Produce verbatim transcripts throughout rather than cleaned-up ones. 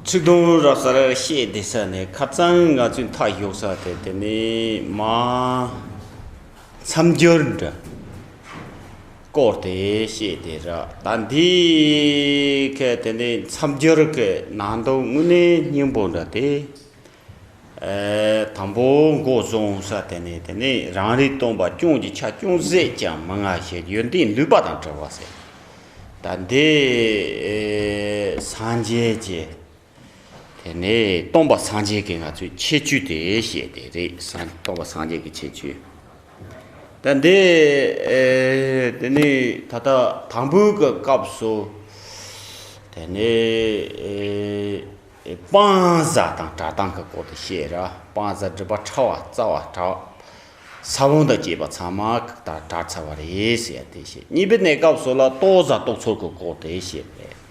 ཚིག་དོན་ར་ས་ར་བཤད་བསྡད་ས་ནས་ཁ་རྩང་ང་ཚོའི་མཐའ་ཞོག་ས་དེ་དེ་ནས་མ་མཚམས་སྦྱོར་འདྲ་སྐོར་དེ་བཤད་དེ་ར། ད་འདི་ག་དེ་ནས་མཚམས་སྦྱོར་གི་ནང་དོན་དངོས་གནས་སྙིང་པོ་འདྲ་དེ། ཨེ། དང་པོ་འགོ་བཟུང་ས་དེ་ནས་དེ་ནས་རང་རིག་སྟོང་པ་ཅུང་གི་ཆ་ཅུང་ཟད་ཀྱང་མི་མངའ་ཞེས་ཡོན་ཏན་ལུས་པ་དང་བྲལ་བ་ཟེར། ད་འདི་ཨེ་སངས་རྒྱས་ཀྱི་དེ་ནས་སྟོང་པ་སངས་རྒྱས་ཀྱི་ང་ཚོའི་ཁྱད་ཆོས་དེ་བཤད་དེ་རེད། སངས་སྟོང་པ་སངས་རྒྱས་ཀྱི་ཁྱད་ཆོས། ད་འདི་ཨེ་དེ་ནས་ད་ལྟ་དང་པོའི་གི་སྐབས་སུ་དེ་ནས་ཨེ། སྤང་བཟའ་དང་བྲ་དང་གི་སྐོར་དུ་བཤད་ར། སྤང་བཟའ་སྒྲིབ་པ་ཕྲ་བ་རྩ་བ་བྲ། ས་བོན་དང་བཅས་པ་ཚང་མ་དང་བྲལ་ཚར་བ་རེད་ཟེར་ཡ་དེ་བཤད། གཉིས་པའི་གནས་སྐབས་སུ་ལ་ལྟོ་བཟའ་ལྟོ་ཚོད་ཀྱི་སྐོར་དེ་བཤད་པས།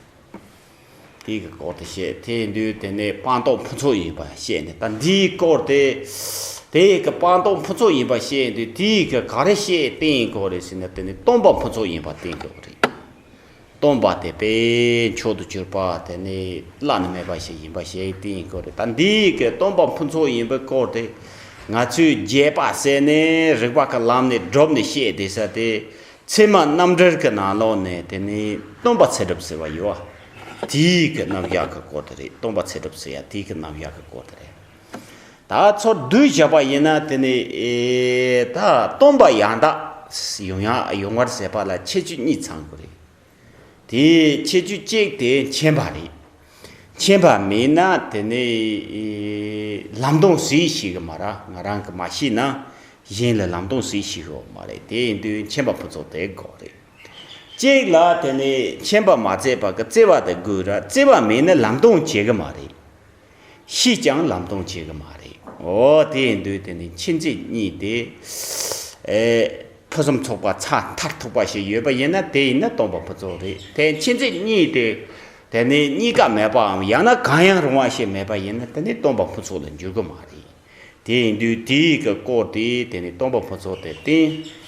དེ་གི་སྐོར་དུ་བཤད། དེ་དུས་དེ་ནས་སྤངས་རྟོགས་ཕུན་ཚོགས་ཡིན་པ་བཤད་ནས། ད་འདིའི་སྐོར་དེ་དེ་གི་སྤངས་རྟོགས་ཕུན་ཚོགས་ཡིན་པ་བཤད་དུས་དེ་གི་ག་རེ་བཤད་བསྟན་དགོས་རེད་ཟེར་ན། དེ་ནི་སྟོང་པ་ཕུན་ཚོགས་ཡིན་པ་བསྟན་དགོས་རེད། སྟོང་པ་དེ་དཔེ་མཆོག་ཏུ་གྱུར་པ་དེ་ནི་བླ་ན་མེད་པ་ཞིག་ཡིན་པ་ཞིག་བསྟན་དགོས་རེད། ད་འདི་གི་སྟོང་པ་ཕུན་ཚོགས་ཡིན་པའི་སྐོར་དེ་ང་ཚོས་རྒྱས་པ་ཟེར་ནས་རིགས་པ་གི་ལམ་ནས་སྒྲུབ་ནས་བཤད་བསྡད་ས་དེ། ཚད་མ་རྣམ་འགྲེལ་གྱི་ནང་ལོགས་ནས་དེ་ནི་སྟོང་པ་ཚད་སྒྲུབ་ཟེར་བ་ཡོད་པ། དེའི་གི་རྣམ་གཞག་གི་སྐོར་དེ་རེད། སྟོང་པ་ཚད་སྒྲུབ་ཟེར་ཡ་དེའི་གི་རྣམ་གཞག་གི་སྐོར་དེ་རེད། ད་ཚུར་བསྡུས་བཞག་པ་ཡིན་ན་དེ་ནི་ཨེ་ད་སྟོང་པ་ཡང་དག་ཡོང་ཡ་ཡོང་བར་ཟད་པ་ལ་ཁྱད་ཆོས་གཉིས་ཚང་དགོས་རེད། དེའི་ཁྱད་ཆོས་གཅིག་དེ་མཁྱེན་པ་རེད། མཁྱེན་པ་མེད་ན་དེ་ནི་ལམ་སྟོན་ཟིག་ཤེས་གི་མ་རེད། ང་རང་གིས་མ་ཤེས་ན་གཞན་ལ་ལམ་སྟོན་ཟིག་ཤེས་གི་མ་རེད། དེ་ཡིན་དུས་མཁྱེན་པ་ཕུན་ཚོགས་དེ་དགོས་རེད། གཅིག་ལ་དེ་ནི་མཁྱེན་པ་མ་བཙལ་བ་གི་བཙལ་བ་དེ་དགོས་རེད། བཙལ་བ་མེད་ན་ལམ་སྟོན་བྱེད་གི་མ་རེད། ཤེས་ཀྱང་ལམ་སྟོན་བྱེད་གི་མ་རེད། འོ་དེ་ཡིན་དུས་དེ་ནི་མཁྱེན་བརྩེ་གཉིས་དེ། ཨེ། ཕུན་སུམ་ཚོགས་པ་ཚད་མཐར་ཐུག་པ་ཞིག་ཡོད་པ་ཡིན་ན་དེ་ཡིན་ན་སྟོང་པ་ཕུན་ཚོགས་རེད། དེ་མཁྱེན་བརྩེ་གཉིས་དེ་དེ་ནི་གཉིས་ཀ་མེད་པའམ་ཡང་ན་གང་ཡང་རུང་བ་ཞིག་མེད་པ་ཡིན་ན་དེ་ནི་སྟོང་པ་ཕུན་ཚོགས་ལ་འགྱུར་གི་མ་རེད། དེ་ཡིན་དུས་དེའི་གི་སྐོར་དེ་དེ་ནི་སྟོང་པ་ཕུན་ཚོགས་དེ་བསྟན།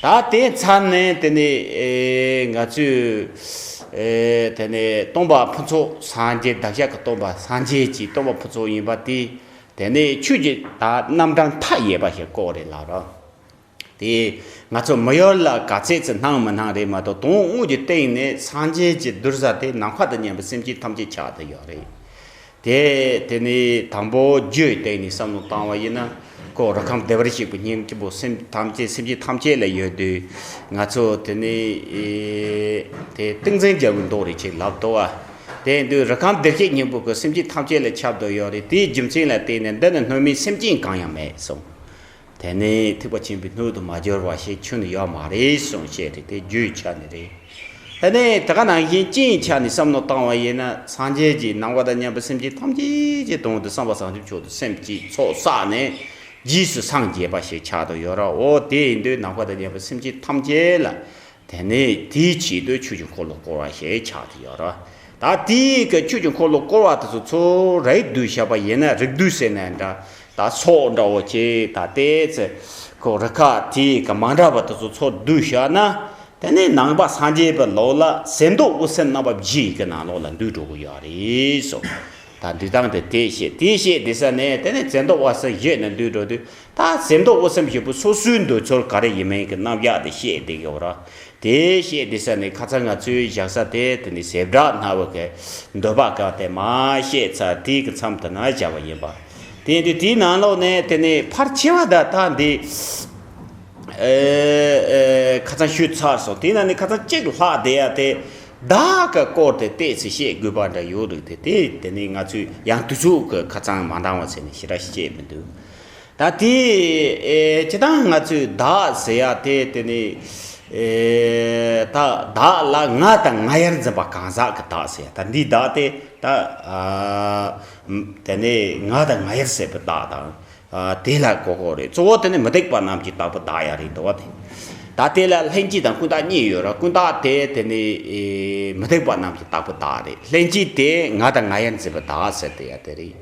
ད་དེ་ཚར་ནས་དེ་ནི་ཨེ་ང་ཚོས་ཨེ་དེ་ནི་སྟོང་པ་ཕུན་ཚོགས་སངས་རྒྱས་བདག་ཅག་གི་སྟོང་པ་སངས་རྒྱས་ཀྱི་སྟོང་པ་ཕུན་ཚོགས་ཡིན་པ་དེ། དེ་ནས་ཆོས་ཀྱི་ད་རྣམ་གྲངས་མཐའ་ཡས་པ་ཞིག་བཀོད་རེད་ལབ་ར། དེ་ང་ཚོ་མི་ཡུལ་ལ་ག་ཚད་ཅིག་སྣང་མི་སྣང་རེད་མ་གཏོགས། དོན་དངོས་ཀྱི་སྟེང་ནས་སངས་རྒྱས་ཀྱི་གདུལ་བྱ་དེ་ནམ་མཁའ་དང་མཉམ་པའི་སེམས་ཅན་ཐམས་ཅད་ཆགས་བསྡད་ཡོད་རེད། དེ་དེ་ནས་དང་པོ་རྒྱུའི་སྟེང་ནས་བསམ་བློ་བཏང་བ་ཡིན་ན། ཁོ་རི་ཁམས་བདེ་བར་གཤེགས་པའི་སྙིང་རྗེ་པོ་སེམས་ཐམས་ཅད་སེམས་ཅན་ཐམས་ཅད་ལ་ཡོད་དུས། ང་ཚོ་དེ་ནས་ཨེ་དེ་ཏིང་འཛིན་རྒྱལ་པོའི་མདོ་རེ་ཅིག་ལབ་འདུག་བ། དེ་ཡིན་དུས་རི་ཁམས་བདེ་གཤེགས་སྙིང་པོ་གི་སེམས་ཅན་ཐམས་ཅད་ལ་ཁྱབ་བསྡད་ཡོད་རེད། དེའི་རྒྱུ་མཚན་ལ་བརྟེན་ནས་འདི་ནི་སྣོད་མིན་སེམས་ཅན་གང་ཡང་མེད་གསུངས། དེ་ནས་ཐེག་པ་ཆེན་པོའི་སྣོད་དུ་མ་གྱུར་པ་ཞིག་ཁྱོན་ནས་ཡོད་མ་རེད་གསུངས་བཤད་རེད། དེ་རྒྱུའི་ཆ་ནས་རེད། དེ་ནས་དེ་ག་ནང་བཞིན་སྤྱིའི་ཆ་ནས་བསམ་བློ་བཏང་བ་ཡིན་ན། སངས་རྒྱས་ཀྱིས་ནམ་མཁའ་དང་མཉམ་པའི་སེམས་ཅན་ཐམས་ཅད་ཀྱི་དོན་དུ་སེམས་དཔའ་བྱང་ཆུབ་མཆོག་ཏུ་སེམས་བསྐྱེད་ཚོགས་བསགས་ནས་རྗེས་སུ་སངས་རྒྱས་པ་ཞིག་ཆགས་བསྡད་ཡོད་ར། འོ་དེ་ཡིན་དུས་ནམ་མཁའ་དང་མཉམ་པའི་སེམས་ཅན་ཐམས་ཅད་ལ། དེ་ནས་དེའི་ཆེད་དུ་ཆོས་ཀྱི་འཁོར་ལོ་བསྐོར་བ་ཞེས་བྱ་སྟེ་ཡོད་ར། ད་དེའི་གི་ཆོས་ཀྱི་འཁོར་ལོ་བསྐོར་བ་དེ་ཚོ་ཚུར་རིགས་བསྡུས་བྱས་པ་ཡིན་ན། རིགས་བསྡུས་ཟེར་ན་འདྲ། ད་ཚོགས་འདྲ་བོ་ཅིག་ད་ལྟའི་ཚེ་ཁོ་རི་ཁ་དེའི་གི་མ་འདྲ་བ་དེ་ཚོ་ཚུར་བསྡུས་བཞག་ན། དེ་ནས་ནང་པ་སངས་རྒྱས་པའི་ལུགས་ལ་ཟེར་མདོ་དབུ་སེམས་རྣམ་པ་བཞི་ཡི་གི་ནང་ལོགས་ལ་འདུས་འགྲོ་གི་ཡོད་རེད་གསུངས། ད་འདུས་སྟངས་དེ་དེ་བཤད། དེ་བཤད་བསྡད་ས་ནས་དེ་ནས་ཟེར་མདོ་དབུ་སེམས་བཞི་ནས་འདུས་འགྲོ་དུས། ད་ཟེར་མདོ་དབུ་སེམས་བཞི་པོ་སོ་སོའི་འདོད་ཚུལ་ག་རེ་ཡིན་མིན་གྱི་རྣམ་གཞག་དེ་བཤད་བསྡད་ཡོད་ར། དེ་བཤད་བསྡད་ས་ནས་ཁ་སང་ང་ཚོའི་བཞག་ས་དེ་དེ་ནི་བྱེ་བྲག་སྨྲ་བའི་གི་འདོད་པ་གང་དེ་མར་བཤད་ཚར། དེའི་གི་མཚམས་དེ་ན་བཞག་པ་ཡིན་པ། དེ་ཡིན་དུས་དེའི་ནང་ལོགས་ནས་དེ་ནི་ཕལ་ཆེ་བ་ད་ད་འདི་ཨེ་ཨེ་ཁ་སང་ཞུས་ཚར་སོང་། དེའི་ནང་ནས་ཁ་སང་གཅིག་ལྷག་བསྡད་ཡ་དེ། བདག་གི་སྐོར་དེ་ཏོག་ཙམ་བཤད་དགོས་པ་འདྲ་ཡོད་རེད་དེ། དེ་དེ་ནི་ང་ཚོས་ཡང་དུས་ཚོད་ཀྱི་ཁ་སང་མ་འདང་བ་བྱས་ནས་ཞེ་དྲག་བཤད་མི་འདུག་ད་དེ་ཨེ་སྤྱིར་བཏང་ང་ཚོས་བདག་ཟེར་ཡ་དེ་དེ་ནི་ཨེ་ད་བདག་ལ་ང་དང་ང་ཡར་འཛིན་པ་གང་ཟག་གི་བདག་ཟེར་ཡ། ད་འདིའི་བདག་དེ་ད་ཨ་དེ་ནི་ང་དང་ང་ཡར་ཟེར་བའི་བདག་དང་། ཨ་དེ་ལ་གོ་དགོས་རེད། གཙོ་བོ་དེ་ནི་མི་རྟག་པ་རྣམས་ཀྱི་བདག་པོ་བདག་ཡ་རེད་འདུག་བ། དེ་ད་དེ་ལ་ལྷན་སྐྱེས་དང་ཀུན་བཏགས་གཉིས་ཡོད་ར། ཀུན་བཏགས་དེ་དེ་ནི་ཨེ་མི་རྟག་པ་རྣམས་ཀྱི་བདག་པོ་བདག་རེད། ལྷན་སྐྱེས་དེ་ང་དང་ང་ཡར་འཛིན་པའི་བདག་ཟེར་དེ་ཡ་དེ་རེད།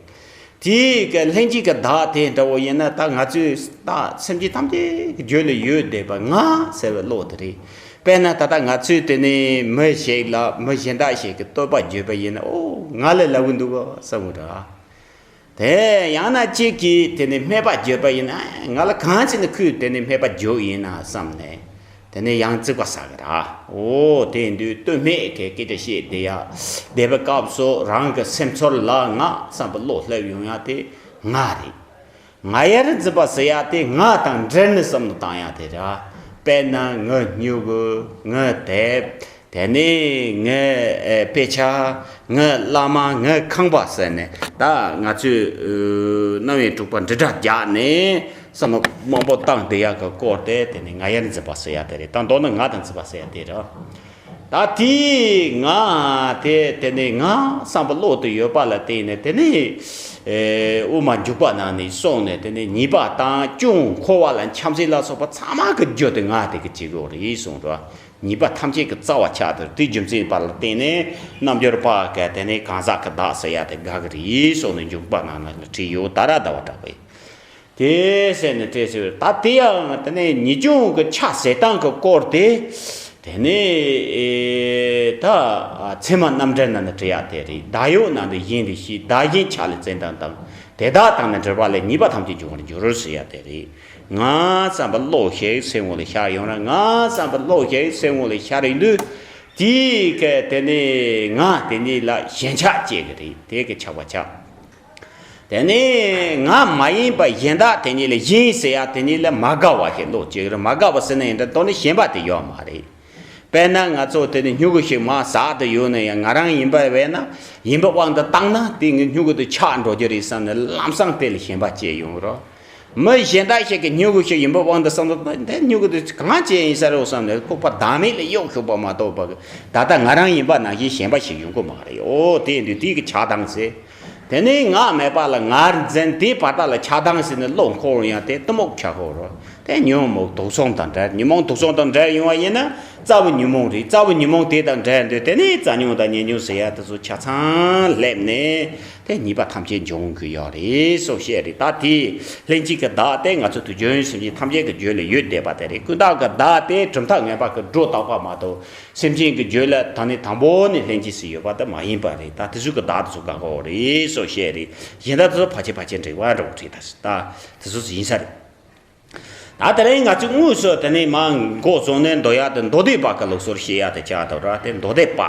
དེའི་གི་ལྷན་སྐྱེས་ཀྱི་བདག་དེ་འདྲ་བོ་ཡིན་ན། ད་ང་ཚོས་ད་སེམས་ཅན་ཐམས་ཅད་ཀྱི་རྒྱུད་ལ་ཡོད་བསྡད་པ་ང་ཟེར་བའི་བློ་དེ་རེད། དཔེར་ན་ད་ལྟ་ང་ཚོས་དེ་ནས་མི་ཞིག་ལ་མི་གཞན་དག་ཞིག་གིས་བསྟོད་པ་བརྗོད་པ་ཡིན་ན། ཨོ། ང་ལ་ལབ་གི་འདུག་གོ་བསམ་གི་འདྲ། དེ་ཡང་ན་གཅིག་གིས་དེ་ནས་སྨད་པ་བརྗོད་པ་ཡིན་ན། ང་ལ་གང་བྱས་ནས་ཁོས་དེ་ནས་སྨད་པ་བརྗོད་ཡིན་ན་བསམ་ནས། དེ་ནས་ཡང་རྩིག་པ་ཟ་གི་ར། ཨོ། དེ་ཡིན་དུས་བསྟོད་སྨད་ཀྱི་སྐད་ཆ་བཤད་བསྡད་ཡ། བསྡད་པའི་སྐབས་སུ་རང་གི་སེམས་ཚོར་ལ་ང་བསམ་པའི་བློ་སླེབས་ཡོང་ཡ་དེ་ང་རེད། ང་ཡར་འཛིན་པ་ཟེར་ཡ་དེ་ང་དང་འབྲེལ་ནས་བསམ་བློ་བཏང་ཡ་དེ་ར། དཔེར་ན་ངའི་སྨྱུ་གུ། ངའི་དེབ། དེ་ནས་ངའི་ཨེ་དཔེ་ཆ། ངའི་བླ་མ། ངའི་ཁང་པ་ཟེར་ནས། ད་ང་ཚོས་ཨ་རྣམ་དབྱེ་དྲུག་པ་འདྲི་སྒྲ་རྒྱག་ནས་བསམ་བློ་མང་པོ་བཏང་བསྡད་ཡ་གི་སྐོར་དེ། དེ་ནས་ང་ཡར་འཛིན་པ་ཟེར་ཡ་དེ་རེད། ད་མདོར་ན་ང་དང་འཛིན་པ་ཟེར་ཡ་དེ་རེད། ད་དེ་ང་དེ་དེ་ནས་ང་བསམ་པ་བློ་དུ་ཡོད་པ་ལ་བརྟེན་ནས། དེ་ནས་ཨེ་དབུ་མ་འཇུག་པ་ནང་ནས་སོང་ནས། དེ་ནས་ཉེས་པ་དང་སྐྱོན། འཁོར་བ་ལ་འཁྱམས་ཟིན་ལ་སོགས་པ་ཚང་མ་གི་རྒྱུ་དེ་ང་དེ་གི་བྱེད་དགོས་རེད་གསུངས་འདུག། ཉེས་པ་ཐམས་ཅད་ཀྱི་རྩ་བ་ཆགས་དེ། དེ་རྒྱུ་མཚན་པ་ལ་བརྟེན་ནས་རྣལ་འབྱོར་པ་ག་དེ་ནས་གང་ཟག་གི་བདག་ཟེར་ཡ་དེ་དགག་གི་རེད་གསུངས་ནས། འཇུག་པ་ནང་ན་བྲིས་ཡོད། ད་ར་ཟླ་བ་གྲགས་པས། དེ་ཟེར་ནས་བྲིས་ཟེར། ད་དེ་ཡང་དེ་ནས་ཉེས་སྐྱོན་གྱི་ཆ་ཟེར་སྟངས་ཀྱི་སྐོར་དེ། དེ་ནས་ཨེ་ད་ཚད་མ་རྣམ་འགྲེལ་ནང་ན་བྲིས་ཡ་དེ་རེད། བདག་ཡོད་ན་དེ་གཞན་དེ་ཤེས། བདག་གཞན་ཆ་ལས་བཙན་དང་དང་། དེ་དག་དང་ནི་འབྲེལ་པ་ལས། ཉེས་པ་ཐམས་ཅད་འབྱུང་བར་འགྱུར་ཟེར་ཡ་དེ་རེད། ང་བསམ་པ་བློ་ཞིག་སེམས་ངོ་ལ་ཤར་ཡོང་ར། ང་བསམ་པ་བློ་ཞིག་སེམས་ངོ་ལ་ཤར་ཡོང་དུས། དེའི་ག་དེ་ནས་ང་དེ་ཉིད་ལ་ཞེན་ཆགས་སྐྱེ་གི་རེད། དེ་གི་ཆགས་པ་ཆགས། དེ་ནས་ང་མ་ཡིན་པ་གཞན་དག་དེ་ཉིད་ལ། གཞན་ཟེར་ཡ་དེ་ཉིད་ལ་མ་དགའ་བ་ཞིག་བློ་སྐྱེ་གི་རེད། མ་དགའ་བ་ཟེར་ན་ཡིན་འདྲ། དོན་ནི་ཞེན་པ་དེ་ཡོད་མ་རེད། དཔེར་ན་ང་ཚོ་དེ་ནས་སྨྱུ་གུ་ཞིག་མར་ཟགས་དུ་ཡོད་ན་ཡང་། ང་རང་ཡིན་པ་བས་ན་ཡིན་པའི་དབང་དུ་བཏང་ན། དེ་ངའི་སྨྱུ་གུ་དེ་ཆག་འགྲོ་རྒྱུ་རེད་བསམ་ནས་ལམ་སང་དེ་ལ་ཞེན་པ་སྐྱེ་ཡོང་རོགས། མི་གཞན་དག་ཞིག་གི་སྨྱུ་གུ་ཞིག་ཡིན་པའི་དབང་དུ་བསམ་བློ་བཏང་། དེ་སྨྱུ་གུ་དེ་གང་བྱས་ཡིན་ས་རེད་བསམ་ནས་ལྐུགས་པ་བདག་མེད་ལ་གཡུག་ཞུགས་པ་མ་གཏོགས་པ། ད་ལྟ་ང་རང་ཡིན་པ་ནང་བཞིན་ཞེན་པ་ཞིག་ཡོང་གི་མ་རེད། ཨོ། དེ་ཡིན་དུས་དེ་གི་ཆགས་སྡང་ཟེར། དེ་ནས་ང་མེད་པ་ལ་ངར་འཛིན། དེའི་བར་དག་ལ་ཆགས་སྡང་ཟེར་ནས་བློ་འཁོར་ཡང་དེ་གཏི་མུག་ཆགས་ཡོང་རོགས། དེ་ཉོན་མོངས་དུག་གསུམ་དང་འབྲེལ། ཉོན་མོངས་དུག་གསུམ་དང་འབྲེལ་ཡོང་བ་ཡིན་ན་རྩ་བའི་ཉོན་མོངས་རེད། རྩ་བའི་ཉོན་མོངས་དེ་དང་འབྲེལ་དུས་དེ་ནས་རྩ་ཉོན་དང་ཉེས་ཉོན་ཟེར་ཡ་དེ་ཚོ་ཆ་ཚང་སླེབས་ནས་དེ་ཉེས་པ་ཐམས་ཅད་འབྱུང་གི་ཡོད་རེད་གསུངས་བཤད་རེད། ད་དེ་ལྷན་སྐྱེས་ཀྱི་བདག་དེ་ང་ཚོ་དུས་རྒྱུན་སེམས་ཅན་ཐམས་ཅད་ཀྱི་རྒྱུད་ལ་ཡོད་བསྡད་པ་དེ་རེད། ཀུན་བརྟགས་ཀྱི་བདག་དེ་གྲུབ་མཐའ་ངན་པ་གི་སྒྲོ་བཏགས་པ་མ་གཏོགས། སེམས་ཅན་གྱི་རྒྱུད་ལ་ད་ནི་དང་པོ་ནས་ལྷན་སྐྱེས་སུ་ཡོད་པ་དེ་མ་ཡིན་པ་རེད། ད་དེ་ཚོ་གི་བདག་དེ་ཚོ་དགག་གི་ཡོད་རེད་གསུངས་བཤད་རེད། གཞན་དག་དེ་ཚོ་ཕལ་ཆེར་ཕལ་ཆེར་འགྲིག་པ་འདྲ་བོ་རེད། ད་དེ་ཚོ་ཡིན་ས་རེད། ད་དེ་རིང་ང་ཚོས་དངོས་སུ་དེ་ནས་མར་འགོ་བཟུང་ནས་མདོ་ཡག་དེ་མདོ་སྡེ་པ་གི་ལུགས་སྲོལ་བཤད་ཡག་དེ་ཆགས་འདུག་ར། དེ་མདོ་སྡེ་པ།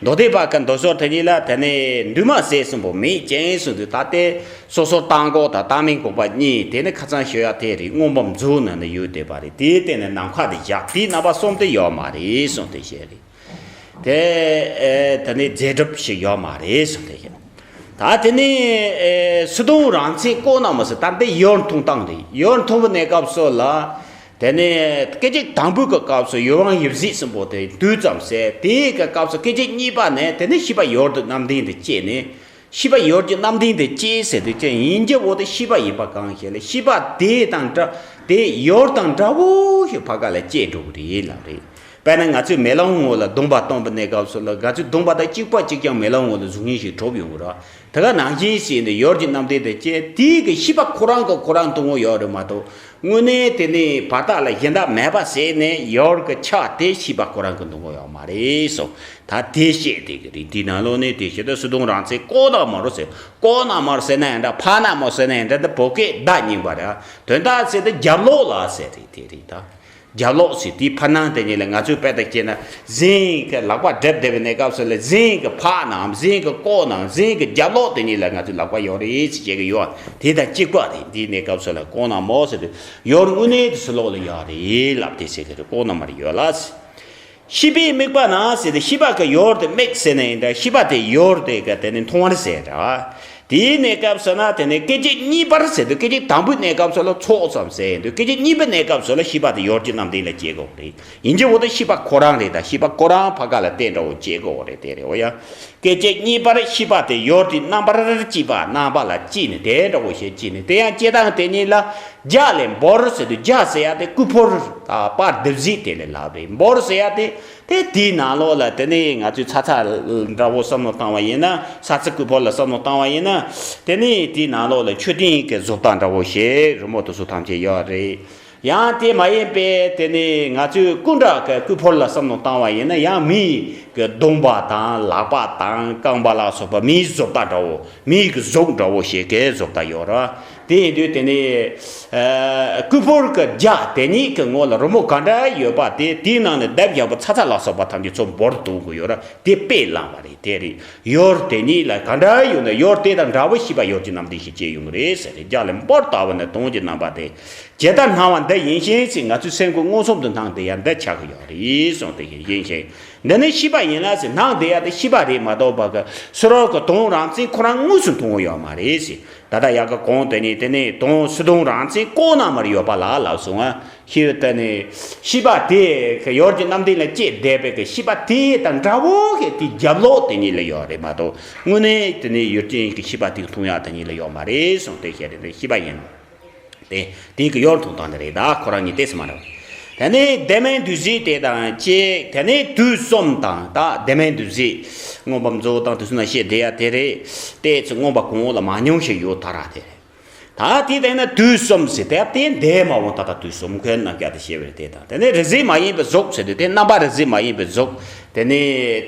མདོ་སྡེ་པ་གི་མདོ་སྲོལ་དེ་ཉིད་ལ་དེ་ནས་འདུས་མ་བྱས་གསུམ་པོ་མེད་ཅིང་གསུངས་དུས། ད་དེ་སོ་སོར་བརྟགས་འགོག་དང་བརྟགས་མིན་འགོག་པ་གཉིས། དེ་ནི་ཁ་སང་ཞུ་ཡག་དེ་རེད། མངོན་པ་མཛོད་ནང་ན་ཡོད་བསྡད་པ་རེད། དེའི་སྟེང་ནས་ནམ་མཁའ་དེ་བཞག་དེའི་རྣམ་པ་གསུམ་དེ་ཡོད་མ་རེད་གསུངས་ཏེ་བཤད་རེད། དེ་ཨེ་དེ་ནས་རྫས་གྲུབ་ཞིག་ཡོད་མ་རེད་གསུངས་ཏེ་བཤད། ད་དེ་ནས་ཨེ་སོ་སྡོམ་རང་མཚན་བཀོད་ན་མོ་ཟེར། ད་འདི་ཡུལ་མཐོང་སྟངས་རེད། ཡུལ་མཐོང་བའི་གནས་སྐབས་སུ་ལ། དེ་ནས་སྐད་ཅིག་དང་པོའི་གི་སྐབས་སུ་ཡུལ་དབང་ཡུལ་གཟུགས་གསུམ་པོ་དེ་དུས་ཙམ་ཟད། དེའི་གི་སྐབས་སུ་སྐད་ཅིག་གཉིས་པ་ནས་དེ་ནས་ཤེས་པ་ཡུལ་དུ་རྣམ་བདེན་དུ་སྐྱེས་ནས། ཤེས་པ་ཡུལ་གྱི་རྣམ་བདེན་དུ་སྐྱེས་ཟེར་དུས་ཀྱང་ཡིན་གྱི་འོ། དེ་ཤེས་པ་ཡིན་པ་གང་ཞིག་ལ། ཤེས་པ་དེ་དང་འདྲ། དེ་ཡུལ་དང་འདྲ་བོ་ཞིག་ཕ་ག་ལ་སྐྱེས་འགྲོ་གི་རེད་ལབ་རེད། དཔེར་ན་ང་ཚོས་མེ་ལོང་ངོས་ལ་གདོང་པ་སྟོན་པའི་གནས་སྐབས་སུ་ལ། ང་ཚོས་གདོང་པ་དང་གཅིག་པ་གཅིག་རྐྱང་མེ་ལོང་ངོས་ལ་གཟུགས་བརྙན་ཞིག་གྲུབ་ཡོང་གི་རེད། དེ་ག་ནང་བཞིན་ཞིག་ནི་ཡུལ་གྱི་རྣམ་བདེན་དུ་སྐྱེས། དེའི་གི་ཤེས་པ་ཁོ་རང་གི་ཁོ་རང་མཐོང་ངོ་ཡོད་རེད་མ་གཏོགས། དངོས་གནས་དེ་ནི་བར་དག་ལ་གཞན་དག་མེད་པ་ཟད་ནས་ཡུལ་གྱི་ཆ་དེ་ཤེས་པ་ཁོ་རང་གི་མཐོང་ངོ་ཡོད་མ་རེད་གསུངས། ད་དེ་བཤད་དེ་གི་རེད། དེའི་ནང་ལོགས་ནས་དེ་བཤད་དུས་སོ་སྡོམ་རང་མཚན་བཀོད་ན་མོ་ཟེར། བཀོད་ན་མོ་ཟེར་ན་ཡང་འདྲ། ཕབ་ན་མོ་ཟེར་ན་ཡང་འདྲ། འདི་བོད་སྐད་བརྡ་རྙིང་པ་རེད། དོན་དག་ཟེར་དུས་རྒྱབ་ལོགས་ལ་ཟེར་རེད། དེ་རེད་ད། རྒྱབ་ལོགས་ཟེར་དེའི་ཕར་ནང་དེ་ཉིད་ལ་ང་ཚོས་དཔེ་ལྟ་བྱས་ན། གཟན་གྱི་ལག་པ་སྒྲིལ་བསྡད་པའི་གནས་སྐབས་སུ་ལ། གཟན་གྱི་ཕར་ནའམ་གཟན་གྱི་བཀོད་ནའམ་གཟན་གྱི་རྒྱབ་ལོགས་དེ་ཉིད་ལ་ང་ཚོའི་ལག་པ་ཡོད་རེད་ཟེར་བྱེད་ཀྱི་ཡོད། དེ་དང་གཅིག་པ་རེད། འདིའི་གནས་སྐབས་སུ་ལ་བཀོད་ན་མོ་ཟེར་དུས་ཡུལ་དངོས་གནས་དེ་ཚོའི་ལོགས་ལ་ཡོད་རེད་ལབ་དེ་ཟེར་གྱི་རེད། བཀོད་ན་མར་ཡོད་ལ། ཤེས་པས་དམིགས་པ་ན་ཟེར་ཏེ། ཤེས་པ་གི་ཡུལ་དེ་དམིགས་ཟེར་ན་ཡིན་འདྲ། ཤེས་པ་དེ་ཡུལ་དེ་ག་དེ་ནི་མཐོང་བར་ཟེར་འདྲ། དེའི་གནས་སྐབས་སུ་ན་དེ་ནི་སྐད་ཅིག་གཉིས་པར་ཟེར་དུས། སྐད་ཅིག་དང་པོའི་གནས་སྐབས་སུ་ལ་ཚོགས་ཙམ་ཟེར་ཡིན་དུས། སྐད་ཅིག་གཉིས་པའི་གནས་སྐབས་སུ་ལ་ཤེས་པ་དེ་ཡུལ་གྱི་རྣམ་བདེན་ལ་སྐྱེ་དགོས་རེད། ཡིན་གྱི་འོ། དེ་ཤེས་པ་ཁོ་རང་རེད། ད་ཤེས་པ་ཁོ་རང་ཕ་ག་ལ་བརྟེན་འདྲ་བོ་སྐྱེ་དགོས་རེད། དེ་རེད་འོ་ཡ། སྐད་ཅིག་གཉིས་པར་ཤེས་པ་དེ་ཡུལ་དེའི་རྣམ་པར་སྐྱེས་པ། རྣམ་པ་ལ་སྐྱེས་ནས་དེ་འདྲ་བོ་ཞིག་སྐྱེས་ནས། དེ་ཡང་སྐྱེ་སྟངས་དེ་ཉིད་ལ་རྒྱ་ལས་འབུར་ཟེར་དུས། རྒྱ་ཟེར་ཡ་དེ་སྐུད་ཕོར་དང་པར་འདི་བཞི་དེ་ལ་ལབ་རེད། འབུར་ཟེར་ཡ་དེ། དེ་དེའི་ནང་ལོགས་ལ་དེ་ནས་ང་ཚོས་ཚ་ཚ་འདྲ་བོ་བསམ་བློ་བཏང་བ་ཡིན་ན། ས་ཚིགས་སྐུད་ཕོར་ལ་བསམ་བློ་བཏང་བ་ཡིན་ན། དེ་ནས་དེའི་ནང་ལོགས་ལ་མཆོད་རྟེན་གྱི་བཟོ་ལྟ་འདྲ་བོ་ཞིག་རི་མོ་དེ་ཚོ་ཐམས་ཅད་ཡོད་རེད། ཡང་དེ་མ་ཡིན་པའི་དེ་ནི་ང་ཚོས་སྐུ་འདྲ་གི་སྐུ་ཕོར་ལ་བསམ་བློ་བཏང་བ་ཡིན་ན། ཡང་མིའི་གི་གདོང་པ་དང་ལག་པ་དང་རྐང་པ་ལ་སོགས་པ་མིའི་བཟོ་ལྟ་འདྲ་བོ། མིའི་གི་གཟུགས་འདྲ་བོ་ཞིག་གི་བཟོ་ལྟ་ཡོད་ར། དེ་ཡིན་དུས་དེ་ནི་ཨ་སྐུ་ཕོར་གི་རྒྱ་དེ་ཉིད་ཀྱི་ངོས་ལ་རི་མོ་ག་འདྲ་ཡོད་པ་དེ། དེའི་ནང་ནས་རྡེབ་བཞག་པ་ཚྭ་ཚྭ་ལ་སོགས་པ་ཐམས་ཅད་ཚུར་འབུར་གཏོང་གི་ཡོད་ར། དེ་དཔེ་བླངས་པ་རེད། དེ་རེད། ཡུལ་དེ་ཉིད་ལ་ག་འདྲ་ཡོད་ན་ཡུལ་དེ་དང་འདྲ་བོ་ཤེས་པ་ཡུལ་གྱི་རྣམ་ལྡན་ཞིག་སྐྱེ་ཡོང་གི་རེད་ཟེར་རེད། རྒྱ་ལ་འབུར་བཏང་བ་ནི་དོན་གྱི་རྣམ་པ་དེ། ཇི་ལྟར་སྣང་བ་འདི་ཡིན་ཞིང་ཟེར། ང་ཚོའི་སེམས་ཀྱི་མངོན་སུམ་དུ་སྣང་བསྡད་ཡ་འདི་ཆགས་ཀྱི་ཡོད་རེད་གསུངས་ཏེ། ཡིན་ཞིང་འདི་ནི་ཤེས་པ་ཡིན་ལ་ཟེར། སྣང་བསྡད་ཡ་དེ་ཤེས་པ་རེད་མ་གཏོགས་པ་གི་སོ་རོག་གི་དོན་རང་མཚན་ཁོ་རང་དངོས་སུ་མཐོང་གི་ཡོད་མ་རེད་ཟེར། ད་ལྟ་ཡག་གི་གོང་དེ་ནི་དེ་ནི་དོན་སུ་དོན་རང་མཚན་ལྐོག་ན་མར་ཡོད་པ་ལ་ལབ་སོང་ང་། ཤེས་པ་དེ་ནི་ཤེས་པ་དེ་གི་ཡུལ་གྱི་རྣམ་ལྡན་ལ་སྐྱེས་བསྡད་པའི་གི་ཤེས་པ་དེ་དང་འདྲ་བོ་གི་དེའི་རྒྱབ་ལོགས་དེ་ཉིད་ལ་ཡོད་རེད་མ་གཏོགས། དངོས་གནས་དེ་ནི་ཡུལ་ཅན་གྱི་ཤེས་པ་དེ་མཐོང་ཡག་དེ་ཉིད་ལ་ཡོད་མ་རེད་གསུངས་ཏེ། ཤེས་རེད། དེ་ཤེས་པ་ཡིན། དེ་དེའི་གི་ཡུལ་མཐོང་སྟངས་དེ་རེད། ད་ཁོ་རང་གཉིས་ཏོག་ཙམ་མ་འདྲ་བ། དེ་ནས་བདེན་མིན་འདུ་བྱེད་དེ་དང་བཅས། དེ་ནས་དུས་གསུམ་དང་། ད་བདེན་མིན་འདུ་བྱེད་མངོན་པ་མཛོད་དང་དུས་གསུམ་ན་བཤད་བསྡད་ཡ་དེ་རེད། ཏོག་ཙམ་མངོན་པ་གོང་འོག་ལ་མ་མྱོང་ཞིག་ཡོད་ད་ར་དེ་རེད། ད་དེ་ལྟར་ན་དུས་གསུམ་ཟེར་དེ་དེ་འདས་མ་འོངས་ད་ལྟ་དུས་གསུམ་ཁོའི་རྣམ་གཞག་དེ་བཤད་པ་རེད། དེ་དང་དེ་ནས་རིག་འཛིན་མ་ཡིན་པའི་གཟུགས་ཟེར་དུས་དེ་རྣམ་པ་རིག་འཛིན་མ་ཡིན་པའི་གཟུགས། དེ་ནས་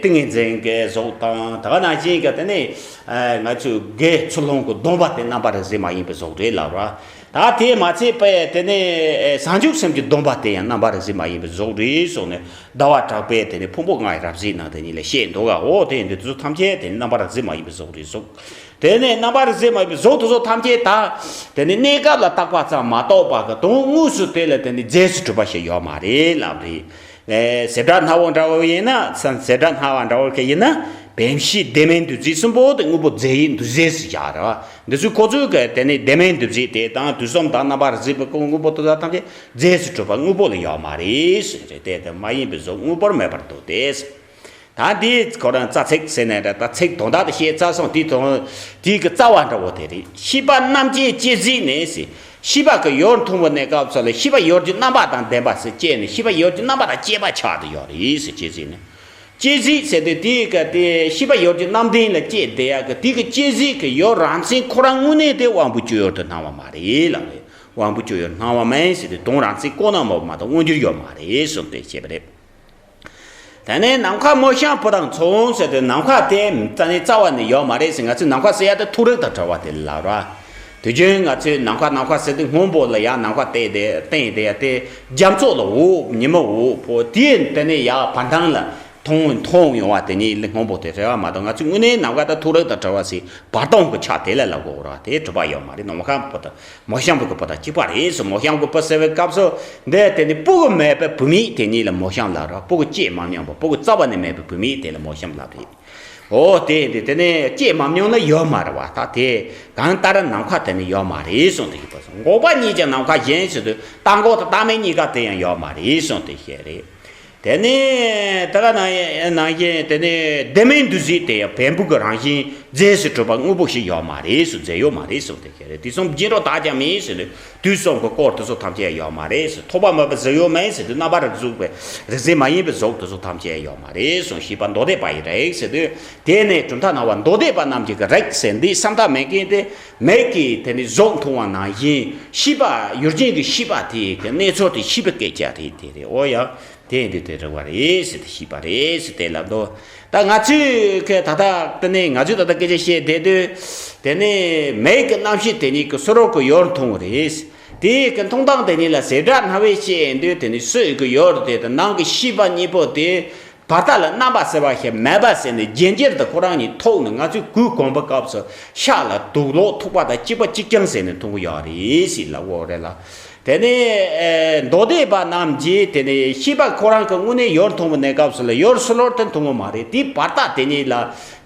ཏིང་ངེ་འཛིན་གྱི་གཟུགས་དང་། ད་ག་ནང་བཞིན་གྱི་དེ་ནས་ཨ་ང་ཚོའི་དགེ་ཚུལ་སློང་གི་སྡོམ་པ་དེ་རྣམ་པ་རིག་འཛིན་མ་ཡིན་པའི་གཟུགས་རེད་ལབ་ར། ད་དེ་མ་ཚད་པའི་དེ་ནས་བྱང་ཆུབ་སེམས་ཀྱི་སྡོམ་པ་དེ་ཡང་རྣམ་པ་རིག་འཛིན་མ་ཡིན་པའི་གཟུགས་རེད་གསུངས་ནས། ཟླ་བ་གྲགས་པས་དེ་ནས་ཕུང་པོ་ལྔ་ཡི་རབ་གཟིགས་ནང་དེ་ཉིད་ལ་བཤད་འདུག་ག་འོ་དེ་འདི་ཚོ་ཐམས་ཅད་དེ་ནི་རྣམ་པར་གཟིགས་མ་ཡིན་པའི་གཟུགས་རེད་གཟུགས། དེ་ནས་རྣམ་པར་གཟིགས་མ་ཡིན་པའི་གཟུགས་དེ་ཚོ་ཐམས་ཅད་ད་དེ་ནི་གནས་སྐབས་ལ་བཏགས་པ་ཙམ་མ་གཏོགས་པ་གི་དོན་དངོས་སུ་དེ་ལ་དེ་ནི་རྫས་སུ་གྲུབ་པ་ཞིག་ཡོད་མ་རེད་ལབ་རེད། ཨེ་བྱེ་བྲག་སྣང་བ་འདྲ་བོ་ཡིན་ན། བྱེ་བྲག་སྣང་བ་འདྲ་བོ་གི་ཡིན་ན། བདེན་བཞི་བདེན་མིན་འདུ་བྱེད་གསུམ་པོ་དེ་དངོས་པོ་རྫས་ཡིན་འདུ་བྱེད་ཟེར་བཞག་རེད་བ། འདི་ཚོས་ཁོ་ཚོས་གི་དེ་ནི་བདེན་མིན་འདུ་བྱེད་དེ་དང་དུས་གསུམ་དང་རྣམ་པར་གཟིགས་པའི་དངོས་པོ་དེ་ཚོ་ཐམས་ཅད་རྫས་སུ་གྲུབ་པ་དངོས་པོ་ལ་ཡོད་མ་རེད་ཟེར་རེད། དེ་དེ་མ་ཡིན་པའི་གཟུགས་དངོས་པོར་མེད་པར་འདུག་སྟེ། ད་འདི་ཁོ་རང་རྩ་ཚིག་ཟེར་ནས་རེད། ད་ཚིག་དོན་དག་དེ་བཤད་ཚར་སོང་། དེའི་དོན་དེའི་གི་རྩ་བ་འདྲ་བོ་དེ་རེད། ཤེས་པ་རྣམ་བཅད་སྐྱེ་གཟིགས་ནས་ཟེར། ཤེས་པ་གི་ཡུལ་མཐོང་བའི་གནས་སྐབས་སུ་ལ་ཤེས་པ་ཡུལ་གྱི་རྣམ་པ་དང་ལྡན་པ་ཟེར་བཅད་ནས། ཤེས་པ་ཡུལ་གྱི་རྣམ་པ་དང་བཅས་པ་ཆགས་ཏེ་ཡོད་རེད་ཟེར། སྐྱེ་གཟིགས་ནས། སྐྱེ་གཟིགས་ཟེར་དུས་དེའི་གི་དེ་ཤེས་པ་ཡུལ་གྱི་རྣམ་ལྡན་ལ་སྐྱེས་བསྡད་ཡག་གི་དེ་གི་སྐྱེ་གཟིགས་ཀྱི་ཡུལ་རང་མཚན་ཁོ་རང་དངོས་གནས་དེ་དབང་པོའི་སྤྱོད་ཡུལ་དུ་སྣང་བ་མ་རེད་ལབ་རེད། དབང་པོའི་སྤྱོད་ཡུལ་སྣང་བ་མིན་ཟེར་དུས་དོན་རང་མཚན་ལྐོག་ན་མ་མ་གཏོགས་མངོན་གྱུར་ཡོད་མ་རེད་གསུངས་ཏེ་བཤད་པ་རེད། དེ་ནས་ནམ་མཁའ་མི་འཕྱང་བུ་དང་མཚུངས་ཟེར་དུས་ནམ་མཁའ་དེ་རྩ་ནས་རྩ་བ་ནས་ཡོད་མ་རེད་ཟེར། ང་ཚོས་ནམ་མཁའ་ཟེར་ཡ་དེ་ཐོ་རངས་དང་བྲལ་བ་དེ་ལ་ལབ་ར། དུས་རྒྱུན་ང་ཚོས་ནམ་མཁའ་ནམ་མཁའ་ཟེར་དུས་སྔོན་པོ་ལ་ཡང་ནམ་མཁའ་བལྟས་ཏེ་བསྟན་ཏེ་ཡ་དེ་རྒྱ་མཚོ་ལ་འོ་ཉི་མ་འོ་ཕོ་དེ་དེ་ནས་ཡར་བར་མདངས་ལ། མཐོང་མཐོང་ཡོང་བ་དེ་ཉིད་ལ་སྔོན་པོ་དེ་རེད་བ། མ་གཏོགས་ང་ཚོའི་དངོས་གནས་ནམ་མཁའ་དང་ཐོ་རངས་དང་བྲལ་བ་ཟེར་བར་སྟོང་གི་ཆ་དེ་ལ་ལབ་དགོས་རེད་བ། དེ་གྲུབ་པ་ཡོད་མ་རེད། ནམ་མཁའ་བུ་དང་མི་འཕྱང་བུ་གི་བུ་དང་གཅིག་པ་རེད་ཟེར། མི་འཕྱང་བུ་བུ་ཟེར་བའི་སྐབས་སུ་འདི་དེ་ནི་སྤུ་གུ་མེད་པའི་བུད་མེད་དེ་ཉིད་ལ་མི་འཕྱང་ལབ་རེད། སྤུ་གུ་སྐྱེས་མ་མྱོང་བ། སྤུ་གུ་རྩ་བ་ནས་མེད་པའི་བུད་མེད་དེ་ལ་མི་འཕྱང་ལབ་རེད། འོ་དེ་འདི་དེ་ནས་སྐྱེས་མ་མྱོང་ན་ཡོད་མ་རེད་བ། ད་དེ་གང་ལྟར་ནམ་མཁའ་དེ་ནི་ཡོད་མ་རེད་གསུངས་ཏེ་ཡོད་པ་སོང་། འགོག་པ་གཉིས་ཀྱང་ནམ་མཁའ་བཞིན་ཟེར་དུས་རྟ་མགོ་དང་རྟ་མེད་གཉིས་ཀ་དེ་ཡང་ཡོད་མ་རེད་གསུངས་ཏེ་བཤད་རེད། དེ་ནས་ད་ག་ནང་ནང་བཞིན་དེ་ནས་བདེན་མིན་འདུ་བྱེད་དེ་ཡང་བེམ་པོ་གི་རང་བཞིན་རྫས་སུ་གྲུབ་པ་དངོས་པོ་ཞིག་ཡོད་མ་རེད་གསུངས། རྫས་ཡོད་མ་རེད་གསུངས་ཏེ་བཤད་རེད། དུས་གསུམ་རྒྱུན་རོ་དག་ཀྱང་མིན་ཟེར་དུས་དུས་གསུམ་གྱི་སྐོར་དེ་ཚོ་ཐམས་ཅད་ཡོད་མ་རེད་ཟེར། ཐོགས་པ་མེད་པའི་གཟུགས་ཡོད་མིན་ཟེར་དུས་རྣམ་པར་གཟིགས་པའི་རིག་འཛིན་མ་ཡིན་པའི་གཟུགས་དེ་ཚོ་ཐམས་ཅད་ཡོད་མ་རེད་གསུངས། ཤེས་པ་མདོ་སྡེ་པ་ཡི་རིགས་ཟེར་དུས་དེ་ནས་གྲུབ་མཐའ་སྣང་བ་མདོ་སྡེ་པ་རྣམས་ཀྱི་རིགས་ཟེར་འདི་བསམ་བཏགས་མེད་མཁན་དེ་མིག་གིས་དེ་ནི་གཟུགས་མཐོང་བ་ནང་བཞིན་ཤེས་པ་ཡུལ་ཅན་གྱི་ཤེས་པ་དེ་གི་གནས་ཚུལ་དེ་ཤེས་པའི་སྐད་ཆ་རེད། དེ་རེད། འོ་ཡ། དེ་ཡིན་དུས་དེ་རིག་པ་རེད་ཟེར་ཏེ་ཤེས་པ་རེད་ཟེར་ཏེ་ལབ་འདུག་ད་ང་ཚོས་ཁ་ད་ལྟ་དེ་ནས་ང་ཚོས་ད་ལྟ་སྐད་ཆ་བཤད་བསྡད་དུས་དེ་ནས་མིག་གི་རྣམ་ཤེས་དེ་ཉིད་ཀྱིས་སོ་རོག་གི་ཡུལ་མཐོང་བ་རེད། དེ་ཡི་གི་མཐོང་སྟངས་དེ་ཉིད་ལ་བྱེ་བྲག་སྣང་བས་བཤད་ཡོང་དུས་དེ་ནི་སོ་ཡི་གི་ཡུལ་དེ་དང་ནང་གི་ཤེས་པ་གཉིས་པོ་དེ་བར་ཐག་ལ་རྣམ་པ་ཟེར་བ་ཞིག་མེད་པ་ཟེར་ནས་རྒྱུན་འགྱུར་དུ་ཁོ་རང་ཉིད་ཐུག་ནས་ང་ཚོས་གོས་གོན་པའི་སྐབས་སུ་ཤ་ལ་དུག་ལོག་ཐུག་པ་དང་གཅིག་པ་གཅིག་རྐྱང་ཟེར་ནས་མཐོང་གི་ཡོད་རེད་ཟེར་ལབ་འོ་རེད་ལ། དེ་ནས་ཨེ་མདོ་སྡེ་པ་རྣམས་ཀྱིས་དེ་ནས་ཤེས་པ་ཁོ་རང་གི་དངོས་གནས་ཡུལ་མཐོང་བའི་གནས་སྐབས་སུ་ལ་ཡུལ་སོ་ལོར་དེ་མཐོང་གི་མ་རེད། དེའི་བར་ཐག་དེ་ཉིད་ལ་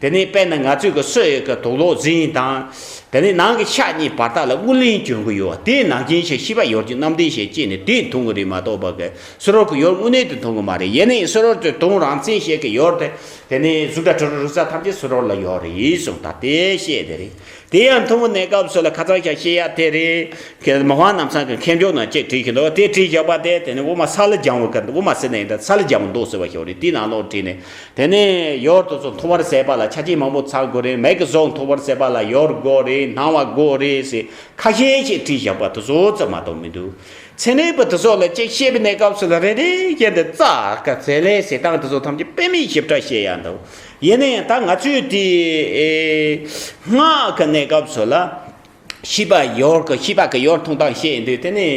དེ་ནས་དཔེར་ན་ང་ཚོས་གི་སོ་ཡི་གི་དུག་ལོག་ཟིན་དང་དེ་ནས་ནང་གི་ཤ་གཉིས་བར་ཐག་ལ་དབུགས་ལིང་གྱོན་གི་ཡོད། དེ་ནང་བཞིན་ཞིག་ཤེས་པ་ཡུལ་གྱི་རྣམ་ལྡན་ཞིག་སྐྱེས་ནས་དེ་མཐོང་གི་རེད་མ་གཏོགས་པ་གི་སོ་ལོར་གི་ཡུལ་དངོས་གནས་དེ་མཐོང་གི་མ་རེད། ཡིན་ནའི་སོ་ལོར་དེ་དོན་རང་མཚན་ཞིག་གི་ཡུལ་དེ་དེ་ནས་གཟུགས་སྒྲ་དྲི་རོ་རེག་བྱ་ཐམས་ཅད་སོ་ལོར་ལ་ཡོད་རེད་གསུངས། ད་དེ་བཤད་དེ་རེད། དེ་ཡང་མཐོང་བའི་གནས་སྐབས་སུ་ལ་ཁ་སང་ཞག་བཤད་ཡ་དེ་རེད། མི་དབང་རྣམ་ཚང་གི་མཁས་མཆོག་ནང་གཅིག་བྲིས་ཤིང་འདུག་དེ་བྲིས་བཞག་པ་དེ་དེ་ནི་དབུ་མ་ས་ལ་ལྗང་བུ་གི་དབུ་མ་ཟེར་ནས་ཡིན་ད་ས་ལ་ལྗང་བུ་འདུག་ཟེར་བ་ཞིག་རེད། དེའི་ནང་ལོགས་བྲིས་ནས་དེ་ནས་ཡུལ་དེ་ཚོ་མཐོང་བར་བྱེད་པ་ལ་ཆ་རྐྱེན་མང་པོ་ཚང་དགོས་རེད། མིག་གིས་གཟུགས་མཐོང་བར་བྱེད་པ་ལ་ཡུལ་དགོས་རེད། སྣང་བ་དགོས་རེད་ཟེར་ཁ་ཤས་ཤིག་བྲིས་བཞག་པ་དེ་ཚོ་ཙམ་མ་གཏོགས་མི་འདུག་ཚན་རིག་པ་དེ་ཚོ་ལ་ཅིག་བཤད་པའི་གནས་སྐབས་སུ་ལ་རེ་རེ་བཞིན་དུ་རྩ་ཀ་ཟེར་ལེ་ཟེར་སྟངས་དེ་ཚོ་ཐམས་ཅད་དཔེ་མེད་ཞིབ་ཕྲ་བཤད་ཡག་འདུག་ཡིན་ན་ཡང་ད་ང་ཚོས་དེ་སྔགས་ཀྱི་གནས་སྐབས་སུ་ལ། ཤེས་པ་ཡོར་གི་ཤེས་པ་གི་ཡོར་མཐོང་སྟངས་བཤད་ཡིན་དུས་དེ་ནི།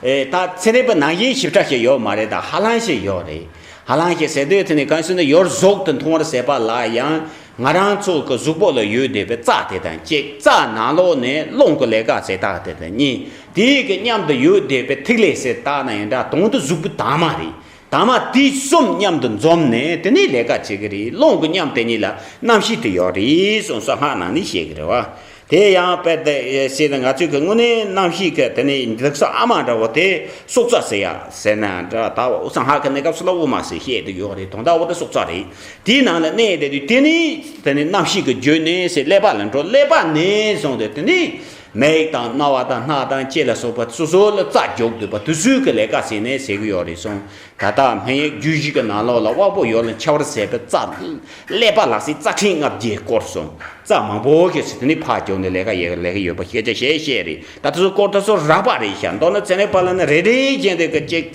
ཨེ་ད་ཚན་རིག་པ་ནང་བཞིན་ཞིབ་ཕྲ་ཞིག་ཡོད་མ་རེད། ད་ཧ་ལམ་ཞིག་ཡོད་རེད། ཧ་ལམ་ཞིག་ཟེར་དུས་དེ་ནི་གང་ཟེར་ན་ཡོར་གཟུགས་དུ་མཐོང་བར་ཟད་པ་ལ་ཡང་ང་རང་ཚོ་གི་གཟུགས་པོ་ལ་ཡོད་བསྡད་པའི་རྩ་དེ་དང་གཅིག་རྩ་ནང་ལོགས་ནས་རླུང་གི་ལས་ཀ་ཟེར་སྟངས་དེ་དང་གཉིས། དེའི་གི་མཉམ་དུ་ཡོད་བསྡད་པའི་ཐིག་ལེ་ཟེར་སྟངས་ན་ཡང་འདྲ་དོན་དུ་གཟུགས་པོ་དྭངས་མ་རེད། དྭངས་མ་དེ་གསུམ་མཉམ་དུ་འཛོམས་ནས་དེ་ནས་ལས་ཀ་བྱེད་ཀྱི་རེད། རླུང་གི་མཉམ་དེ་གཉིས་ལ་རྣམ་ཤེས་དེ་ཡོད་རེད་གསུངས་སོ། སྔགས་ནང་ནས་བཤད་ཀྱི་རེད་བ། དེ་ཡང་དཔེ་དེ་བཤད་ན་ང་ཚོས་ཀྱི་དངོས་གནས་རྣམ་ཤེས་ཀྱི་དེ་ནས་འདུག་ས་ཨ་མ་འདྲ་བོ་དེ་སྲོག་རྩ་ཟེར་ཡ་ཟེར་ན་འདྲ། ད་འོ་སྔགས་ཀྱི་གནས་སྐབས་སུ་ལ་དབུ་མ་ཟེར་བཤད་དུ་ཡོད་རེད། དོན་དག་འོ་དེ་སྲོག་རྩ་རེད། དེའི་ནང་ལ་གནས་དེ་དུས་དེ་ནས་དེ་ནས་རྣམ་ཤེས་ཀྱི་བརྒྱུད་ནས་ཟེར་ཀླད་པ་ལ་འགྲོ། ཀླད་པ་ནས་བཟུང་སྟེ་དེ་ནས་མིག་དང་རྣ་བ་དང་སྣ་དང་ལྕེ་ལ་སོགས་པ་སོ་སོ་ལ་རྩ་འཇོག་དགོས་པ་དུས་ཚོད་ཀྱི་ལས་ཀ་ཟེར་ནས་ཟེར་གྱི་ཡོད་རེད་གསུངས། ད་ལྟ་སྨན་ཡིག་རྒྱུད་བཞི་གི་ནང་ལོགས་ལ་དབང་པོ་ཡོད་ལ་འཆར་བར་ཟད་པའི་རྩ། ཀླད་པ་ལ་ཟེར་རྩ་ཕྲན་ལྔ་བརྒྱ་སྐོར་གསུངས། རྩ་མང་པོ་ཞིག་ཟེར་དེ་ནི་ཕར་བརྒྱུགས་ནས་ལས་ཀ་ཡོད་ལས་ཀ་ཡོད་པ་སྐད་ཆ་བཤད་བཤད་རེད། ད་དེ་ཚོ་སྐོར་དེ་ཚོ་རགས་པ་རེད་ཤག་མདོར་ན་ཚན་རིག་པ་ལ་ནི་རེ་རེ་བཞིན་དུ་གི་གཅིག་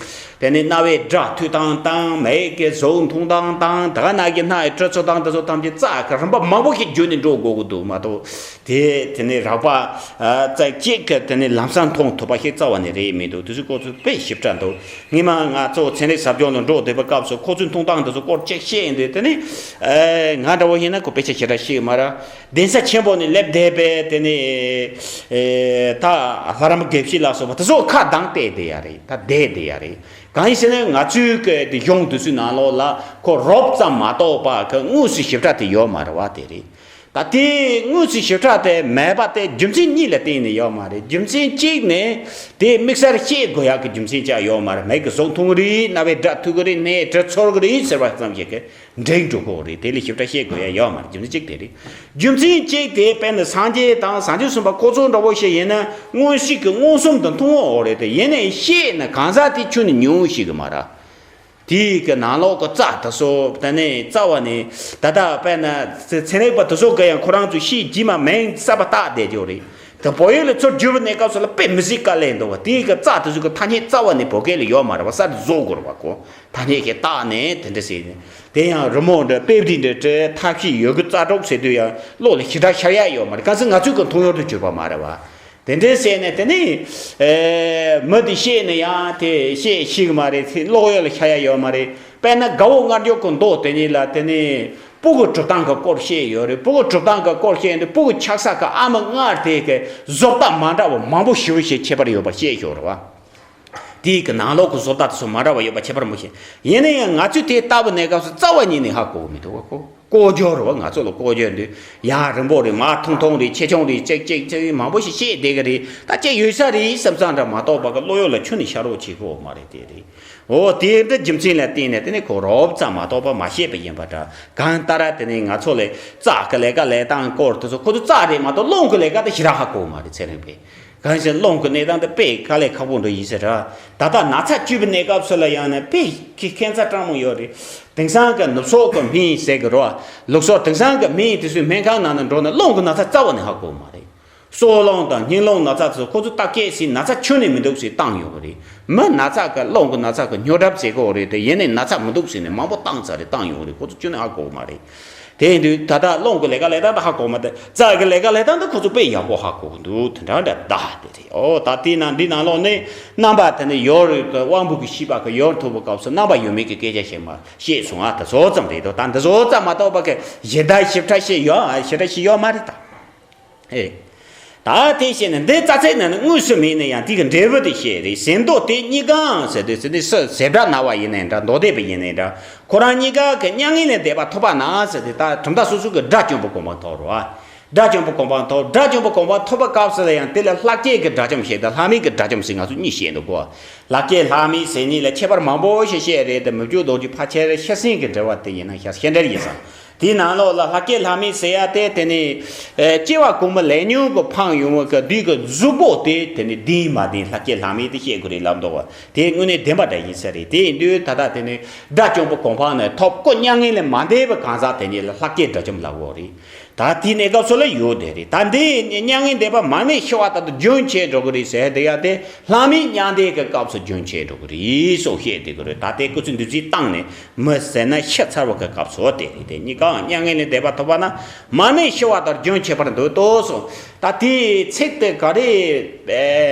དེ་ནི་རྣ་བའི་སྒྲ་ཐོས་སྟངས་དང་། མིག་གི་གཟུགས་མཐོང་སྟངས་དང་། ད་ག་ནང་གི་སྣ་ཡི་དྲི་ཚོར་སྟངས་དེ་ཚོ་ཐམས་ཅད་རྩ་གི་རིམ་པ་མང་པོ་ཞིག་བརྒྱུད་ནས་འགྲོ་དགོས་ཀྱི་འདུག་མ་གཏོགས། དེ་དེ་ནས་རགས་པ་ཨ་རྩ་གཅིག་གི་དེ་ནས་ལམ་སང་མཐོང་ཐུབ་པ་ཞིག་རྩ་བ་ནས་རེད་མི་འདུག་དེ་ཚོའི་སྐོར་ཚོ་དཔེ་ཞིབ་ཕྲ་འདུག་སྔོན་མ་ང་ཚོ་ཚན་རིག་ཟབ་སྦྱོང་ལ་འགྲོ་བསྡད་པའི་སྐབས་སུ་ཁོ་ཚོས་མཐོང་སྟངས་དེ་ཚོ་སྐོར་གཅིག་བཤད་ཡིན་དུས། དེ་ནས་ཨ་ང་འདྲ་བོ་ཡིན་ན་ཁོ་དཔེ་ཆ་ཞེ་དྲག་ཤེས་ཀྱི་མ་རེད། གདན་ས་ཆེན་པོ་ནས་སླེབས་བསྡད་པའི་དེ་ནས་ཨེ་ད་ལྷ་རམས་དགེ་བཤེས་ལ་སོགས་པ་དེ་ཚོ་ཁ་གདངས་བལྟས་བསྡད་ཡ་རེད། ད་བསྡད་བསྡད་ཡ་རེད། གང་ཡིན་ཟེར་ན་ང་ཚོའི་གི་དེ་གཞུང་དེ་ཚོའི་ནང་ལོགས་ལ་ཁོ་རོབ་ཙམ་མ་གཏོགས་པ་གི་དངོས་སུ་ཞིབ་ཕྲ་དེ་ཡོད་མ་རེད་བ། དེ་རེད། ད་དེ་དངོས་སུ་ཞིབ་ཕྲ་དེ་མེད་པ་དེ་རྒྱུ་མཚན་གཉིས་ལ་བརྟེན་ནས་ཡོད་མ་རེད། རྒྱུ་མཚན་གཅིག་ནི་དེ་དམིགས་བསལ་བཤད་དགོས་ཡག་གི་རྒྱུ་མཚན་ཅིག་ཡོད་མ་རེད། མིག་གིས་གཟུགས་མཐོང་གི་རེད། རྣ་བས་སྒྲ་ཐོས་ཀྱི་རེད། སྣས་དྲི་ཚོར་གྱི་རེད་ཟེར་བ་ཙམ་ཞིག་གིས་འགྲིག་འགྲོ་གི་རེད། དེ་ལས་ཞིབ་ཕྲ་བཤད་དགོས་ཡག་ཡོད་མ་རེད། རྒྱུ་མཚན་གཅིག་དེ་རེད། རྒྱུ་མཚན་གཅིག་དེ་དཔེར་ན་སངས་རྒྱས་དང་། སངས་རྒྱས་གསུངས་པ་ཁོ་ཚོ་འདྲ་བོ་ཞིག་ཡིན་ན་མངོན་ཤེས་ཀྱིས་མངོན་སུམ་དུ་མཐོང་བ་འོ་རེད་དེ། ཡིན་ནའི་བཤད་ན་གང་ཟག་དེ་ཁྱོན་ནས་མྱོང་ཤེས་ཀྱི་མ་རེད། དེའི་གི་ནང་ལོགས་ཀྱི་རྩ་དེ་ཚོ་དེ་ནས་རྩ་བ་ནས་ད་ལྟ་དཔེར་ན་ཚན་རིག་པ་དེ་ཚོ་གི་ཡང་ཁོ་རང་ཚོས་ཤེས་རྒྱུ་མ་མིང་གསར་པ་བཏགས་བསྡད་ཀྱི་ཡོད་རེད། དེ་བོད་ཡིག་ལ་ཚུར་བསྒྱུར་བའི་གནས་སྐབས་སུ་ལ་དཔེ་མི་སྲིད་དཀའ་ལས་འདུག་བ། དེའི་གི་རྩ་དེ་ཚོ་གི་ཐ་སྙད་རྩ་བ་ནས་བོད་སྐད་ལ་ཡོད་མ་རེད་བ། གསར་དུ་བཟོ་དགོས་རེད་བ། ཁོ་ཐ་སྙད་ཞིག་བཏགས་ནས་དེ་འདྲ་ཟེར་ནས། དེ་ཡང་རི་མོ་འདྲ་དཔེ་རིས་འདྲ་བྲིས། ཐབས་ཤེས་ཡོད་རྒུ་རྩལ་སྤྲུགས་ཟེར་དུས་ཡང་བློ་ལ་ཞེ་དྲག་ཤར་ཡག་ཡོད་མ་རེད། གལ་སྲིད་ང་ཚོས་གི་མཐོང་ཡོང་དུ་གྱུར་པ་མ་རེད་བ། དེ་འདྲའི་བཤད་ནས་དེ་ནི་ཨེ་མི་དེ་བཤད་ནས་ཡང་དེ་བཤད་ཤེས་གི་མ་རེད། དེ་ཀློག་ཡག་ལ་ཤར་ཡག་ཡོད་མ་རེད། དཔེར་ན་དགའ་བོ་ངར་སྐྱོ་གི་མདོ་དེ་ཉིད་ལ་དེ་ནི་སྤུ་གུ་གྲུབ་སྟངས་ཀྱི་སྐོར་བཤད་ཡོད་རེད། སྤུ་གུ་གྲུབ་སྟངས་ཀྱི་སྐོར་བཤད་ཡོད་དུས་སྤུ་གུ་ཆགས་ས་གི་ཨ་མ་མངལ་དེ་གི་བཟོ་ལྟ་མ་འདྲ་བ་མང་པོ་ཞེ་པོ་ཞིག་ཁྱད་པར་ཡོད་པ་བཤད་ཡོད་རེད་བ། དེའི་གི་ནང་ལོགས་ཀྱི་བཟོ་ལྟ་དེ་ཚོ་མ་འདྲ་བ་ཡོད་པ་ཁྱད་པར་མི་ཤེས། ཡིན་ན་ཡང་ང་ཚོས་དེ་ལྟ་བུ་གནས་སྐབས་སུ་རྩ་བ་ཉིད་ནས་ཧ་གོ་གི་མི་འདུག་གོ། ལྐོག་གྱུར་རེད་བ། ང་ཚོ་ལ་ལྐོག་གྱུར་འདུག་ཡར་རིང་པོ་རེད། མར་ཐུང་ཐུང་རེད། ཆེ་ཆུང་རེད། ཅིག་ཅིག་ཅིག་མང་པོ་ཞིག་བཤད་བསྡད་གི་རེད། ད་ཅིག་ཡོད་ས་རེད་བསམ་ཙང་འདྲ་མ་གཏོགས་པ་གི་བློ་ཡུལ་ལ་ཁྱོན་ནས་ཤར་རོགས་བྱེད་གི་ཡོད་མ་རེད། དེ་རེད། འོ་དེ་འདྲ་རྒྱུ་མཚན་ལ་བརྟེན་ནས་དེ་ནི་ཁོ་རོབ་ཙམ་མ་གཏོགས་པ་མ་བཤད་པ་ཡིན་པ་འདྲ། གང་ལྟར་དེ་ནི་ང་ཚོ་ལ་རྩ་གི་ལས་ཀ་ལས་སྟངས་སྐོར་དེ་ཚོ་ཁོ་ཚོ་རྩ་རེད་མ་གཏོགས་རླུང་གི་ལས་ཀ་དེ་ཞེ་དྲག་ཧ་གོ་མ་རེད། ཚན་རིག་པས། གང་ཞིག་རླུང་གི་གནས་སྟངས་དེ་དཔེ་དཀའ་ལས་ཁག་པོ་འདྲ་ཡིན་ཟེར་ར། ད་ལྟ་ན་ཚ་བཅོས་པའི་གནས་སྐབས་སུ་ལ་ཡང་ན་དཔེ་ཁྱད་མཚར་སྤྲང་མོ་ཡོད་རེད། དེང་སང་གི་ནུབ་ཕྱོགས་ཀྱི་སྨན་ཟེར་གི་རོ། ལུགས་སྲོལ་དེང་སང་གི་སྨན་དེ་ཚོའི་སྨན་ཁང་ནང་ན་འགྲོ་ན་རླུང་གི་ན་ཚ་རྩ་བ་ནས་ཧ་གོ་མ་རེད། སྲོག་རླུང་དང་སྙིང་རླུང་ན་ཚ་ཚོ་ཁོ་ཚོ་བརྟག་དཔྱད་བྱས་ན་ཚ་ཁྱོན་ནས་མི་འདུག་ཟེར་བཏང་ཡོད་གི་རེད། མི་ན་ཚ་གི་རླུང་གི་ན་ཚ་གི་སྨྱོ་གྲབས་བྱེད་གི་ཡོད་རེད་དེ། ཡིན་ནའི་ན་ཚ་མི་འདུག་ཟེར་ནས་མང་པོ་བཏང་ཚར་རེད། བཏང་ཡོད་གི་རེད། ཁོ་ཚོ་ཁྱོན་ནས་ཧ་གོ་མ་རེད། དེ་ཡིན་དུས་ད་ལྟ་རླུང་གི་ལས་ཀ་ལས་སྟངས་དེ་ཧ་གོ་མ་ཐུབ། རྩ་གི་ལས་ཀ་ལས་སྟངས་དེ་ཁོ་ཚོ་དཔེ་ཡག་པོ་ཧ་གོ་གི་འདུག་དེ་འདྲ་འདྲ་གདའ་དེ་རེད། ཨོ་ད་དེའི་ནང་འདི་ནང་ལོགས་ནས་རྣམ་པ་དེ་ནི་ཡོད་རེད་དེ། དབང་པོ་གི་ཤེས་པ་གི་ཡོད་ཐུབ་པའི་སྐབས་སུ་རྣམ་པ་ཡོད་མེད་ཀྱི་སྐད་ཆ་བཤད་མ་བཤད་སོང་ཨ། དེ་ཚོ་ཙམ་རེད་དོ། ད་འདི་ཚོ་ཙམ་མ་གཏོགས་པ་གི་ཞེ་དྲག་ཞིབ་ཕྲ་བཤད་ཡོད་ཨ། ཞེ་དྲག་ཞིག་ཡོད་མ་རེད་ད། ཨེ། ད་དེ་བཤད་ན་འདི་རྩ་ཚིག་ནང་ན་དངོས་སུ་མེད་ན་ཡང་དེ་གི་འབྲས་བུ་དེ་བཤད་རེད། ཟེར་མདོ་དེ་གཉིས་ཀའང་ཟེར་དུས་ཟེར་ནས་སུ་ཟེ་བྲག་ན་བ་ཡིན་ནའི་འདྲ། མདོ་སྡེ་པ་ཡིན་ནའི་འདྲ། ཁོ་རང་གཉིས་ཀ་གི་མྱ་ངན་ལས་འདས་པ་ཐོབ་པ་ན་ཟེར་དུས་ད་གྲུབ་མཐའ་སོ་སོ་གི་དགྲ་བཅོམ་པའི་གོ་འཕང་ཐོབ་རོ། དགྲ་བཅོམ་པའི་གོ་འཕང་ཐོབ། དགྲ་བཅོམ་པའི་གོ་འཕང་ཐོབ་པའི་སྐབས་སུ་ལ་ཡང་དེ་ལ་ལྷ་བསྐྱེད་ཀྱི་དགྲ་བཅོམ་ཞེས་དང་ལྷ་མིན་གྱི་དགྲ་བཅོམ་ཟེར་ང་ཚོ་གཉིས་བཤད་འདུག་གོ། ལྷ་བསྐྱེད་ལྷ་མིན་ཟེར་གཉིས་ལ་ཁྱད་པར་མང་པོ་ཞིག་བཤད་རེད་དེ། མི་བསྐྱོད་རྡོ་རྗེ་ཕལ་ཆེར་ཤེར་ཕྱིན་གྱི་འགྲེལ་བ་དེ་ཡིན་ན་ཤེར་ཕྱིན་འགྲེལ་ཡིན་ཙང་། དེའི་ནང་ལོགས་ལ་ལྷ་བསྐྱེད་ལྷ་མིན་ཟེར་ཡ་དེ་དེ་ནི། ཨེ། སྐྱེ་བ་གོང་མ་ལས་ཉོན་གྱི་འཕངས་ཡོང་བ་གི་དུས་ཀྱི་གཟུགས་པོ་དེ་དེ་ནི་བདེན་མ་བདེན་ལྷ་བསྐྱེད་ལྷ་མིན་དེ་བཤད་དགོས་རེད་ལབ་འདུག་བ། དེ་དངོས་གནས་བདེན་པ་འདྲ་ཡིན་ས་རེད། དེ་ཡིན་དུས་ད་ལྟ་དེ་ནི་དགྲ་བཅོམ་པའི་གོ་འཕང་ནས་ཐོབ། ཁོ་མྱ་ངན་ལས་མ་འདས་པའི་གང་ཟག་དེ་ཉིད་ལ་ལྷ་བསྐྱེད་དགྲ་བཅོམ་ལབ་དགོས་རེད། ད་དེའི་གནས་སྐབས་སུ་ལ་ཡོད་དེ་རེད། ད་འདི་མྱ་ངན་འདས་པ་མར་མེ་ཤི་བ་ལྟར་དུ་རྒྱུན་ཆད་འགྲོ་གི་རེད་ཟེར་དེ་ཡ་དེ་ལྷ་མིའི་མྱང་འདས་ཀྱི་སྐབས་སུ་རྒྱུན་ཆད་འགྲོ་གི་རེད་སོགས་བཤད་དེ་གི་རེད། ད་དེ་སྐུ་ཚེ་འདི་ཚེ་བཏང་ནས་མི་ཟེར་ན་ཤི་ཚར་བ་གི་སྐབས་སུ་དེ་རེད། དེ་གཉིས་ཀའང་མྱ་ངན་ལས་འདས་པ་ཐོབ་པ་ན་མར་མེ་ཤི་བ་ལྟར་རྒྱུན་ཆད་པར་འདོད་དོ་སོགས། ད་དེའི་ཚིག་དེ་ག་རེ་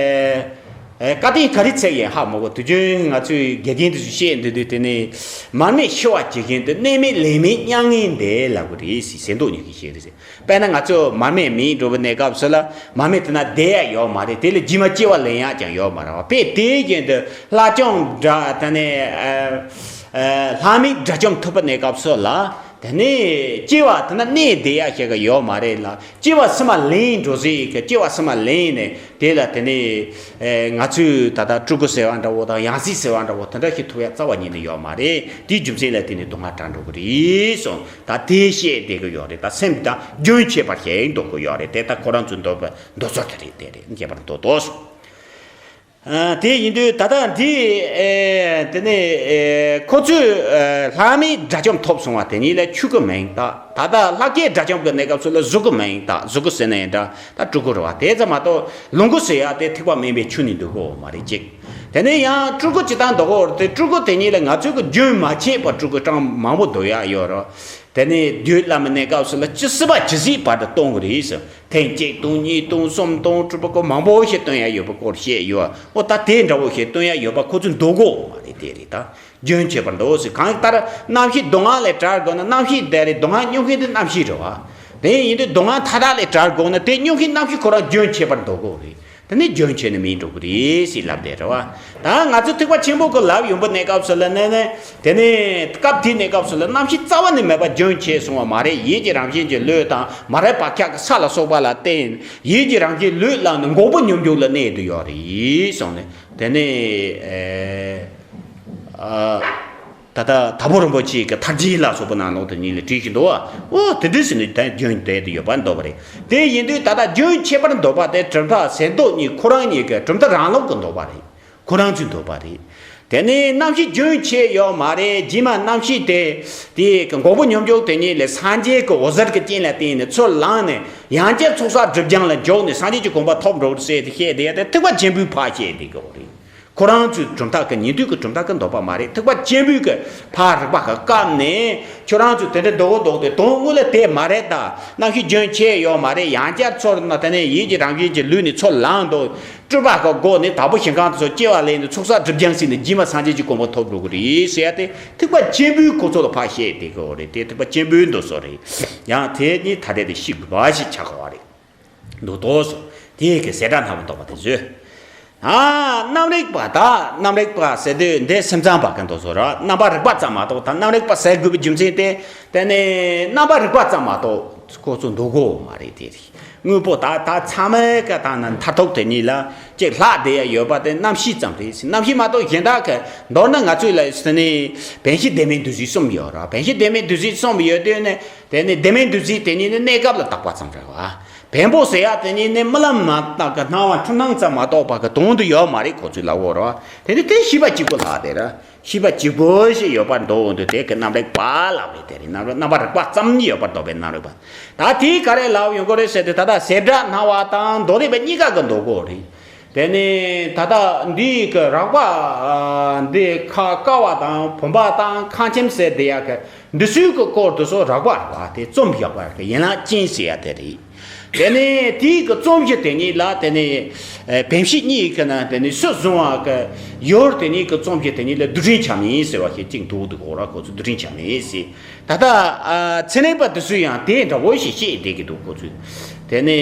བཀའ་བསྟན་ག་རེ་ཚིག་ཡིན་ཧ་མ་གོ། དུས་རྒྱུན་ང་ཚོའི་དགེ་རྒན་དེ་ཚོས་བཤད་འདི་དུས་དེ་ནས་མར་མེ་ཤི་བ་ཇི་བཞིན་དུ་གནས་མེད་ལས་མེད་མྱ་ངན་འདས་ལབ་གི་རེད་ཟེར། ཟས་མདོག་ཉིད་ཀྱིས་བཤད་རེད་ཟེར། དཔེར་ན་ང་ཚོ་མར་མེ་མེད་འགྲོ་བའི་གནས་སྐབས་སུ་ལ་མར་མེ་དེ་ན་བསྡད་ཡ་ཡོད་མ་རེད། དེ་ལས་རྗེས་མ་སྐྱེ་བ་ལེན་ཡ་ཀྱང་ཡོད་མ་རེད་བ། དཔེ་དེ་བཞིན་དུ་ལྷ་ལྕམ་དགྲ་དེ་ནས་ལྷ་མིའི་དགྲ་བཅོམ་ཐུབ་པའི་གནས་སྐབས་སུ་ལ། དེ་ནས་སྐྱེ་བ་དེ་ན་གནས་བསྡད་ཡ་ཞིག་གི་ཡོད་མ་རེད་ལ། སྐྱེ་བ་ཕྱི་མ་ལེན་འགྲོ་ཟིག་གི་སྐྱེ་བ་ཕྱི་མ་ལེན་ནས་དེ་ལ་དེ་ནས་ང་ཚོས་ད་ལྟ་སྤྲུལ་སྐུ་ཟེར་བ་འདྲ་བོ་དང་ཡང་སྲིད་ཟེར་བ་འདྲ་བོ་དེ་འདྲ་ཞིག་ཐུབ་ཡ་རྩ་བ་ཉིད་ནས་ཡོད་མ་རེད། དེའི་རྒྱུ་མཚན་ལ་བརྟེན་ནས་སྡུག་བསྔལ་དྲག་འགྲོ་གི་རེད་གསུངས། ད་དེ་བཤད་བསྡད་གི་ཡོད་རེད། ད་སེམས་ད་རྒྱུན་ཆད་པར་བྱས་འདུག་གི་ཡོད་རེད། དེ་ད་ཁོ་རང་ཚོའི་འདོད་པ་འདོད་ཚུལ་དེ་རེད། དེ་རེད། ངེས་པར་འདོད་དོ་གསུངས། ཨ། དེ་ཡིན་དུས་ད་ལྟ་འདི་ཨེ་དེ་ནས་ཨེ་ཁོ་ཚོས་ཨེ་ལྷ་མིའི་དགྲ་བཅོམ་ཐོབ་སོང་བ་དེ་ཉིད་ལ་ཆུད་ཀི་མིན། ད་ད་ལྟ་ལྷ་སྐལ་དགྲ་བཅོམ་གྱི་གནས་སྐབས་སུ་ལ་གཟུགས་ཀི་མིན། ད་གཟུགས་ཀི་ཟེར་ན་ཡིན་འདྲ། ད་སྤྲུལ་སྐུ་རེད་བ། དེ་ཙམ་མ་གཏོགས་ལོངས་སྐུ་ཟེར་ཡ་དེ་ཐེག་པ་དམན་པའི་ཆོས་ནི་འདོད་གོ་མ་རེད་ཅིག་དེ་ནས་ཡང་སྤྲུལ་སྐུ་ཅི་ལྟར་འདོད་གོ་རེད། དེ་སྤྲུལ་སྐུ་དེ་ཉིད་ལ་ང་ཚོས་ཀྱི་རྒྱུན་མ་ཆད་པར་སྤྲུལ་སྐུ་གྲངས་མང་པོ་འདོད་ཡ་ཡོད་རེད། དེ་ནས་རྒྱུད་བླ་མའི་གནས་སྐབས་སུ་ལ་ཇི་སྲིད་པ་ཇི་སྲིད་བར་དུ་གཏོང་གི་རེད་ཟེར། ཐེངས་གཅིག་དང་གཉིས་དང་གསུམ་དང་དྲུག་པ་ཀོ་མང་པོ་ཞིག་སྟོན་ཡ་ཡོད་པ་སྐོར་བཤད་ཡོད། འོ་ད་དེ་འདྲ་བོ་ཞིག་སྟོན་ཡ་ཡོད་པ་ཁོ་ཚོས་འདོད་གོ་མ་རེད། དེ་རེད། ད་རྒྱུན་ཆད་པར་འདོད་ཟེར། གང་ལྟར་རྣམ་ཤེས་སྡུག་བསྔལ་ལས་བྲལ་དགོས་ན་རྣམ་ཤེས་དེ་རེད། སྡུག་བསྔལ་མྱོང་མཁན་དེ་རྣམ་ཤེས་རེད་བ། དེ་ཡིན་དུས་སྡུག་བསྔལ་མཐའ་དག་ལས་བྲལ་དགོས་ན་དེ་མྱོང་མཁན་རྣམ་ཤེས་ཁོ་རང་རྒྱུན་ཆད་པར་འདོད་གོ་རེད། དེ་ནི་རྒྱུན་ཆད་ནི་མིན་འགྲོ་གི་རེད་ཟེར་ལབ་བསྡད་རེད་བ། ད་ང་ཚོ་ཐེག་པ་ཆེན་པོ་གི་ལབ་ཡོང་པའི་གནས་སྐབས་སུ་ལ་ནི་ནི་དེ་ནི་སྐབས་དེའི་གནས་སྐབས་སུ་ལ་རྣམ་ཤེས་རྩ་བ་ནས་མེད་པ་རྒྱུན་ཆད་སོང་བ་མ་རེད། ཡིད་ཀྱི་རང་བཞིན་གྱི་ལུས་དང་མ་རིག་པ་ཁྱག་གི་ས་ལ་སོགས་པ་ལ་བརྟེན་ཡིད་ཀྱི་རང་བཞིན་ལུས་ལ་ནི་འགོག་པའི་སྙོམས་འཇུག་ལ་གནས་དུ་ཡོད་རེད་གསུངས་ནས། དེ་ནི་ཨེ་ཨ། ད་ལྟ་དྭགས་པོ་རིན་པོ་ཆེ་གི་ཐར་རྒྱན་ལ་སོགས་པ་ནང་ལོགས་དེ་ཉིད་ལ་བྲིས་ཤིང་འདུག་བ། འོ་དེ་འདྲ་ཟེར་ནས་ད་རྒྱུན་བསྡད་དུ་ཡོད་པ་འདོད་པ་རེད། དེ་ཡིན་དུས་ད་ལྟ་རྒྱུན་ཆད་པར་འདོད་པ་དེ་གྲུབ་མཐའ་ཟས་མདོག་གཉིས་ཁོ་རང་གཉིས་ཀྱི་གྲུབ་མཐའ་རང་ལུགས་ཀྱི་འདོད་པ་རེད། ཁོ་རང་ཚོའི་འདོད་པ་རེད། དེ་ནས་རྣམ་ཤེས་རྒྱུན་ཆད་ཡོད་མ་རེད། རྗེས་མ་རྣམ་ཤེས་དེ་དེའི་གི་འགོག་པའི་སྙོམས་འཇུག་དེ་ཉིད་ལས་སངས་རྒྱས་ཀྱི་འོད་ཟེར་གྱི་རྐྱེན་ལ་བརྟེན་ནས་ཚུར་ལངས་ནས་ཡང་བསྐྱར་ཚོགས་བསགས་སྒྲིབ་སྦྱང་ལ་འཇུག་ནས་སངས་རྒྱས་ཀྱི་གོ་འཕང་ཐོབ་འགྲོ་བར་ཟེར་ཏེ་བཤད་དེ་ཡ་དེ་ཐེག་པ་ཆེན་པོའི་ཕར་བཤད་དེ་གི་འོ་རེད། ཁོ་རང་ཚོའི་གྲུབ་མཐའ་གི་ཉན་ཐོས་ཀྱི་གྲུབ་མཐའ་གི་འདོད་པ་མ་རེད། ཐེག་པ་ཆེན་པོའི་གི་ཕར་རིགས་པ་གི་སྐབས་ནས་ཁྱོད་རང་ཚོས་དེ་འདྲ་འདོད་གོ་འདོད་དེ་དོན་དངོས་ལ་དེ་མ་རེད། ད་རྣམ་ཤེས་རྒྱུན་ཆད་ཡོད་མ་རེད། ཡང་བསྐྱར་ཚུར་ན་དེ་ནས་ཡིད་ཀྱི་རང་བཞིན་གྱི་ལུས་ནས་ཚུར་ལངས་འདུག་སྤྲུལ་པ་གི་སྒོ་ནས་དྭགས་པོ་ཞིང་ཁམས་དུ་སོགས་སྐྱེ་བ་ལེན་ནས་ཚོགས་བསགས་སྒྲིབ་སྦྱང་ཟིན་ནས་རྗེས་མ་སངས་རྒྱས་ཀྱི་གོ་འཕང་ཐོབ་འགྲོ་གི་རེད་ཟེར་ཡ་དེ་ཐེག་པ་ཆེན་པོའི་ཁོ་ཚོ་ལ་ཕར་བཤད་དེ་གི་འོ་རེད། དེ་ཐེག་པ་ཆེན་པོའི་འདོད་སོ་རེད། ཡང་དེ་གཉིས་ཐ་དད་དུ་ཤེས་དགོས་པ་ཞིག་ཆགས་དགོས་པ་རེད། འདུག་དོ་སོ། དེའི་གི་ཟད་འགྲ་སྣང་བ་འདོད་པ་དེ་བཟོས། ཨ། རྣམ་རིག་པ་དག་རྣམ་རིག་པ་ཟེར་དུས་འདི་སེམས་ཙམ་པ་གི་འདུག་སོ་ར། རྣམ་པར་རིག་པ་ཙམ་མ་གཏོགས། ད་རྣམ་རིག་པ་ཟེར་དགོས་པའི་རྒྱུ་མཚན་དེ་དེ་ནི་རྣམ་པར་རིག་པ་ཙམ་མ་གཏོགས་ཁོ་ཚོ་འདོད་གོ་མ་རེད། དེ་རེད། དངོས་པོ་ད་ད་ཚང་མའི་གི་ད་ན་མཐར་ཐུག་དེ་ཉིད་ལ་ཅིག་ལྷག་བསྡད་ཡ་ཡོད་པ་དེ་རྣམ་ཤེས་ཙམ་རེད། རྣམ་ཤེས་མ་གཏོགས་གཞན་དག་གི་མདོར་ན་ང་ཚོས་ལ་ཟེར་ནས་བདེན་བཞི་བདེན་མེད་འདུ་བྱེད་གསུམ་ཡོད་ར། བདེན་བཞི་བདེན་མེད་འདུ་བྱེད་གསུམ་ཡོད་དུས་ནི་དེ་ནི་བདེན་མེད་འདུ་བྱེད་དེ་ཉིད་ནི་གནས་སྐབས་ལ་བཏགས་པ་ཙམ་རེད་བ། བེམ་པོ་ཟེར་ཡ་དེ་ཉིད་ནི་རྨི་ལམ་མ་དག་གི་སྣང་བ་འཁྲུལ་སྣང་ཙམ་མ་གཏོགས་པ་གི་དོན་དུ་ཡོད་མ་རེད། ཁོ་ཚོས་ལབ་ཡོད་རེད་བ། དེ་ནི་དེ་ཤེས་པ་གཅིག་པུ་ལྷག་དེ་ར། ཤེས་པ་གཅིག་པུ་ཞིག་ཡོད་པར་འདོད་འོང་དུས་དེ་གི་རྣམ་རིག་པ་ལབ་རེད། དེ་རེད། རྣམ་རིག་རྣམ་པར་རིག་པ་ཙམ་ཡོད་པར་འདོད་པའི་རྣམ་རིག་པ། ད་དེའི་ག་རེ་ལབ་ཡོང་གི་རེད་ཟེར་དུས་ད་ལྟ་ཟད་འགྲ་སྣང་བ་དང་མདོ་སྡེ་པ་གཉིས་ཀ་གི་འདོད་གོ་རེད། དེ་ནི་ད་ལྟ་འདིའི་གི་རགས་པ་འདི་ཁ་ཀ་བ་དང་བུམ་པ་དང་ཁ་ཆེམས་ཟེར་དེ་ཡ་གི་འདི་ཚོའི་གི་སྐོར་དུ་སོགས་རགས་པ་རེད་བ། དེ་རྩོམ་བཞག་པ་གི་ཡན་ལག་ཅན་ཟེར་ཡ་དེ་རེད། དེ་ནས་དེའི་གི་རྩོམ་གཞི་དེ་ཉིད་ལ་དེ་ནས་བེམ་ཤེས་གཉིས་ཀྱི་ནང་དེ་ནས་སུ་བཟུང་བ་གི་ཡོད། དེ་ཉིད་ཀྱི་རྩོམ་གཞི་དེ་ཉིད་ལ་རྡུལ་ཕྲན་ཆ་མེད་ཟེར་བ་ཞིག་ཅིག་འདུག་འདུག་གོ་ར། ཁོ་ཚོ་རྡུལ་ཕྲན་ཆ་མེད་ཟེར། ད་ལྟ་ཚན་རིག་པ་དེ་ཚོས་ཡང་དེ་འདྲ་བོ་ཞིག་བཤད་བསྡད་ཀྱི་འདུག་ཁོ་ཚོས། དེ་ནས་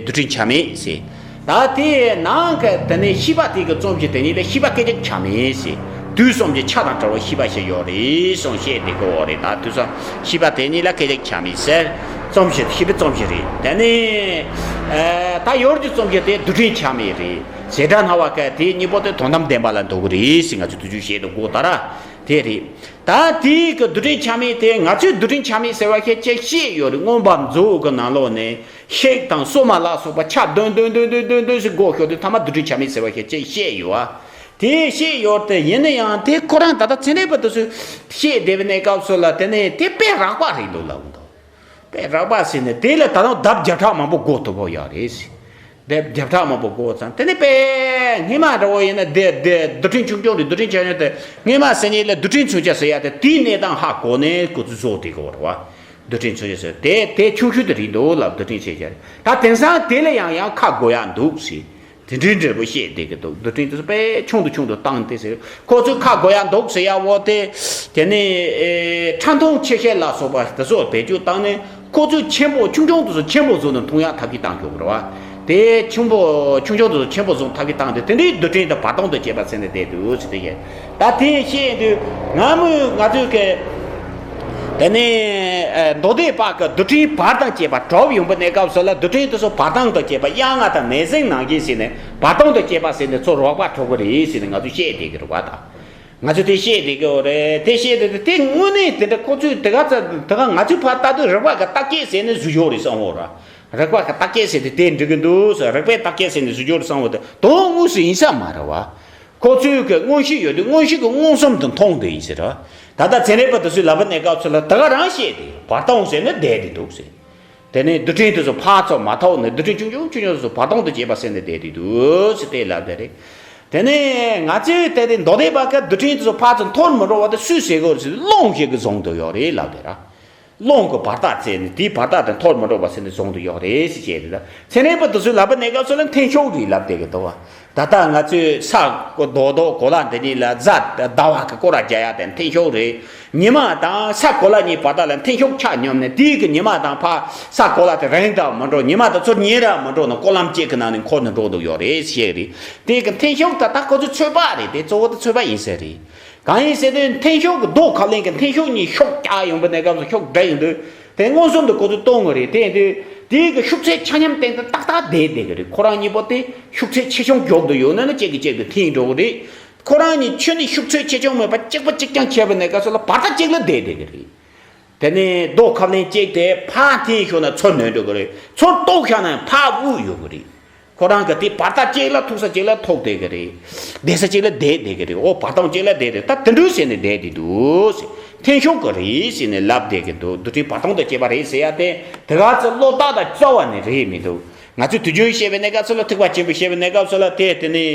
རྡུལ་ཕྲན་ཆ་མེད་ཟེར། ད་དེའི་ནང་གི་དེ་ནས་ཤེས་པ་དེ་གི་རྩོམ་གཞི་དེ་ཉིད་ལ་ཤེས་པ་སྐད་ཅིག་ཆ་མེད་ཟེར། དུས་གསུམ་གྱི་ཆ་དང་བྲལ་བའི་ཤེས་པ་ཞིག་ཡོད་རེད་གསུངས་བཤད་བསྡད་ཀྱི་ཡོད་རེད། ད་དུས་གསུམ་ཤེས་པ་དེ་ཉིད་ལ་སྐད་ཅིག་ཆ་མེད་ཟེར། རྩོམ་གཞི་ཤེས་པའི་རྩོམ་གཞི་རེད། དེ་ནས་ད་ཡོད་ཀྱི་རྩོམ་གཞི་དེ་རྡུལ་ཕྲན་ཆ་མེད་རེད། ཟད་འགྲ་སྣང་བ་ག་དེ་གཉིས་པོ་དེ་དོན་དམ་བདེན་པ་ལ་འདོད་ཀྱི་རེད་ཟེར་ང་ཚོས་དུས་རྒྱུན་བཤད་དུ་གོ་ད་ར། དེ་རེད། ད་དེའི་གི་རྡུལ་ཕྲན་ཆ་མེད་དེ་ང་ཚོས་རྡུལ་ཕྲན་ཆ་མེད་ཟེར་བ་ཞིག་ཅིག་བཤད་ཡོད་རེད། མངོན་པ་མཛོད་གི་ནང་ལོགས་ནས་ཤིག་དང་སོ་མ་ལ་སོགས་པ་ཆ་བདུན་བདུན་བདུན་བདུན་བདུན་བདུན་ཞིག་བགོས་ཤོག་དུས་ཐ་མ་རྡུལ་ཕྲན་ཆ་མེད་ཟེར་བ་ཞིག་ཅིག་བཤད་ཡོད་ཨ། དེ་བཤད་ཡོད་དེ་ཡིན་ན་ཡང་དེ་ཁོ་རང་ད་ལྟ་ཚན་རིག་པ་དེ་ཚོས་བཤད་བསྡད་པའི་གནས་སྐབས་སུ་ལ་དེ་ནས་དེ་དཔེ་རགས་པ་རེད་འདུག་ལབ་འདུག་རགས་པ་ཟེར་ནས་དེ་ལ་ད་དུང་ལྡབ་བརྒྱ་ཕྲག་མང་པོ་བགོ་ཐུབ་པོ་ཡོད་རེད་ཟེར། ལྡབ་བརྒྱ་ཕྲག་མང་པོ་བགོ་ཙང་དེ་ནས་པས་སྔས་མ་འདྲ་བོ་ཡིན་ན་དེ་དེ་རྡུལ་ཕྲན་ཆུང་ཆུང་རེད། རྡུལ་ཕྲན་ཆུང་ཆུང་དེ་སྔས་མ་ཟེར་ནས་ལ་རྡུལ་ཕྲན་མཚོན་ཆ་ཟེར་ཡ་དེ་དེའི་གནས་སྟངས་ཧ་གོ་ནས་ཁོ་ཚོས་བཟོ་དེ་གོ་རེད་བ། རྡུལ་ཕྲན་མཚོན་ཆ་ཟེར་དེ་དེ་ཆུང་ཤོས་དེ་རེད་འདུག་ལབ། རྡུལ་ཕྲན་མཚོན་ཆ་རེད། ད་དེང་སང་དེ་ལ་ཡང་ཡང་ཁ་གོ་ཡ་འདུག་ཟེར། དེ་འདྲའི་འབྲས་བུ་བཤད་བསྡད་ཀྱི་འདུག་རྡུལ་ཕྲན་དེ་ཚོ་དཔེ་ཆུང་དུ་ཆུང་དུ་བཏང་སྟེ་ཟེར། ཁོ་ཚོས་ཁ་གོ་ཡ་འདུག་ཟེར་ཡ་བོ་དེ། དེ་ནས་ཨེ་ཕྲ་མཐོང་ཆེ་ཤེལ་ལ་སོགས་པ་དེ་ཚོ་བེད་སྤྱོད་བཏང་ནས་ཁོ་ཚོས་ཆེན་པོ་ཆུང་ཆུང་དེ་ཚོ་ཆེན་པོ་བཟོ་ནས་མཐོང་ཡ་ཐབས་ཤེས་བཏང་ཆོག་གི་རེད་བ། དེ་ཆུང་པོ་ཆུང་ཆུང་དེ་ཚོ་ཆེན་པོ་བཟོ་ཐབས་ཤེས་བཏང་སྟེ་དེ་འདྲའི་རྡུལ་ཕྲན་དེ་བར་སྟོང་དུ་བཅད་པ་ཟེར་ནས་བསྡད་འདུག་ཟེར་དེ་བཤད། ད་དེ་བཤད་དུས་སྔ་མོའི་ང་ཚོའི་གི་དེ་ནས་ཨ་མདོ་སྡེ་པ་གི་རྡུལ་ཕྲན་བར་དང་བཅས་པ་གྲུབ་ཡོང་པའི་གནས་སྐབས་སུ་ལ་རྡུལ་ཕྲན་དེ་ཚོ་བར་སྟོང་དང་བཅས་པ་དབྱར་རྔ་དང་མེ་ཟེང་ནང་བཞིན་ཟེར་ནས་བར་སྟོང་དང་བཅས་པ་ཟེར་ནས་ཚུར་རོགས་པ་འཕྲོད་ཀྱི་རེད་ཟེར་ནས་ང་ཚོས་བཤད་བསྡད་ཀྱི་རེད་བ། ད་ང་ཚོས་དེ་བཤད་བསྡད་ཀྱི་ཡོད་རེད། དེ་བཤད་བསྡད་དེ་དེ་དངོས་གནས་དེ་འདྲ་ཁོ་ཚོས་དེ་ག་ཚ་དེ་ག་ང་ཚོས་ཕར་ལྟ་དུས་རིག་པ་གི་བརྟག་དཔྱད་ཟེར་ནས་བཟོས་ཡོད་རེད་བསམ་ཡོད་ར། རིག་པ་གི་བརྟག་དཔྱད་ཟེར་དེ་དེ་འགྲིག་གི་འདུག་ཟེར། རིག་པའི་བརྟག་དཔྱད་ཟེར་ནས་བཟོས་ཡོད་རེད་བསམ་ཡོད་དེ་དོན་དངོས་སུ་ཡིན་ས་མ་རེད་བ། ཁོ་ཚོའི་གི་མངོན་ཤེས་ཡོད་དུས་མངོན་ཤེས་ཀྱིས་མངོན་སུམ་དུ་མཐོང་དེ་ཡིན་ཟེར་ར། ད་ལྟ་ཚན་རིག་པ་དེ་ཚོས་ལབ་པ་གནས་སྐབས་ཚོ་ལ་དེ་ག་རང་བཤད་དེ་བར་སྟོང་ཟེར་ནས་བསྡད་དེ་འདུག་ཟེར། དེ་ནས་རྡུལ་ཕྲན་དེ་ཚོ་ཕར་ཚུར་མ་ཐོག་ནས་རྡུལ་ཕྲན་ཆུང་ཆུང་ཆུང་ཆུང་ཚོ་བར་སྟོང་དུ་བཅད་པ་ཟེར་ནས་བསྡད་དེ་འདུག་ཟེར་དེ་ལབ་བསྡད་རེད། དེ་ནས་ང་ཚོས་དེ་དེ་མདོ་སྡེ་པ་ག་རྡུལ་ཕྲན་དེ་ཚོ་ཕར་ཚུར་འཐོར་མི་འགྲོ་བ་དེ་སུས་ཟེར་དགོས་རེད་ཟེར་དུས་རླུང་ཞིག་གིས་བཟུང་དུ་ཡོད་རེད་ལབ་བསྡད་ར། རླུང་གི་བར་ཐག་བཅད་ནས་དེའི་བར་ཐག་དེ་འཐོར་མི་འགྲོ་བ་ཟེར་ནས་བཟུང་དུ་ཡོད་རེད་ཟེར་བཤད་དེ། ད་ཚན་རིག་པ་དེ་ཚོས་ལབ་པ་གནས་སྐབས་སུ་ལ་འཐེན་ཤུགས་རེད་ལབ་བསྡད་ཀྱི་འདུག་བ། ད་ལྟ་ང་ཚོས་ས་གོ་རྡོག་རྡོག་གོ་ལ་འདི་གཉིས་ལ་གཟའ་ཟླ་བ་གི་སྐོར་ར་རྒྱག་ཡ་དེ་འཐེན་ཤུགས་རེད། ཉི་མ་དང་ས་གོ་ལ་གཉིས་བར་ཐག་ལ་འཐེན་ཤུགས་ཆ་སྙོམས་ནས་དེའི་གི་ཉི་མ་དང་ཕ་ས་གོ་ལ་དེ་རིང་དང་མི་འགྲོ། ཉི་མ་དང་ཚུར་ཉིན་ར་མི་འགྲོ་ན་ཀོ་ལམ་གཅིག་གི་ནང་ནས་འཁོར་ནས་འགྲོ་འདུག་ཡོད་རེད་ཟེར་རེད། དེའི་གི་འཐེན་ཤུགས་ད་ལྟ་ཁོ་ཚོའི་ཚོད་དཔག་རེད། དེ་གཙོ་བོ་དེ་ཚོད་དཔག་ཡིན་ས་རེད། གང་ཡིན་ཟེར་དུས་འཐེན་ཤུགས་ཀྱི་རྡོ་ཁ་ལེན་གྱི་འཐེན་ཤུགས་གཉིས་ཤུགས་རྒྱག་ཡོང་པའི་གནས་སྐབས་སུ་ཤུགས་སྒྲིལ་ཡོང་དུས་དེ་མངོན་སུམ་དུ་ཁོ་ཚོས་སྟོན་གི་རེད། དེ་ཡིན་དུས་དེའི་གི་ཤུགས་ཚད་ཆ་མཉམ་སྟེང་དུ་ཏག་ཏག་བསྡད་བསྡད་གི་རེད། ཁོ་རང་གཉིས་པོ་དེ་ཤུགས་ཚད་ཆེ་ཆུང་འཇོག་ཏུ་ཡོད་ན་ནི་གཅིག་གིས་གཅིག་གི་འཐེན་འགྲོ་གི་རེད། ཁོ་རང་གཉིས་ཁྱོན་ནས་ཤུགས་ཚད་ཆེ་ཆུང་མེད་པ་གཅིག་པ་གཅིག་རྐྱང་ཆད་པའི་གནས་སྐབས་སུ་ལ་བར་ཐག་གཅིག་ལ་བསྡད་བསྡད་གི་རེད། དེ་ནས་རྡོ་ཁ་ལེན་གཅིག་དེ་ཕར་འཐེན་ཤོར་ན་ཚུར་ནོན་འགྲོ་གི་རེད། ཚུར་གཏོར་བཞག་ན་ཕར་དབུགས་ཡོང་གི་རེད། ཁོ་རང་གི་དེ་བར་ཐག་གཅིག་ལ་ཐུག་ས་གཅིག་ལ་ཐུག་བསྡད་གི་རེད། བསྡད་ས་གཅིག་ལ་བསྡད་བསྡད་གི་རེད། འོ་བར་སྟོང་གཅིག་ལ་བསྡད་རེད། ད་དེ་འདྲ་ཟེར་ནས་བསྡད་དེ་འདུག་ཟེར། འཐེན་ཤུགས་གི་རེད་ཟེར་ནས་ལབ་བསྡད་གི་འདུག་རྡུལ་ཕྲན་བར་སྟོང་དང་བཅས་པ་རེད་ཟེར་ཡ་དེ་དེ་ག་ཚོད་བློ་རྟགས་དང་རྩ་བ་ནས་རེད་མི་འདུག་ང་ཚོས་དུས་རྒྱུན་བཤད་པའི་གནས་སྐབས་སུ་ལ་ཐེག་པ་ཆེན་པོས་བཤད་པའི་གནས་སྐབས་སུ་ལ་དེ་དེ་ནི་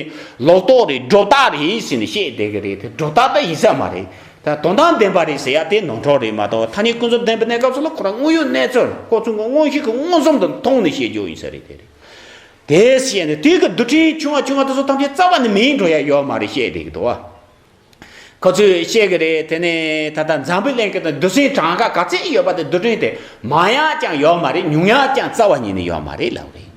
ལོག་རྟོག་རེད། སྒྲོ་བཏགས་རེད་ཟེར་ནས་བཤད་བསྡད་གི་རེད། དེ་སྒྲོ་བཏགས་ད་ཡིན་ས་མ་རེད། ད་དོན་དམ་བདེན་པ་རེད་ཟེར་ཡ་དེ་ནོར་འཁྲུལ་རེད་མ་གཏོགས་ཐ་སྙད་ཀུན་རྫོབ་བདེན་པའི་གནས་སྐབས་སུ་ལ་ཁོ་རང་དངོས་ཡོད་གནས་ཚུལ་ཁོ་ཚོ་གི་མངོན་ཤེས་ཀྱིས་མངོན་སུམ་དུ་མཐོང་ནས་བཤད་རྒྱུ་ཡིན་ས་རེད། དེ་རེད། དེ་བཤད་ནས་དེ་གི་རྡུལ་ཕྲན་ཆུང་བ་ཆུང་བ་དེ་ཚོ་ཐམས་ཅད་རྩ་བ་ནས་མེད་འགྲོ་ཡ་ཡོད་མ་རེད་བཤད་བསྡད་གི་འདུག་བ། ཁོ་ཚོས་བཤད་གི་རེད། དེ་ནས་ད་ལྟ་འཛམ་བུ་གླིང་གི་ནང་རྡུལ་ཚོན་གྲངས་ཀ་ག་ཚད་ཡོད་པ་དེ་རྡུལ་ཕྲན་དེ་མང་ཡག་ཀྱང་ཡོད་མ་རེད། ཉུང་ཡག་ཀྱང་རྩ་བ་ཉིད་ནས་ཡོད་མ་རེད་ལབ་རེད།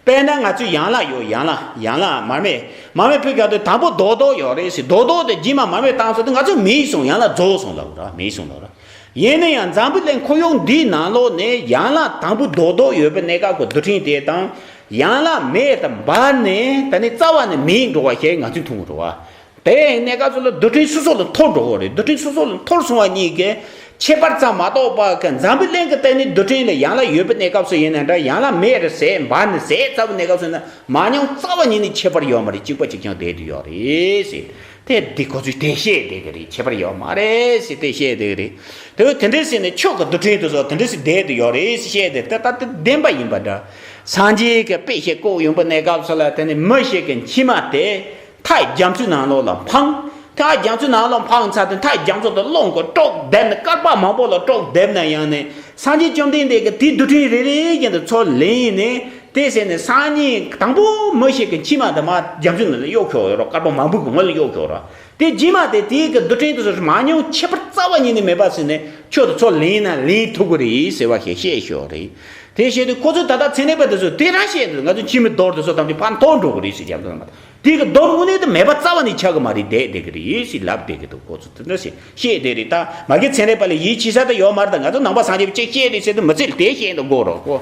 དཔེར་ན་ང་ཚོའི་ཡན་ལག་ཡོད། ཡན་ལག་ཡན་ལག་མར་མེ། མར་མེ་ཕུད་ག་དུས་དང་པོ་རྡོག་རྡོག་ཡོད་རེད་ཟེར། རྡོག་རྡོག་དེ་རྗེས་མ་མར་མེ་བཏང་ཚར་དུས་ང་ཚོ་མེད་སོང་། ཡན་ལག་རྫོགས་སོང་ལབ་ར། མེད་སོང་ལབ་ར། ཡིན་ན་ཡང་འཛམ་བུ་གླིང་ཁོར་ཡུག་འདིའི་ནང་ལོགས་ནས་ཡན་ལག་དང་པོ་རྡོག་རྡོག་ཡོད་པའི་གནས་སྐབས་ཀྱི་རྡུལ་ཕྲན་དེ་དང་ཡན་ལག་མེ་དང་འབར་ནས་ད་ནི་རྩ་བ་ནས་མེད་འགྲོ་བ་ཞིག་ང་ཚོས་མཐོང་གི་རེད་བ། དེ་ཡང་གནས་སྐབས་སུ་ལ་རྡུལ་ཕྲན་སོ་སོ་ལ་འཐོར་འགྲོ་གི་རེད། རྡུལ་ཕྲན་སོ་སོ་ལ་འཐོར་སོང་བ་གཉིས་ཀྱི་ཁྱད་པར་ཙམ་མ་གཏོགས་པ་གི་འཛམ་བུ་གླིང་གི་སྟེང་ནས་རྡུལ་ཕྲན་ལ་ཡན་ལག་ཡོད་པའི་གནས་སྐབས་སུ་ཡིན་ན་འདྲ། ཡན་ལག་མེད་རེད་ཟེར་འབར་ནས་ཟད་ཚར་བའི་གནས་སྐབས་སུ་ཡིན་ན་མང་ཉུང་རྩ་བ་ཉིད་ནས་ཁྱད་པར་ཡོད་མ་རེད། གཅིག་པ་གཅིག་རྐྱང་བསྡད་དུ་ཡོད་རེད་ཟེར། དེ་འདི་ཁོ་ཚོས་དེ་བཤད་བསྡད་ཀྱི་རེད། ཁྱད་པར་ཡོད་མ་རེད་ཟེར་དེ་བཤད་བསྡད་ཀྱི་རེད། དེ་བས་དེ་འདྲ་ཟེར་ནས་ཆོས་ཀྱི་རྡུལ་ཕྲན་དེ་ཚོ་དེ་འདྲ་ཟེར་བསྡད་དུ་ཡོད་རེད་ཟེར་བཤད་དེ་དེ་ལྟ་དེ་བདེན་པ་ཡིན་པ་འདྲ། སངས་རྒྱས་ཀྱི་དཔེ་བཤད་སྐོར་ཡོང་པའི་གནས་སྐབས་སུ་ལ་དེ་ནི་མི་ཞིག་གི་མཆིལ་མ་དེ་མཐའི་རྒྱ་མཚོའི་ནང་ལོགས་ལ་འཕངས། མཐའི་རྒྱ་མཚོའི་ནང་ལོགས་འཕངས་ཚར་དུས་མཐའི་རྒྱ་མཚོ་དེ་རླུང་གིས་དཀྲུགས་བསྡད་ནས་བསྐལ་པ་མང་པོ་ལ་དཀྲུགས་བསྡད་ན་ཡང་ནི་སངས་རྒྱས་བཅོམ་ལྡན་འདས་ཀྱིས་དེའི་རྡུལ་ཕྲན་རེ་རེ་བཞིན་དུ་ཚུར་ལེན་ནས། དེ་ཟེར་ནས་སང་ཉིན་དང་པོ་མི་ཞིག་གི་མཆིལ་མ་དེ་མར་རྒྱ་མཚོའི་ནང་ལ་གཡུག་ཤོག་ཡོད་རོགས། བསྐལ་པ་མང་པོའི་སྔོན་ལ་གཡུག་ཤོག་རོགས། དེ་རྗེས་མ་དེ་དེའི་གི་རྡུལ་ཕྲན་དེ་ཚོ་མང་ཉུང་ཁྱད་པར་རྩ་བ་ཉིད་ནས་མེད་པ་ཟེར་ནས་ཁྱོད་དེ་ཚོ་ལེན་ན་ལེན་ཐུབ་ཀྱི་རེད་ཟེར་བ་ཞིག་བཤད་ཤོག་རེད། དེ་བཤད་དུས་ཁོ་ཚོས་ད་ལྟ་ཚན་རིག་པ་དེ་ཚོས་དེ་རང་བཤད་འདུག་ང་ཚོ་མཆིལ་མའི་རྡོ་དེ་ཚོ་ཐམས་ཅད་ཕར་འཐོར་འགྲོ་གི་རེད་ཟེར། རྒྱ་མཚོ་ནང་མར་དེའི་གི་རྡོ་དངོས་གནས་དེ་མེད་པ་རྩ་བ་ནས་ཆགས་ཀྱི་མ་རེད། བསྡད་བསྡད་ཀྱི་རེད་ཟེར་ལབ་བསྡད་ཀྱི་འདུག་ཁོ་ཚོ་དེ་འདྲ་ཞིག་བཤད་བསྡད་རེད། ད་མ་གི་ཚན་རིག་པ་ལ་ཡིད་ཆེས་ས་དེ་ཡོད་མ་རེད། ད་ང་ཚོ་ནང་པ་སངས་རྒྱས་པ་གཅིག་བཤད་རེད་ཟེར་དུས་མི་ཚེ་དེ་བཤད་འདུག་གོ་རོགས་ཁོ།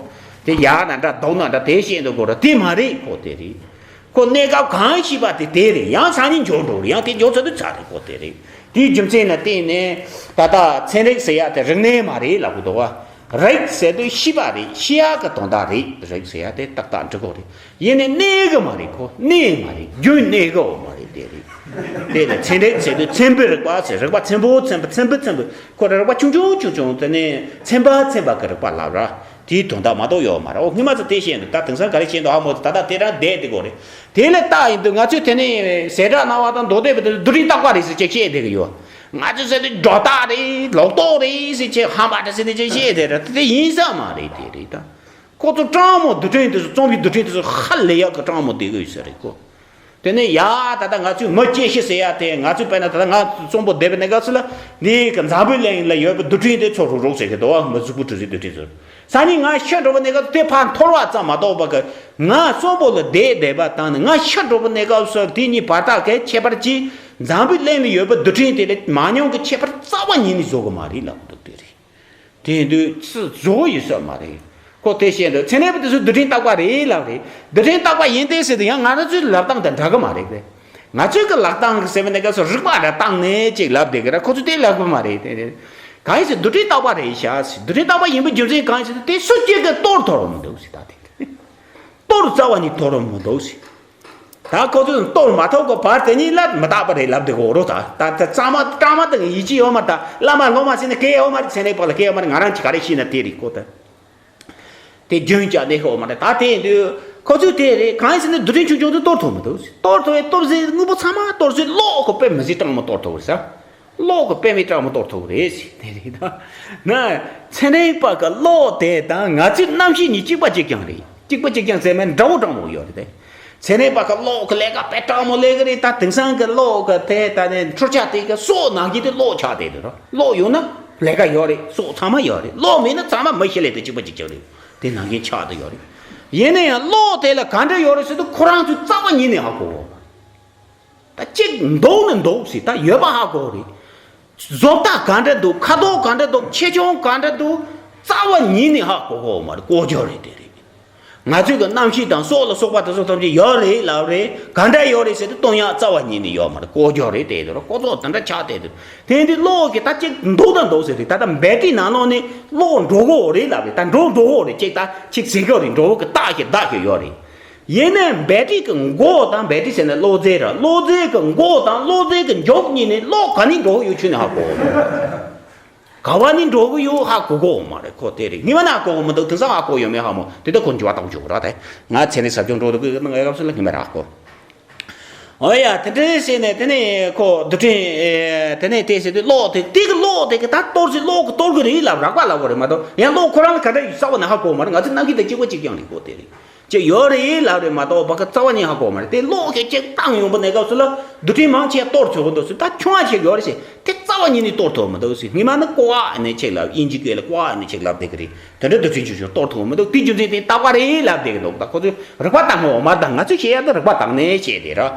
དེ་ཡག་ན་འདྲ་སྡུག་ན་འདྲ་དེ་བཤད་འདུག་གོ་ར། དེ་མ་རེད། ཁོ་དེ་རེད། ཁོ་གནས་སྐབས་གང་ཤེས་པ་དེ་དེ་རེད། ཡང་སང་ཉིན་འགྱུར་འགྲོ་རེད། ཡང་དེ་འགྱུར་ཚར་དུས་ཚར་རེད། ཁོ་དེ་རེད། དེའི་རྒྱུ་མཚན་ལ་བརྟེན་ནས་ད་ལྟ་ཚན་རིག་ཟེར་ཡ་དེ་རིག་གནས་མ་རེད་ལབ་གི་འདུག་བ། རིག་ཟེར་དུས་ཤེས་པ་རེད། ཤེས་ཡ་གི་དོན་དག་རེད། རིག་ཟེར་ཡ་དེ་ཏག་ཏག་འགྲིག་གོ་རེད། ཡིན་ནའི་གནས་གི་མ་རེད། ཁོ་གནས་མ་རེད། རྒྱུན་གནས་གི་འོ་མ་རེད། དེ་རེད། དེ་ལ་ཚན་རིག་ཟེར་དུས་ཚན་པའི་རིག་པ་ཟེར། རིག་པ་ཚན་པོ་ཚན་པ་ཚན་པོ་ཚན་པོ། ཁོ་རེ་རིག་པ་ཆུང་ཆུང་ཆུང་ཆུང་། དེ་ནས་ཚན་པ་ཚན་པ་གི་རིག་པ་ལབ་ར། དེའི་དོན་དག་མ་གཏོགས་ཡོད་མ་རེད། འོ་སྔོན་མ་ཚོ་དེ་བཤད་འདུག་ད་དེང་སང་ག་རེ་བཤད་འདུག་ཧ་མོ། ད་ལྟ་དེ་རང་བསྡད་དེ་གོ་རེད། དེ་ལས་ལྟ་ཡིན་དུས་ང་ཚོས་དེ་ནས་ཟེ་སྒྲ་རྣ་བ་དང་མདོ་སྡེ་པའི་དེ་རྡུལ་ཕྲན་བརྟག་པ་རེད་ཟེར་ཅིག་བཤད་བསྡད་ཀྱི་ཡོད། ང་ཚོས་ཟེར་དུས་སྒྲོ་བཏགས་རེད། ལོག་རྟོག་རེད་ཟེར་ཅིག་ཧམ་པ་འདྲ་ཟེར་ནས་ཅིག་བཤད་བསྡད་ར། དེ་ཡིན་ས་མ་རེད། དེ་རེད་ད། ཁོ་ཚོ་སྤྲང་མོ་རྡུལ་ཕྲན་དེ་ཚོ། རྩོམ་པའི་རྡུལ་ཕྲན་དེ་ཚོ་ཧ་ལས་ཡག་གི་སྤྲང་མོ་བསྡད་ཀྱི་ཡོད་ས་རེད་ཁོ། དེ་ནས་ཡ། ད་ལྟ་ང་ཚོས་མི་སྐྱེ་ཤི་ཟེར་ཡ་དེ། ང་ཚོས་དཔེར་ན་ད་ལྟ་ང་རྩོམ་པོ་བསྡད་པའི་གནས་སྐབས་སུ་ལ། འདི་གི་འཛམ་བུའི་གླིང་ལ་ཡོད་པའི་རྡུལ་ཕྲན་དེ་ཚོ་རུག་རུག་ཟེར་གི་འདུག་བ། མི་གཟུགས་པོ་གྲུ་གཟིངས་རྡུལ་ཕྲན་ཚོ། ས་ནི་ང་ཤི་འགྲོ་བའི་གནས་སྐབས་སུ་དེ་ཕར་འཐོར་བ་ཙམ་མ་གཏོགས་པ་གི། ང་གསོན་པོ་ལ་བསྡད་བསྡད་པ་དང་ནི་ང་ཤི་འགྲོ་བའི་གནས་སྐབས་སུ་དེ་གཉིས་བར་ཐག་གི་ཁྱད་པར་གྱིས། འཛམ་བུའི་གླིང་ལ་ཡོད་པའི་རྡུལ་ཕྲན་དེ་ལས་མ་ཉུང་གི་ཁྱད་པར་རྩ་བ་ཉིད་ནས་བཟོ་གི་མ་རེད་ལབ་འདུག་དེ་རེད། དེ་ཡིན་དུས་ཚུར་བཟོ་ཡོད་ས་མ་རེད། ཁོ་དེ་བཤད་འདུག་ཚན་རིག་པ་དེ་ཚོས་རྡུལ་ཕྲན་བརྟག་པ་རེད་ལབ་རེད། རྡུལ་ཕྲན་བརྟག་པ་ཡིན་ཏེ་ཟེར་དུས་ཡང་ང་རང་ཚོའི་ལབ་སྟངས་དང་འདྲ་གི་མ་རེད་པས། ང་ཚོའི་གི་ལབ་སྟངས་གི་ཟེར་བའི་གནས་སྐབས་སུ་རིག་པ་ར་བཏང་ནས་ཅིག་ལབ་བསྡད་གི་ར། ཁོ་ཚོས་དེ་ལབ་གི་མ་རེད། དེ་རེད། གང་ཡིན་ཟེར་རྡུལ་ཕྲན་བརྟག་པ་རེད་ཤག་ཟེར། རྡུལ་ཕྲན་བརྟག་པ་ཡིན་པའི་རྒྱུ་མཚན་གང་ཡིན་ཟེར་དུས་དེ་སུ་གཅིག་གིས་གཏོར་ཐུབ་རོགས་མི་འདུག་ཟེར། ད་དེ་གཏོར་རྩ་བ་ནས་གཏོར་རོགས་མི་འདུག་ཟེར། ད་ཁོ་ཚོས་གཏོར་མ་ཐུབ་གི་བར་དེ་གཉིས་ལ་མི་རྟག་པ་རེད་ལབ་བསྡད་གོ་རོ། ད་ད་ད་གཙང་མ་སྤྲང་མ་དེ་གི་ཡིད་ཆེས་ཡོད་མ་རེད། ད་བླ་མ་སློབ་མ་ཟེར་ནས་སྐད་ཡོད་མ་རེད། ཚན་རིག་པ་ལ་སྐད་ཡོད་མ་རེད། ང་རང་གིས་ག་རེ་ཤེས་ན་དེ་རེད་ཁོ། ད་དེ་རྒྱུན་བཅག་ནས་ཤོག་མ་རེད། ད་དེ་ཡིན་དུས་ཁོ་ཚོས་དེ་རེད། གང་ཡིན་ཟེར་ན་རྡུལ་ཕྲན་ཆུང་ཆུང་དེ་གཏོར་ཐུབ་མི་འདུག་གཏོར་ཐུབ་པའི་སྟོབས་ཟེར་དངོས་པོ་ཚང་མ་གཏོར་ཟེར། གློག་གི་དཔེ་མི་སྲིད་སྤྲང་མོ་གཏོར་ཐུབ་རེད་ཟེར། གློག་གི་དཔེ་མི་སྲིད་སྤྲང་མོ་གཏོར་ཐུབ་རེད་ཟེར། དེ་རེད། ད་ན་ཚན་རིག་པ་གི་གློག་དེ་དང་ང་ཚོའི་རྣམ་ཤེས་གཉིས་གཅིག་པ་གཅིག་རྐྱང་རེད། གཅིག་པ་གཅིག་རྐྱང་ཟེར་མིན་འདྲ་བོ་འདྲ་བོ་ཡོད་རེད་དེ། ཚན་རིག་པ་གི་གློག་གི་ལས་ཀ་དཔེ་སྤྲང་མོ་ལས་ཀྱི་རེད། ད་དེང་སང་གི་གློག་གི་དེ་ད་ནི་འཕྲུལ་ཆས་དེ་གི་སྲོག་ནང་གི་དེ་གློག་ཆགས་བསྡད་དེ་རེད། གློག་ཡོད་ན་ལས་ཀ་ཡོད་རེད། སྲོག་ཚང་མ་ཡོད་རེད། གློག་མེད་ན་ཚང་མ་མི་ཤི་ལས་དེ་གཅིག་པ་གཅིག་རྐྱང་རེད། དེ་ནང་གི་ཆགས་བསྡད་ཡོད་རེད། ཡིན་ན་ཡང་གློག་དེ་ལ་ག་འདྲ་ཡོད་རེད་ཟེར་དུས་ཁོ་རང་ཚོས་རྩ་བ་ཉིད་ནས་ཧ་གོ་གོ། ད་གཅིག་འདུག་ནི་འདུག་ཟེར། ད་ཡོད་པ་ཧ་གོ་རེད། བཟོ་ལྟ་ག་འདྲ་འདུག་ཁ་དོག་ག་འདྲ་འདུག་ཆེ་ཆུང་ག་འདྲ་འདུག་རྩ་བ་ཉིད་ནས་ཧ་གོ་གོ་མ་རེད། ལྐོག་གྱུར་རེད། དེ་རེད། ང་ཚོའི་གི་རྣམ་ཤེས་དང་སྲོག་ལ་སོགས་པ་དེ་ཚོ་ཐམས་ཅད་ཡོད་རེད་ལབ་རེད། ག་འདྲ་ཡོད་རེད་ཟེར་དུས་སྟོན་ཡག་རྩ་བ་ཉིད་ནས་ཡོད་མ་རེད། ལྐོག་གྱུར་རེད། དེ་དེ་རེད། ཁོ་ཚོ་དེ་འདྲ་ཆགས་བསྡད་དེ། དེ་འདི་གློག་གི་ད་གཅིག་འདུག་ད་འདུག་ཟེར་རེད། ད་ལྟ་བེ་ཏྲི་ནང་ལོགས་ནས་གློག་འགྲོ་གི་རེད་ལབ་རེད། ད་འགྲོ་འགྲོ་གི་རེད། གཅིག་ད་གཅིག་ཟེར་གི་རེད། འགྲོ་གི་རྟགས་ཤིག་བརྡ་ཤིག་ཡོད་རེད། ཡིན་ནའི་བེ་ཏྲི་གི་མགོ་དང་། བེ་ཏྲི་ཟེར་ན་གློག་རྫས་ར། གློག་རྫས་གི་མགོ་དང་གློག་རྫས་གི་མཇུག་གཉིས་ནས་གློག་ག་ནས་འགྲོ་གི་ཡོད་ཁྱོན་ནས་ཧ་གོ་གི་མ་རེད། ག་བ་ནས་འགྲོ་གི་ཡོད་ཧ་གོ་གོ་མ་རེད། ཁོ་དེ་རེད། སྔོན་མ་ན་ཧ་གོ་གི་མི་འདུག་དེང་སང་ཧ་གོ་ཡོད་མེད་ཧ་མོ། དེ་ལྟ་ཁོ་འགྱུར་བ་བཏང་ཆོག་ར། དེ་ང་ཚེ་ནས་ཟབ་སྦྱོང་འགྲོ་འདུག་གི་ང་སྐབས་སུ་ལ་སྔོན་མ་ར་ཧ་གོ། ཨོ་ཡ། དེ་འདྲའི་བྱས་ནས་དེ་ནས་ཁོ་རྡུལ་ཕྲན། ཨེ། དེ་ནས་དེ་བྱས་དུས་གློག་དེ་དེ་གི་གློག་དེ་གི་ད་གཏོར་ཟེར། གློག་གི་གཏོར་གི་རེད་ལབ་རགས་པ་ལབ་པ་རེད་མ་གཏོགས། ཡང་གློག་ཁོ་རང་ལ་ག་འདྲ་ཡོད་རྩ་བ་ནས་ཧ་གོ་མ་རེད། ང་ཚོའི་རྣམ་ཤེས་དང་གཅིག་པ་གཅིག་རྐྱང་རེད། ཁོ་དེ་རེད། ཅིག་ཡོད་རེད་ལབ་རེད་མ་གཏོགས་ཕ་གི་རྩ་བ་ནས་ཧ་གོ་མ་རེད། དེ་གློག་གི་ཅིག་བཏང་ཡོང་པ་ནས་སྐབས་སུ་ལ་རྡུལ་ཕྲན་མང་ཆེ་གཏོར་ཆོག་གི་འདུག་ཟེར། ད་ཆུང་བ་ཞིག་ཡོད་རེད་ཟེར། དེ་རྩ་བ་ཉིད་ནས་གཏོར་ཐུབ་མི་འདུག་ཟེར། སྔོན་མ་ནི་ཀོ་ཨ་ནས་ཅིག་ལབ། དབྱིན་ཇི་སྐད་ལ་ཀོ་ཨ་ནས་ཅིག་ལབ་བསྡད་ཀྱི་རེད། དེ་འདྲ་རྡུལ་ཕྲན་ཆུང་ཆུང་གཏོར་ཐུབ་མི་འདུག་དེ་རྒྱུ་མཚན་དེ་རྟག་པ་རེད་ལབ་བསྡད་ཀྱི་འདུག་ད་ཁོ་ཚོས་རིག་པ་བཏང་ངོ་མ་དང་ང་ཚོས་བཤད་ཡ་དེ་རིག་པ་བཏང་ནས་བཤད་དེ་ར།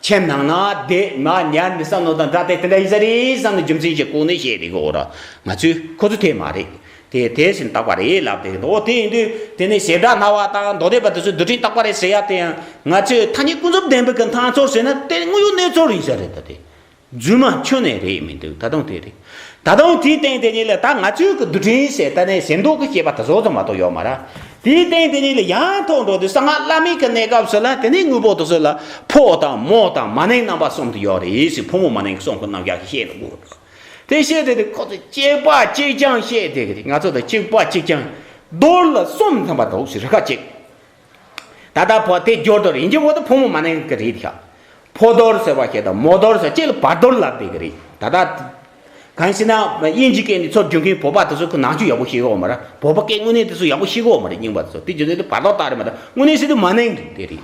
ཁྱིམ་ནང་ན་བསྡད་མ་ཉལ་མི་བསམ་ནོ་དང་འདྲ་སྟེ། དེ་འདྲ་ཡིན་ས་རེད་བསམ་ནས་རྒྱུ་མཚན་ཞིག་བཀོད་ནས་བཤད་དེ་གོ་ར། ང་ཚོས་ཁོ་ཚོ་དེ་མ་རེད། དེ་དེ་བཞིན་རྟག་པ་རེད་ལབ་བསྡད་ཀྱི་འདུག་དེ་ཡིན་དུས་དེ་ནས་བྱེ་བྲག་སྨྲ་བ་དང་མདོ་སྡེ་པ་དེ་ཚོས་རྡུལ་ཕྲན་རྟག་པ་རེད་ཟེར་ཡ་དེ་ཡང་ང་ཚོས་ཐ་སྙད་ཀུན་རྫོབ་བདེན་པའི་གི་སྣང་ཚུལ་ཟེར་ན་དེ་དངོས་ཡོད་གནས་ཚུལ་ཡིན་ས་རེད། ད་དེ། རྫུན་མ་ཁྱོན་ནས་རེད་མི་འདུག་ད་དུང་དེ་རེད། ད་དུང་དེའི་སྟེང་དེ་ཉིད་ལ་ད་ང་ཚོའི་གི་རྡུལ་ཕྲན་ཟེར་ད་ནས་ཟེར་མདོག་གི་བཤད་པ་དེ་བཟོ་ཙམ་མ་གཏོགས་ཡོད་མ་རེད། དེའི་སྟེང་དེ་ཉིད་ལ་ཡང་ཐོག་འགྲོ་དུས་གསང་སྔགས་བླ་མེད་ཀྱི་གནས་སྐབས་སུ་ལ་དེ་ནས་དངོས་པོ་དེ་ཚོ་ལ་ཕོ་དང་མོ་དང་མ་ནིང་རྣམ་པ་གསུམ་དུ་ཡོད་རེད་ཟེར། ཕོ་མོ་མ་ནིང་གསུམ་གི་རྣམ་གཞག་བཤད་འདུག་དེ་བཤད་དེ་དེ་ཁོ་ཚོ་གཅིག་པ་གཅིག་རྐྱང་བཤད་དེ་གི་རེད། ང་ཚོ་དང་གཅིག་པ་གཅིག་རྐྱང་། རྡོར་ལ་གསུམ་ཐམ་པ་འདུག་ཟེར། རི་ཁ་གཅིག་ད་ལྟ་ཕོ་དེ་སྦྱོར་དོར་ཡིན་གྱི་འོ་དེ་ཕོ་མོ་མ་ནིང་གི་རེད་ཤག་ཕོ་རྡོར་ཟེར་བ་ཞིག་དང་མོ་རྡོར་ཟེར་གཅིག་ལ་བར་དོར་ལབ་བསྡད་ཀྱི་རེད། ད་ལྟ་གང་ཞེ་ན་དབྱིན་ཇི་སྐད་ནས་ཚུར་བསྒྱུར་མཁན་བོད་པ་དེ་ཚོ་གི་ནང་ཆོས་ཡག་པོ་ཤེས་ཀྱི་ཡོད་མ་རེད། བོད་པ་སྐད་དངོས་གནས་དེ་ཚོ་ཡག་པོ་ཤེས་ཀྱི་ཡོད་མ་རེད། རྙིང་པ་དེ་ཚོ་དེ་བརྒྱུད་ནས་དེ་བར་དོར་བཏགས་རེད་མ་གཏོགས་དངོས་གནས་ཟེར་དུས་མ་ནིང་རེད། དེ་རེད།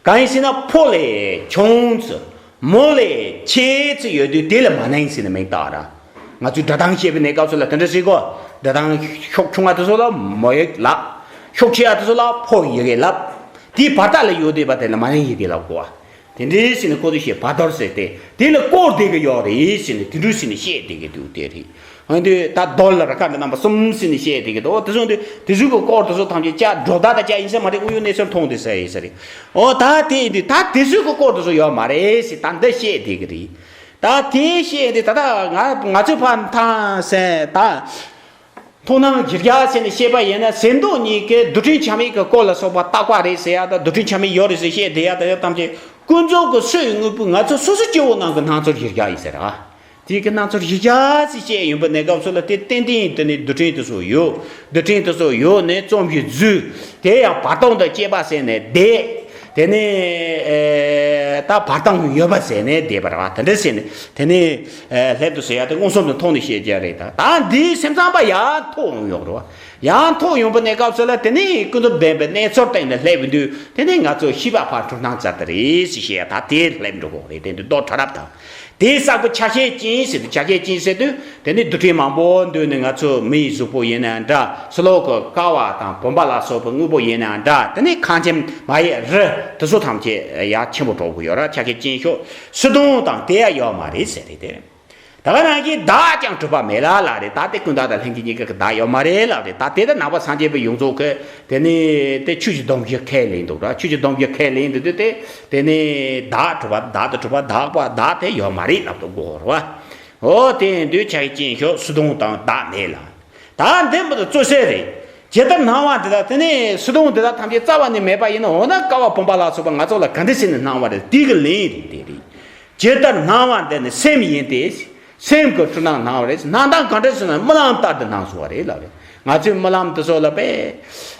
གང་ཡིན་ཟེར་ན་ཕོ་ལས་ཆུང་ཚུལ། མོ་ལས་ཆེ་ཚུལ་ཡོད་དུས་དེ་ལ་མ་ནིང་ཟེར་ནས་མིང་བཏགས་ར། ང་ཚོས་སྒྲ་གདངས་བཤད་པའི་གནས་སྐབས་སུ་ལ་དེ་འདྲ་ཟེར་གོ། སྒྲ་གདངས་ཤུགས་ཆུང་བ་དེ་ཚོ་ལ་མོ་ཡི་གེ་ལབ། ཤུགས་ཆེ་བ་དེ་ཚོ་ལ་ཕོ་ཡི་གེ་ལབ། དེའི་བར་ཐག་ལ་ཡོད་བསྡད་པ་དེ་ལ་མ་ནིང་ཡི་གེ་ལབ་གོ། དེ་འདྲའི་ཟེར་ནས་ཁོ་ཚོས་བཤད་བར་དོར་ཟེར་ཏེ་དེ་ལ་བསྐོར་བསྡད་ཀྱི་ཡོད་རེད་ཟེར་ནས་དེ་འདྲ་ཟེར་ནས་བཤད་བསྡད་ཀྱི་འདུག་དེ་རེད། འོན་ཏེ་ད་རྡོར་ལ་རི་ཁ་འདི་རྣམ་པ་གསུམ་ཟེར་ནས་བཤད་བསྡད་ཀྱི་འདུག་དེ་སོང་དུས་དེ་ཚོའི་གི་སྐོར་དེ་ཚོ་ཐམས་ཅད་ཅག་སྒྲོ་བཏགས་དང་ཅག་ཡིན་ས་མ་རེད། དངོས་ཡོད་གནས་ཚུལ་མཐོང་བསྡད་ས་ཡིན་ས་རེད། འོ་ད་དེ་ཡིན་དུས་ད་དེ་ཚོའི་གི་སྐོར་དེ་ཚོ་ཡོད་མ་རེད་ཟེར། ད་འདི་བཤད་བསྡད་ཀྱི་རེད། ད་དེ་བཤད་དེ་ད་ད་ང་ང་ཚོའི་ཕ་མཐའ་ཟེར་ད། མཐོང་སྣང་གཞིར་བཞག་བྱས་ནས་བཤད་པ་ཡིན་ན་ཟེར་མདོག་གཉིས་ཀའི་རྡུལ་ཕྲན་ཆ་མེད་ཀྱི་སྐོར་ལ་སོགས་པ་བརྟག་པ་རེད་ཟེར་ཡ་དང་རྡུལ་ཕྲན་ཆ་མེད་ཡོད་རེད་ཟེར་བཤད་བསྡད་ཡ་དང་ཡོད་ཐམས་ཅད་ ཀུན་རྫོབ་ཀྱི་སོ་ཡི་དངོས་པོ་ང་ཚོ་སོ་སོ་སྐྱེ་བོ་རྣམས་ཀྱི་སྣང་ཚུལ་གཞིར་བཞག་ཡིན་ཟེར་ར། དེའི་གི་སྣང་ཚུལ་གཞིར་བཞག་ཟེར་བཤད་ཡོང་པའི་གནས་སྐབས་སུ་ལ་དེ་ཏན་ཏན་དེ་ནི་རྡུལ་ཕྲན་དེ་ཚོ་ཡོད། རྡུལ་ཕྲན་དེ་ཚོ་ཡོད་ནས་རྩོམ་གྱི་རྫུས། དེ་ཡང་བར་སྟོང་དང་བཅས་པ་ཟེར་ནས་བསྡད། དེ་ནས་ཨེ་ད་བར་སྟོང་ཡོད་པ་ཟེར་ནས་བསྡད་པ་རེད་བ། དེ་འདྲ་ཟེར་ནས་དེ་ནས་ཨེ་ལྷད་དུ་ཟེར་ཡ་དེ་མངོན་སུམ་དུ་མཐོང་ནས་བཤད་རྒྱུ་རེད། ད་ད་འདིའི་སེམས་ཙམ་པ་ཡང་ཐོག་ཡོང་རེད་བ། ཡང་ཐོག་ཡོང་པའི་གནས་སྐབས་སུ་ལ་དེ་ནས་ཀུན་རྫོབ་བདེན་པའི་གནས་ཚུལ་སྟེང་ནས་སླེབས་དུས་དེ་ནས་ང་ཚོ་ཤེས་པ་ཕར་འཁྲུལ་སྣང་ཚར་དེ་རེད་ཟེར་བཤད་ཡ། ད་དེ་སླེབས་འགྲོ་གི་རེད། དེ་འདི་རྡོག་ཁྲ་རབ་དང་། དེའི་གསལ་པོ་ཆ་ཤས་ཅན་ཟེར་དུས་ཆ་ཤས་ཅན་ཟེར་དུས་དེ་ནི་རྡུལ་ཕྲན་མང་པོ་འདུས་ནས་ང་ཚོ་མིའི་གཟུགས་པོ་ཡིན་ན་འདྲ། ཕྱི་ལོགས་ཀྱི་ཀ་བ་དང་བུམ་པ་ལ་སོགས་པའི་དངོས་པོ་ཡིན་ན་འདྲ། དེ་ནི་ཁ་ཆེམས་མ་ཡི་རི་དེ་ཚོ་ཐམས་ཅད་ཡ་ཆེན་པོ་གྲུབ་ཀྱི་ཡོད་ར། ཆ་ཤས་ཅན་ཤོག་སོ་དོན་དང་དེ་ཡ་ཡོད་མ་རེད་ཟེར་རེད་དེ། ད་ག་ནང་བཞིན་བདག་ཀྱང་གྲུབ་པ་མེད་ལ་ལབ་རེད། ད་དེ་ཀུན་བརྟགས་དང་ལྷན་སྐྱེས་གཉིས་ཀ་གི་བདག་ཡོད་མ་རེད་ལབ་རེད། ད་དེ་ལྟར་ནང་པ་སངས་རྒྱས་པའི་ཡོངས་རྫོགས་ཀྱི་དེ་ནི་དེ་ཆོས་ཀྱི་སྡོམ་རྒྱུ་ཁས་ལེན་འདུག་ར། ཆོས་ཀྱི་སྡོམ་རྒྱུ་ཁས་ལེན་འདུག་དུས་དེ་དེ་ནི་བདག་གྲུབ་པ་བདག་ཏུ་གྲུབ་པ་བདག་པ་བདག་དེ་ཡོད་མ་རེད་ལབ་དུ་གོ་ར་བ། འོ་དེ་ཡིན་དུས་ཆ་ཤས་ཅན་ཤོག་སོ་དོན་དང་བདག་མེད་ལ། ད་འདི་མི་དུ་རྩོད་སྲོལ་རེད། ཇི་ལྟར་སྣང་བ་འདི་དག་དེ་ནི་སོ་དོན་འདི་དག་ཐམས་ཅད་རྩ་བ་ནས་མེད་པ་ཡིན་ན། འོ་ན་ཀ་བ་བུམ་པ་ལ་སོགས་པ་ང་ཚོ་ལ་ག་འདྲ་བྱས་ནས་སྣང་བ་རེད། དེ་གི་ལན་རེད། དེ་རེད། ཇི་ལྟར་སྣང་བ་འདི་ནི་སེམས་ཡིན་ཏེ། སེམས་ཀྱི་འཁྲུལ་སྣང་སྣང་བ་རེད། སྣང་སྟངས་ག་འདྲ་ཟེར་ན་རྨི་ལམ་ལྟར་དུ་སྣང་སོང་བ་རེད་ལབ་རེད། ང་ཚོའི་རྨི་ལམ་དེ་ཚོ་ལ་པས།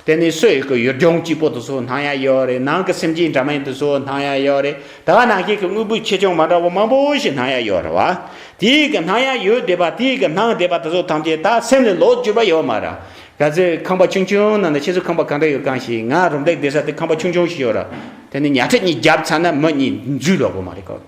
དེ་ནི་སོ་ཡི་གི་ཡུལ་ལྗོངས་གཅིག་པོ་དེ་ཚོ་སྣང་ཡ་ཡོད་རེད། ནང་གི་སེམས་ཅན་འདྲ་མིན་དེ་ཚོ་སྣང་ཡ་ཡོད་རེད། ད་ག་ནང་བཞིན་གྱི་དངོས་པོའི་ཆེ་ཆུང་མ་འདྲ་བ་མང་པོ་ཞིག་སྣང་ཡ་ཡོད་རེད་བ། དེའི་གི་སྣང་ཡ་ཡོད་བསྡད་པ། དེའི་གི་སྣང་བསྡད་པ་དེ་ཚོ་ཐམས་ཅད་ད་སེམས་ལས་ལོག་གྱུར་པ་ཡོད་མ་རེད། ག་ཚོད་ཁང་པ་ཆུང་ཆུང་ནང་ན་ཁྱེད་ཚོ་ཁང་པ་གང་འདྲ་ཡོད་གང་ཞིག་ང་རུམ་བཏེག་བསྡད་ས་དེ་ཁང་པ་ཆུང་ཆུང་ཞིག་ཡོད་ར། དེ་ནི་ཉལ་ཁྲི་གཉིས་བརྒྱབ་ཚར་ན་མི་གཉིས་འཛུལ་ལོག་གོ་མ་རེད་ཀོ།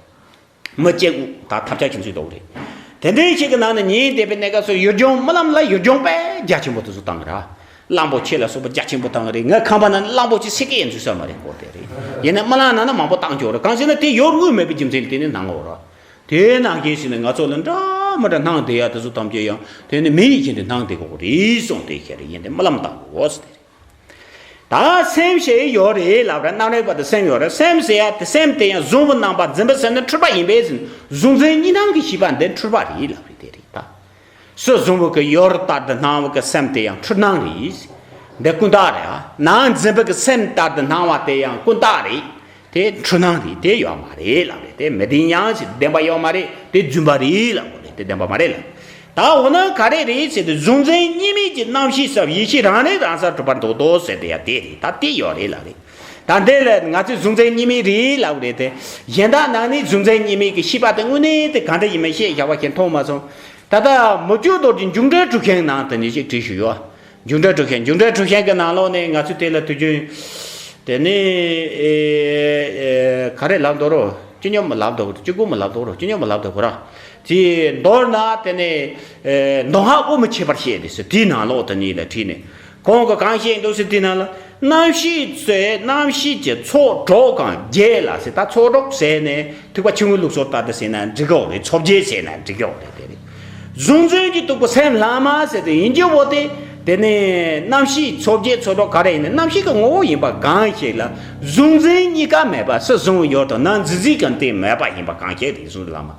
མི་གཅིག་ད་ཐབས་ཆག་ཁྱིམ་སུས་འདུག་རེད། དེ་འདྲའི་ཞིག་གི་ནང་ནས་ཉལ་བསྡད་པའི་གནས་སྐབས་སུ་ཡུལ་ལྗོངས་རྨི་ལམ་ལ་ཡུལ་ལྗོངས་དཔེ་རྒྱ་ཆེན་པོ་དེ་ཚོ་བཏང་གི་ར། གླང་པོ་ཆེ་ལ་སོགས་པ་རྒྱ་ཆེན་པོ་བཏང་གི་རེད། ངའི་ཁང་པ་ནང་ནས་གླང་པོ་ཆེ་སྲེག་གི་ཡང་འཛུལ་ས་མ་རེད་ཀོ། དེ་རེད། ཡིན་ན་རྨི་ལམ་ནང་ན་མང་པོ་བཏང་ཆོག་ར། གང་ཟེར་ན་དེ་ཡོད་དངོས་མེད་པའི་རྒྱུ་མཚན་ལ་བརྟེན་ནས་སྣང་ངོ་ར། དེ་ནང་བཞིན་ཞིག་ནས་ང་ཚོ་ལ་འདྲ་མི་འདྲ་སྣང་བསྡད་ཡ་དེ་ཚོ་ཐམས་ཅད་ཡང་དེ་ནི་མི་ཡི་ཁྱེར་ཏེ་སྣང་བསྡད་དགོས་རེད་གསུངས་ཏེ། ཁྱེར་ཡིན་ཏེ་རྨི་ལམ་བཏང་དགོས་ཟེར་ཏེ། ད་སེམས་ཞེས་ཡོད་རེད་ལབ་ར། རྣམ་རིག་པ་དང་སེམས་ཡོད་རེད། སེམས་ཟེར་ཡ་དེ་སེམས་དེ་ཡང་གཟུང་བའི་རྣམ་པ་འཛིན་པའི་སེམས་ནི་འཁྲུལ་པ་ཡིན་པས་ཟིན། གཟུང་འཛིན་གཉིས་སྣང་གི་ཤེས་པ་འདི་འཁྲུལ་པ་རེད་ལབ་རེད། དེ་རེད་ད། སོ་གཟུང་བ་གི་ཡུལ་ལྟར་དུ་སྣང་བ་གི་སེམས་དེ་ཡང་འཁྲུལ་སྣང་རེད། འདི་ཀུན་བརྟགས་རེད་ཨ། ནང་འཛིན་པ་གི་སེམས་ལྟར་དུ་སྣང་བ་དེ་ཡང་ཀུན་བརྟགས་རེད། དེ་འཁྲུལ་སྣང་རེད། དེ་ཡོད་མ་རེད་ལབ་རེད། དེ་མི་བདེན་ཡང་ཞིག་བདེན་པ་ཡོད་མ་རེད། དེ་རྫུན་པ་རེད་ལབ་དགོས་རེད། དེ་བདེན་པ་མ་རེད་ལབ། ད་འོ་ན་ག་རེ་རེད་ཟེར་དུས་གཟུང་འཛིན་གཉིས་མེད་ཀྱི་རྣམ་ཤེས་སམ་ཡེ་ཤེས་རང་རིག་རང་གསལ་གྲུབ་པར་འདོད་དོ་ཟེར་དེ་ཡང་དེ་རེད། ད་དེ་ཡོད་རེད་ལབ་རེད། ད་འདི་ལ་ང་ཚོས་གཟུང་འཛིན་གཉིས་མེད་རེད་ལབ་རེད་དེ། གཞན་དག་ནང་ནས་གཟུང་འཛིན་གཉིས་མེད་ཀྱི་ཤེས་པ་དེ་དངོས་གནས་དེ་ག་འདྲ་ཡིན་མིན་ཤེས་བྱ་བ་ཞིག་མཐོང་མ་སོང་། ད་ལྟ་མི་བསྐྱོད་རྡོ་རྗེ་འཇུག་འགྲེལ་གྲུབ་ཆེན་ནང་དེ་ནས་ཅིག་བྲིས་ཞུ་ཡོད། འཇུག་འགྲེལ་གྲུབ་ཆེན། འཇུག་འགྲེལ་གྲུབ་ཆེན་གྱི་ནང་ལོགས་ནས་ང་ཚོས་དེ་ལ་དུས་རྒྱུན། དེ་ནས་ཨེ་ཨེ་ག་རེ་ལབ་འདུག་རོ། སྤྱི་སྙོམས་མ་ལབ་འདུག་སྤྱི་སྒོ་མ་ལབ་འདུག་རོ། སྤྱི་སྙོམས་མ་ལབ་འདུག་ར། དེ་མདོར་ན་དེ་ནས་ཨེ་མདོ་སྔགས་དབུ་མ་ཁྱད་པར་བཤད་དེ་ཟེར་དེའི་ནང་ལོགས་དེ་ནས་ལ་བྲིས་ནས། གོང་གི་གང་བཤད་འདུག་ཟེར་དེའི་ནང་ལ་རྣམ་ཤེས་ཚོས་རྣམ་ཤེས་ཀྱི་ཚོགས་གྲོགས་གང་བརྒྱད་ལ་ཟེར། ད་ཚོགས་གྲོགས་ཟེར་ནས་ཐེག་པ་ཆེན་པོའི་ལུགས་སྲོལ་ལྟར་དུ་ཟེར་ན་འགྲིག་གི་རེད། ཚོགས་བརྒྱད་ཟེར་ན་འགྲིག་གི་རེད། དེ་རེད། གཟུང་འཛིན་གྱིས་གཏུགས་པའི་སེམས་ལྷག་མ་ཟེར་དེ་ཡིན་གྱི་འོ་དེ། དེ་ནས་རྣམ་ཤེས་ཚོགས་བརྒྱད་ཚོགས་གྲོགས་ག་རེ་ཡིན་ན་རྣམ་ཤེས་ཀྱི་ངོ་བོ་ཡིན་པ་གང་ཞིག་ལ་གཟུང་འཛིན་གཉིས་ཀ་མེད་པ་སོ་གཟུང་ཡོད་དང་ནང་འཛིན་འཛིན་གྱི་སྟེང་མེད་པ་ཡིན་པ་གང་ཞིག་རེད། གཟུང་འཛིན་ལྷག་མ།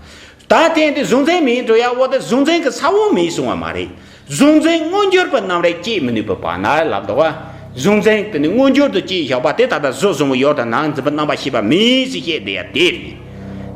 ད་དེ་འདི་གཟུང་འཛིན་མིན་འགྲོ་ཡ་འོ་དེ་གཟུང་འཛིན་གྱི་ས་བོན་མིན་གསུང་བ་མ་རེད། གཟུང་འཛིན་མངོན་གྱུར་པའི་རྣམ་རིག་སྐྱེ་མི་ནུས་པའི་བར་ན་ལབ་འདུག་བ། གཟུང་འཛིན་དེ་ནི་མངོན་གྱུར་དུ་སྐྱེས་བཞག་པ་དེ་ད་ལྟ་གཟུགས་གཟུང་བ་ཡོད་དང་ནང་འཛིན་པའི་རྣམ་པར་ཤེས་པ་མིན་ཟེར་བཤད་བསྡད་ཡ་དེ་རེད།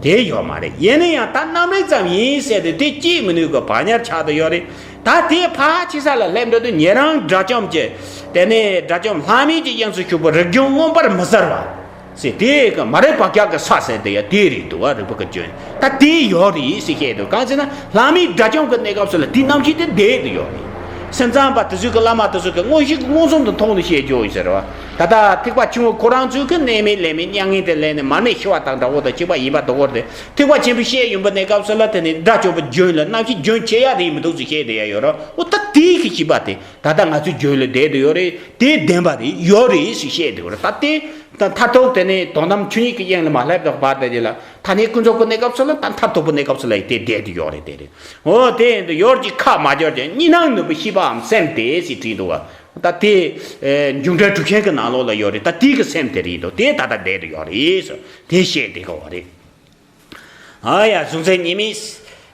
དེ་ཡོད་མ་རེད། ཡིན་ན་ཡང་ད་རྣམ་རིག་ཙམ་ཡིན་ཟེར་ཏེ་དེ་སྐྱེ་མི་ནུས་པའི་བག་ཉལ་ཆགས་བསྡད་ཡོད་རེད། ད་དེ་ཕར་ཕྱི་ས་ལ་སླེབས་འགྲོ་དུས་ཉན་རང་དགྲ་བཅོམ་གྱི་དེ་ནས་དགྲ་བཅོམ་ལྷ་མིན་གྱི་དབྱིངས་སུ་ཞུགས་པའི་རིག་འབྱུང་མངོན་པར་མི་གསལ་བ། ཟེར་དེ་གི་མ་རིག་བག་ཆགས་ཀྱི་ས་ཟེར་དེ་ཡང་དེ་རེད་འདུག་བ། རིག་པ་གི་སྐྱོན་ད་དེ་ཡོད་རེད་ཟེར་བཤད་འདུག་གང་ཟེར་ན་ལྷ་མིན་དགྲ་བཅོམ་གྱི་གནས་སྐབས་སུ་ལ་དེའི་རྣམ་ཤེས་དེ་བསྡད་དུ་ཡོད་རེད། སེམས་ཙམ་པ་དེ་ཚོའི་གི་བླ་མ་དེ་ཚོ་གི་མངོན་ཤེས་ཀྱི་མངོན་སུམ་དུ་མཐོང་ནས་བཤད་རྒྱུ་ཡོད་ཟེར་བ། ད་ལྟ་ཐེག་པ་ཆུང་ངུ་ཁོ་རང་ཚོའི་གི་གནས་མེད་ལས་མེད་མྱ་ངན་དེ་ལས་ནས་མར་མེ་ཤི་བ་དང་འདྲ་བོ་དང་གཅིག་པ་ཡིན་པ་འདུག་གོ། དེ་ཐེག་པ་ཆེན་པོའི་བཤད་ཡོང་པའི་གནས་སྐབས་སུ་ལ་དེ་ནི་དགྲ་བཅོམ་པའི་རྒྱུན་ལ་རྣམ་ཤེས་རྒྱུན་ཆད་ཡ་རེད་མི་འདུག་ཟེར་བཤད་བསྡད་ཡ་ཡོད་ར། འོ་ད་དེའི་གི་ཤེས་པ་དེ། ད་ལྟ་ང་ཚོའི་རྒྱུད་ལ་བསྡད་དུ་ཡོད་རེད། དེ་བདེན་པ་རེད། ཡོད་རེད་ཞེས་བཤད་དུ་ཡོད་རེད། ད་དེ་ད་མཐར་ཐུག་དེ་ནི་དོན་དམ་ཆོས་ཉིད་ཀྱི་དབྱིངས་ལ་མ་སླེབས་པའི་བར་དེ་ལ་ཐ་སྙད་ཀུན་རྫོབ་ཀྱི་གནས་སྐབས་སུ་ལ་ད་མཐར་ཐུག་པའི་གནས་སྐབས་སུ་ལ་དེ་བསྡད་དུ་ཡོད་རེད། དེ་རེད། འོ་དེ་ཡིན་དུས་ཡོད་ཀྱི་ཁ་མ་སྦྱོར་ཀྱང་གཉིས་སྣང་ནུས་པའི་ཤེས་པའམ་སེམས་དེ་ཞེས་བྲིས་འདུག་བ། ད་དེ་འཇུག་འགྲེལ་གྲུབ་ཆེན་གྱི་ནང་ལོགས་ལ་ཡོད་རེད། ད་དེ་གི་སེམས་དེ་རེད་འདུག་དེ་ད་ལྟ་བསྡད་དུ་ཡོད་རེད། དེ་བཤད་བསྡད་དགོས་བ་རེད། ཨ་ཡ་གཟུང་འཛིན་གཉིས་མེད།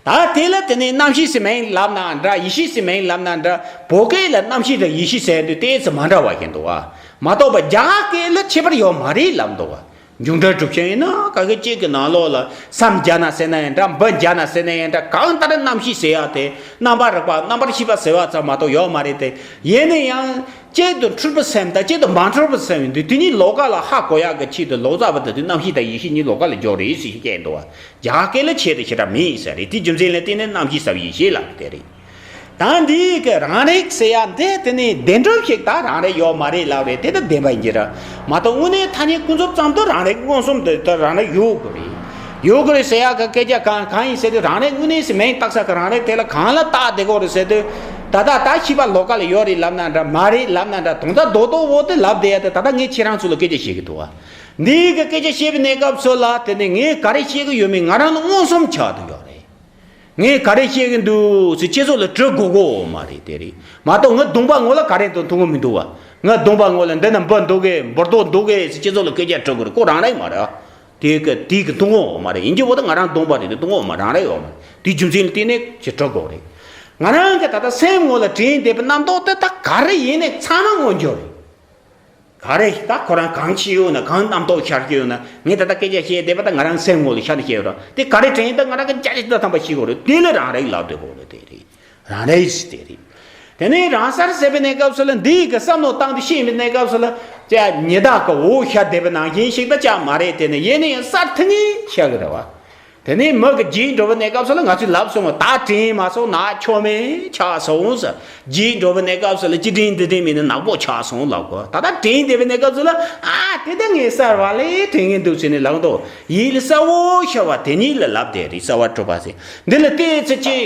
ད་དེ་ལ་དེ་ནས་རྣམ་ཤེས་ཟེར་མིང་ལབ་ན་འདྲ། ཡེ་ཤེས་ཟེར་མིང་ལབ་ན་འདྲ། བོད་སྐད་ལ་རྣམ་ཤེས་དང་ཡེ་ཤེས་ཟེར་དུས་ཏོག་ཙམ་མ་འདྲ་བ་ཞིག་འདུག་བ། མ་གཏོགས་པ་རྒྱ་གར་སྐད་ལ་ཁྱད་པར་ཡོད་མ་རེད་ལབ་འདུག་བ། འབྱུང་འགྲེལ་སྒྲུབ་མཁན་ཡིན་ན་ག་གི་གཅིག་གི་ནང་ལོགས་ལ་སམ་བརྒྱབ་ན་ཟེར་ན་ཡང་འདྲ། བུ་བརྒྱབ་ན་ཟེར་ན་ཡང་འདྲ། གང་ལྟར་རྣམ་ཤེས་ཟེར་ཡག་དེ་རྣམ་པར་རིག་པ་རྣམ་པར་ཤེས་པ་ཟེར་བ་ཙམ་མ་གཏོགས་ཡོད་མ་རེད་དེ། ཡིན་ན་ཡང་གཅིག་ཏུ་འཁྲུལ་པའི་སེམས་དང་གཅིག་ཏུ་མ་འཁྲུལ་པའི་སེམས་ཡིན་དུས་དེ་གཉིས་ལོགས་ཀ་ལ་ཧ་གོ་ཡག་གི་ཆེད་དུ་ལོག་རྟོག་པ་དེ་དུས་རྣམ་ཤེས་དང་ཡིད་ཤེས་གཉིས་ལོགས་ཀ་ལ་འཇོག་རེད་ཟེར་བཤད་འདུག་བ། རྒྱ་སྐད་ལ་ཆེད་དུ་ཞེ་དྲག་མེད་ཟེར་རེད། དེ་རྒྱུ་མཚན་ལ་བརྟེན་ནས་རྣམ་ཤེས་ཟེར་བ་ཡིད་ཤེས་ལབ་དེ་རེད། ད་འདི་གི་རང་རིག་ཟེར་ཡ་འདི་དེ་ནི་བདེན་གྲུབ་ཞིག་ད་རང་རིག་ཡོད་མ་རེད་ལབ་རེད། དེ་ད་བདེན་པ་ཡིན་གྱི་ར་མ་གཏོགས་དངོས་གནས་ཐ་སྙད་ཀུན་རྫོབ་ཙམ་དུ་རང་རིག་མངོན་སུམ་དུ་ད་རང་རིག་ཡོད་དགོས་རེད། ཡོད་དགོས་རེད་ཟེར་ཡ་གི་སྐད་ཆ་གང་གང་ཡིན་ཟེར་དུས་རང་རིག་དངོས་གནས་སུ་མིང་བཏགས་ས་གི་རང་རིག་དེ་ལ་གང་ལ་བཏགས་བསྡད་དགོས་རེད་ཟེར་དུས། ད་ལྟ་ད་ཤེས་པ་ལོགས་ཀ་ལ་ཡོད་རེད་ལབ་ན་འདྲ་མ་རེད་ལབ་ན་འདྲ། དོན་དག་རྡོག་རྡོག་བོ་དེ་ལབ་བསྡད་ཡ་དེ་ད་ལྟ་ངས་ཁྱེད་རང་ཚོ་ལ་སྐད་ཆ་བཤད་གི་འདུག་བ། འདི་གི་སྐད་ཆ་བཤད་པའི་གནས་སྐབས་སུ་ལ་དེ་ནི་ངས་ག་རེ་བཤད་གི་ཡོད་མེད་ང་རང་ལ་མངོན་སུམ་ཆགས་བསྡད་ཡོད་རེད། ངས་ག་རེ་བཤད་གི་འདུག་ཟེར་ཁྱེད་ཚོ་ལ་དྲི་དགོས་གོ་མ་རེད། དེ་རེད་མ་གཏོགས་ང་གདོང་པ་ངོ་ལ་ག་རེ་འདུག་མཐོང་གི་མི་འདུག་བ། ང་གདོང་པ་ངོ་ལ་འདི་ན་འབུ་འདུག་གས་འབུར་རྡོག་འདུག་གས་ཟེར་ཁྱེད་ཚོ་ལ་སྐད་ཆ་དྲི་དགོས་རེད། ཁོ་རང་རེད་མ་རེད་ཨ། དེ་གི་དེ་གི་མཐོང་གོ་མ་རེད། ཡིན་གྱི་འོ་ད་ང་རང་གདོང་པ་རེད། དེ་མཐོང་གོ་མ་རང་རེད་ཡོད་མ་རེད། དེ་རྒྱུ་མཚན་ལ་བརྟེན་ནས་ཁྱེད་དྲི་དགོས་རེད། ང་རང་གི་ད་ལྟ་སེམས་ངོ་ལ་དྲན་བསྡད་པའི་རྣམ་རྟོག་དེ་ད་ག་རེ་ཡིན་ནས་ཚང་མ་མངོན་གྱུར་རེད། ག་རེ་ད་ཁོ་རང་གང་ཤེས་ཡོད་ན་གང་རྣམ་རྟོག་ཤར་གྱི་ཡོད་ན་ངས་ད་ལྟ་སྐད་ཆ་བཤད་བསྡད་པ་ད་ང་རང་སེམས་ངོ་ལ་ཤར་ནས་བཤད་ཡོད་ར། དེ་ག་རེ་དྲན་ད་ང་རང་གི་བརྒྱ་ཆ་བརྒྱ་ཐམ་པ་ཤེས་དགོས་རེད། དེ་ལ་རང་རིག་ལབ་བསྡད་དགོས་རེད། དེ་རེད། རང་རིག་ཟེར་དེ་རེད། དེ་ནས་རང་སར་ཟེར་བའི་གནས་སྐབས་སུ་ལ་འདི་གི་བསམ་བློ་བཏང་དུ་ཤེས་པའི་གནས་སྐབས་སུ་ལ་ཅག་ཉི་ཟླ་གི་འོད་ཤར་བསྡད་པའི་ནང་བཞིན་ཞིག་ད་ཅག་མ་རེད། དེ་ནས་ཡེ་ནས་ཡང་སར་ཐིང་ངེ་ཤར་གི་རེད་བ། དེ་ནས་མི་གི་རྗེས་འགྲོ་བའི་གནས་སྐབས་སུ་ལ་ང་ཚོས་ལབ་སོང་བ་ད་དྲན་མ་སོང་ན་ཆོ་མེད་ཆགས་སོང་ཟེར། རྗེས་འགྲོ་བའི་གནས་སྐབས་སུ་ལ་ཅི་དྲན་འདི་དྲན་མིན་ན་ནག་པོ་ཆགས་སོང་ལབ་གོ། ད་ལྟ་དྲན་བསྡད་པའི་གནས་སྐབས་སུ་ལ་ཨ་དེ་ལྟ་ངས་གསར་བ་ལས་དྲན་ངེས་འདུག་ཟེར་ནས་ལབ་འདུག་ཡིད་ལ་གསལ་བོ་ཤར་བ་དེ་ཉིད་ལ་ལབ་བསྡད་རེད། གསལ་བ་གྲུབ་པ་ཟེར། འདི་ལ་བལྟས་ཚེ་ཅི་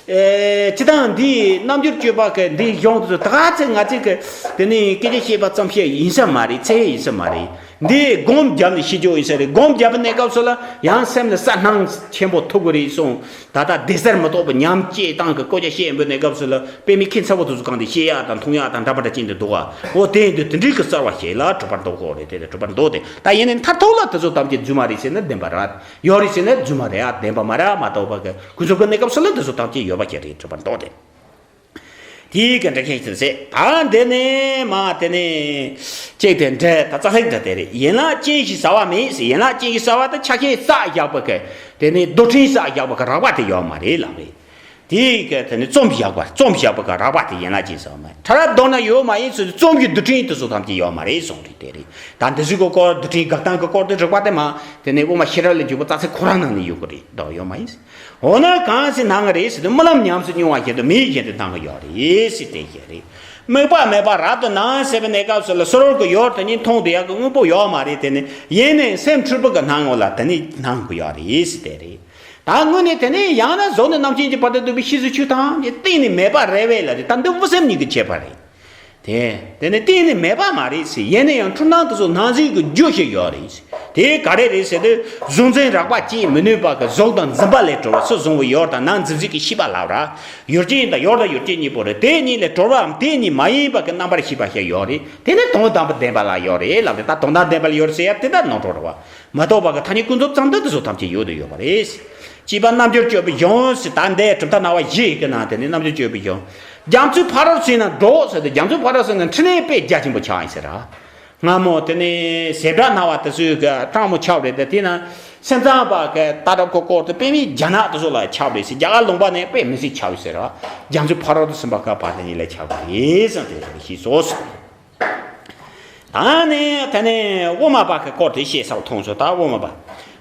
ཨེ་ཅི་དང་འདི་རྣལ་འབྱོར་སྤྱོད་པ་གི་འདི་གཞུང་དུ་ད་ཚེ་ང་ཚོས་གི་དེ་ནས་སྐད་ཆ་བཤད་པ་ཙམ་བཤད་ཡིན་ས་མ་རེད། ཚད་ཡིན་ས་མ་རེད། འདི་སྒོམ་བརྒྱབ་ནས་ཤེས་རྒྱུ་ཡིན་ས་རེད། སྒོམ་བརྒྱབ་པའི་གནས་སྐབས་སུ་ལ་ཡང་སེམས་ལ་གསལ་སྣང་ཆེན་པོ་ཐོབ་གི་རེད་གསུངས། ད་ལྟ་བདེ་གསལ་མི་རྟོག་པའི་ཉམས་བཅས་སྟངས་ཀྱི་སྐད་ཆ་བཤད་པའི་གནས་སྐབས་སུ་ལ་དཔེ་མི་ཁྱད་མཚར་པོ་དེ་ཚོ་གང་དེ་ཤེས་ཡག་དང་མཐོང་ཡག་དང་འདྲ་པར་ཅན་དུ་འདུག་ག་འོ་དེ་ཡིན་དུས་དེ་འདྲའི་གི་གསལ་བ་ཞིག་ལ་གྲུབ་པར་འདོད་དགོས་རེད། དེ་ལ་གྲུབ་པར་འདོད་དེ་ད་ཡིན་ནའི་མཐར་ཐུག་ལ་དེ་ཚོ་ཐམས་ཅད་རྫུན་མ་རེད་ཟེར་ན་བདེན་པ་རེད། ཡོད་རེད་ཟེར་ན་རྫུན་མ་རེད་ཨ། བདེན་པ་མ་རེད་ཨ། མ་གཏོགས་པ་གི་ཀུན་རྫོབ་ཀྱི་གནས་སྐབས་སུ་ལ་དེ་ཚོ་ཐམས་ཅད་ཡོད་པ་ཞིག་རེད་གྲུབ་པར་འདོད་དེ། དེའི་གི་འགྲེལ་བཤད་ཅིག་ཟེར། ད་འདི་ནས་མ་དེ་ནས་གཅིག་དེ་འདྲ་ད་རྩ་ལྷུག་འདྲ་དེ་རེད། ཡན་ལག་ཅན་ཞིག་ཟེར་བ་མེད་ཟེར། ཡན་ལག་ཅན་ཞིག་ཟེར་བ་དེ་ཆ་ཤས་བསགས་བཞག་པ་གི་དེ་ནས་རྡུལ་ཕྲན་བསགས་བཞག་པ་གི་རགས་པ་དེ་ཡོད་མ་རེད་ལབ་རེད། དེའི་གི་དེ་ནས་རྩོམ་བཞག་པ་རྩོམ་བཞག་པ་གི་རགས་པ་དེ་ཡན་ལག་ཅན་ཟེར་བ་མ་རེད། ཕྲ་རབ་མདོར་ན་ཡོད་མ་ཡིན་ཟེར་རྩོམ་གྱི་རྡུལ་ཕྲན་དེ་ཚོ་ཐམས་ཅད་ཡོད་མ་རེད་གསུངས་རེད། དེ་རེད། ད་འདི་ཚོའི་གི་སྐོར་རྡུལ་ཕྲན་འགག་སྟངས་གི་སྐོར་དེ་རིགས་པ་དེ་མ་དེ་ནས་དབུ་མ་ཤེས་རབ་ལ་འཇུག་པ་རྩ་ཚིག་ཁོ་རང་ནང་ནས་ཡོད་གི་རེད། འདུག་ཡོད་མ་ཡིན། འོ་ན་གང་ཞིག་སྣང་གི་རེད་ཟེར་དུས་རྨི་ལམ་ཉམས་སུ་མྱོང་བ་བཞིན་དུ་མི་ཡི་བཞིན་དུ་སྣང་གི་ཡོད་རེད་ཟེར་དེ་བཞིན་རེད། དམིགས་པ་མེད་པར་རབ་ཏུ་སྣང་ཟེར་བའི་གནས་སྐབས་སུ་ལ་སོ་སོར་གྱི་ཡུལ་དེ་ཉིད་མཐོང་བསྡད་ཡག་གི་དངོས་པོ་ཡོད་མ་རེད། དེ་ནི་ཡེ་ནས་སེམས་འཁྲུལ་པ་གི་སྣང་ངོ་ལ་དེ་ནི་སྣང་གི་ཡོད་རེད་ཟེར་དེ་རེད། ད་དངོས་གནས་དེ་ནི་ཡང་ན་གཟུགས་ནས་རྣམ་མཁྱེན་གྱི་བར་དུ་འདུས་པའི་ཤེས་བྱའི་ཆོས་ཐམས་ཅད་གཏན་ནས་མེད་པ་རེད་པས་ལ་རེད། ད་འདི་དབུ་སེམས་གཉིས་ཀྱི་ཁྱད་པར་རེད། དེ་དེ་ནི་གཏན་ནས་མེད་པ་མ་རེད་ཟེར། ཡིན་ན་ཡང་འཁྲུལ་སྣང་དེ་ཚོ་སྣང་ཟིན་གྱི་རྒྱུ་ཞིག་ཡོད་རེད་ཟེར། དེ་ག་རེ་རེད་ཟེར་དུས་གཟུགས་འཛིན་རགས་པ་བྱེད་མི་ནུས་པ་གི་གཟུགས་དང་འཛིན་པ་ལས་གྲོལ་བ་སུ་གཟུང་བའི་ཡུལ་དང་ནང་འཛིན་ཟིན་གྱི་ཤེས་པ་ལབ་ར། ཡུལ་ཅན་དང་ཡུལ་དང་ཡུལ་ཅན་གཉིས་པོ་རེད། དེ་གཉིས་ལས་གྲོལ་བའམ་དེ་གཉིས་མ་ཡིན་པ་གི་རྣམ་པར་ཤེས་པ་ཞིག་ཡོད་རེད། དེ་ནི་དོན་དམ་པར་བདེན་པ་ལ་ཡོད་རེད་ལབ་དེ། ད་དོན་དམ་བདེན་པ་ལ་ཡོད་རེད་ཟེར་ཡ་དེ་ད་ནོར་འགྲོ་རེད་བ། མ་གཏོགས་པ་གི་ཐ་སྙད་ཀུན་རྫོབ་ཙམ་དུ་དེ་ཚོ་ཐམས་ཅད་ཡོད་དུ་ཡོད་པ་རེད། ཅེས་པ་རྣལ་འབྱོར་སྤྱོད་པའི་གཞུང་ཟེར། ད་འདས་གྲུབ་མཐའ་སྣང་བ་བཞི་ཡི་གི་ནང་དེ་ནི་རྣལ་འབྱོར་སྤྱོད་པའི་གཞུང་། རྒྱ་མཚོའི་ཕ་རོལ་ཟིན་ན་འགྲོ་ཟེར་ཏེ། རྒྱ་མཚོའི་ཕ་རོལ་ཟིན་ན་འཕྲིན་ལས་དཔེ་རྒྱ་ཆེན་པོ་ཆགས་ཡིན་ཟེར་ར། སྔ་མོ་དེ་ནི་བྱེ་བྲག་སྣང་བ་དེ་ཚོའི་གི་སྤྲང་མོ་ཆགས་རེད་དེ། དེ་ན་སེམས་ཙམ་པ་གི་ལྟ་གྲུབ་ཀྱི་སྐོར་དུ་དཔེ་མི་རྒྱ་ནག་དེ་ཚོ་ལ་ཆགས་རེད་ཟེར། རྒྱ་གར་ལུང་པ་ནས་དཔེ་མི་སྲིད་ཆགས་ཡོད་ཟེར་ར། རྒྱ་མཚོའི་ཕ་རོལ་ཏུ་ཟིན་པ་གི་བར་དེ་གཉིས་ལ་ཆགས་པ་རེད་ཟེར་དེ་ཞིག་སོ། ད་ནི་དེ་ནས་དབུ་མ་པ་གི་སྐོར་དེ་བཤད་ཚར་མཐོང་སོང་། ད་དབུ་མ་པ།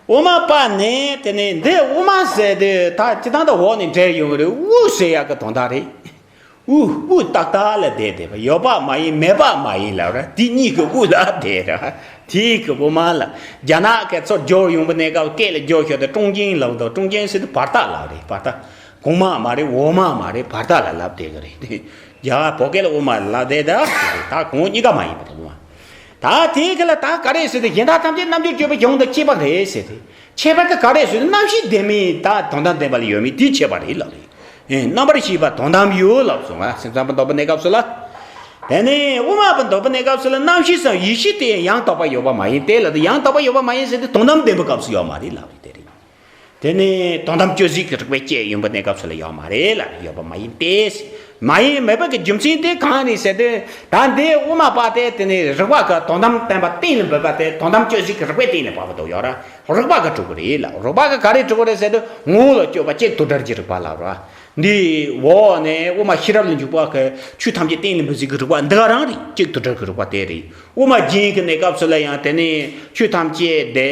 དབུ་མ་པ་ནི་དེ་ནས་འདི་དབུ་མ་ཟེར་དུས་ད་སྤྱིར་བཏང་ད་འོག་ནས་འགྲེལ་ཡོང་གི་རེད། དབུ་ཟེར་ཡག་གི་དོན་དག་རེད། དབུ་དབུ་ཏག་ཏག་ལ་བསྡད་བསྡད་པ། ཡོད་པ་མ་ཡིན་མེད་པ་མ་ཡིན་ལབ་ར། དེ་གཉིས་ཀྱི་དབུ་ལ་བསྡད་ར། དེའི་གི་དབུ་མ་ལ་རྒྱ་ནག་གི་ཚོ་སྦྱོར་ཡོང་པའི་གནས་སྐབས་སྐད་ལ་སྦྱོར་ཤོར་ཏེ་ཀྲུང་ཅན་ལབ་འདུག་ཀྲུང་ཅན་ཟེར་དུས་བར་ཐག་ལབ་རེད། བར་ཐག་གོང་མ་མ་རེད། འོག་མ་མ་རེད། བར་ཐག་ལ་ལབ་བསྡད་གི་རེད། རྒྱ་བོད་སྐད་ལ་དབུ་མ་ལ་དེ་ད་ད་གོང་གཉིས་ཀ་མ་ཡིན་པ་དང་། ད་དེའི་ཁ་ལ་ད་ག་རེ་ཟེར་ཏེ་གཞན་དག་ཐམས་ཅད་རྣལ་འབྱོར་སྤྱོད་པའི་གཞུང་དང་ཁྱད་པར་རེད་ཟེར་ཏེ། ཁྱད་པར་དེ་ག་རེ་ཟེར་ན་རྣམ་ཤེས་ལྡན་མིན་ད་དོན་དམ་བདེན་པ་ལ་ཡོད་མིན་དེའི་ཁྱད་པར་རེད་ལབ་རེད། ཨེ་རྣམ་པར་ཤེས་པ་དོན་དམ་ཡོད་ལབ་སོང་ང་། སེམས་ཙམ་པ་འདོགས་པའི་གནས་སྐབས་སུ་ལ། དེ་ནས་དབུ་མ་པ་འདོགས་པའི་གནས་སྐབས་སུ་ལ་རྣམ་ཤེས་སམ་ཡིད་ཤེས་དེ་ཡང་དག་པ་ཡོད་པ་མ་ཡིན་ཏེ་ལབ་དུས། ཡང་དག་པ་ཡོད་པ་མ་ཡིན་ཟེར་ཏེ་དོན་དམ་བདེན་པའི་སྐབས་སུ་ཡོད་མ་རེད་ལབ་རེད། དེ་རེད། དེ་ནས་དོན་དམ་དཔྱོད་བྱེད་ཀྱི་རིགས་པས་དཔྱད་ཡོང་པའི་གནས་སྐབས་སུ་ལ་ཡོད་མ་རེད་ལ་ཡོད་པ་མ་ཡིན་ཏེ། མ་ཡིན་མེད་པ་གི་རྒྱུ་མཚན་དེ་གང་རེད་ཟེར་དུས། ད་འདི་དབུ་མ་པ་དེ་དེ་ནི་རིགས་པ་གི་དོན་དམ་བསྟན་པ་གཏན་ལ་འབེབས་པ་དེ། དོན་དམ་དཔྱོད་བྱེད་ཀྱི་རིགས་པའི་སྟེང་ནས་འབབ་པ་དོ་ཡོད་ར། རིགས་པ་གི་གྲུབ་ཀྱི་རེད་ལ། རིགས་པ་གི་ག་རེ་གྲུབ་ཀྱི་རེད་ཟེར་དུས། ངོ་བོ་ལ་དཔྱོད་པ་གཅིག་དུ་སྒྲིལ་གྱི་རིགས་པ་ལ་ར། འདི་འོག་ནས་དབུ་མ་ཤེས་རབ་ལ་འཇུག་པ་གི་ཆོས་ཐམས་ཅད་གཏན་ལ་འབེབས་བྱེད་ཀྱི་རིགས་པ་འདི་ག་རང་རེད། གཅིག་དུ་སྒྲིལ་གྱི་རིགས་པ་དེ་རེད། དབུ་མ་རྒྱན་གྱི་གནས་སྐབས་སུ་ལ་ཡང་དེ་ནི་ཆོས་ཐམས་ཅད་དེ་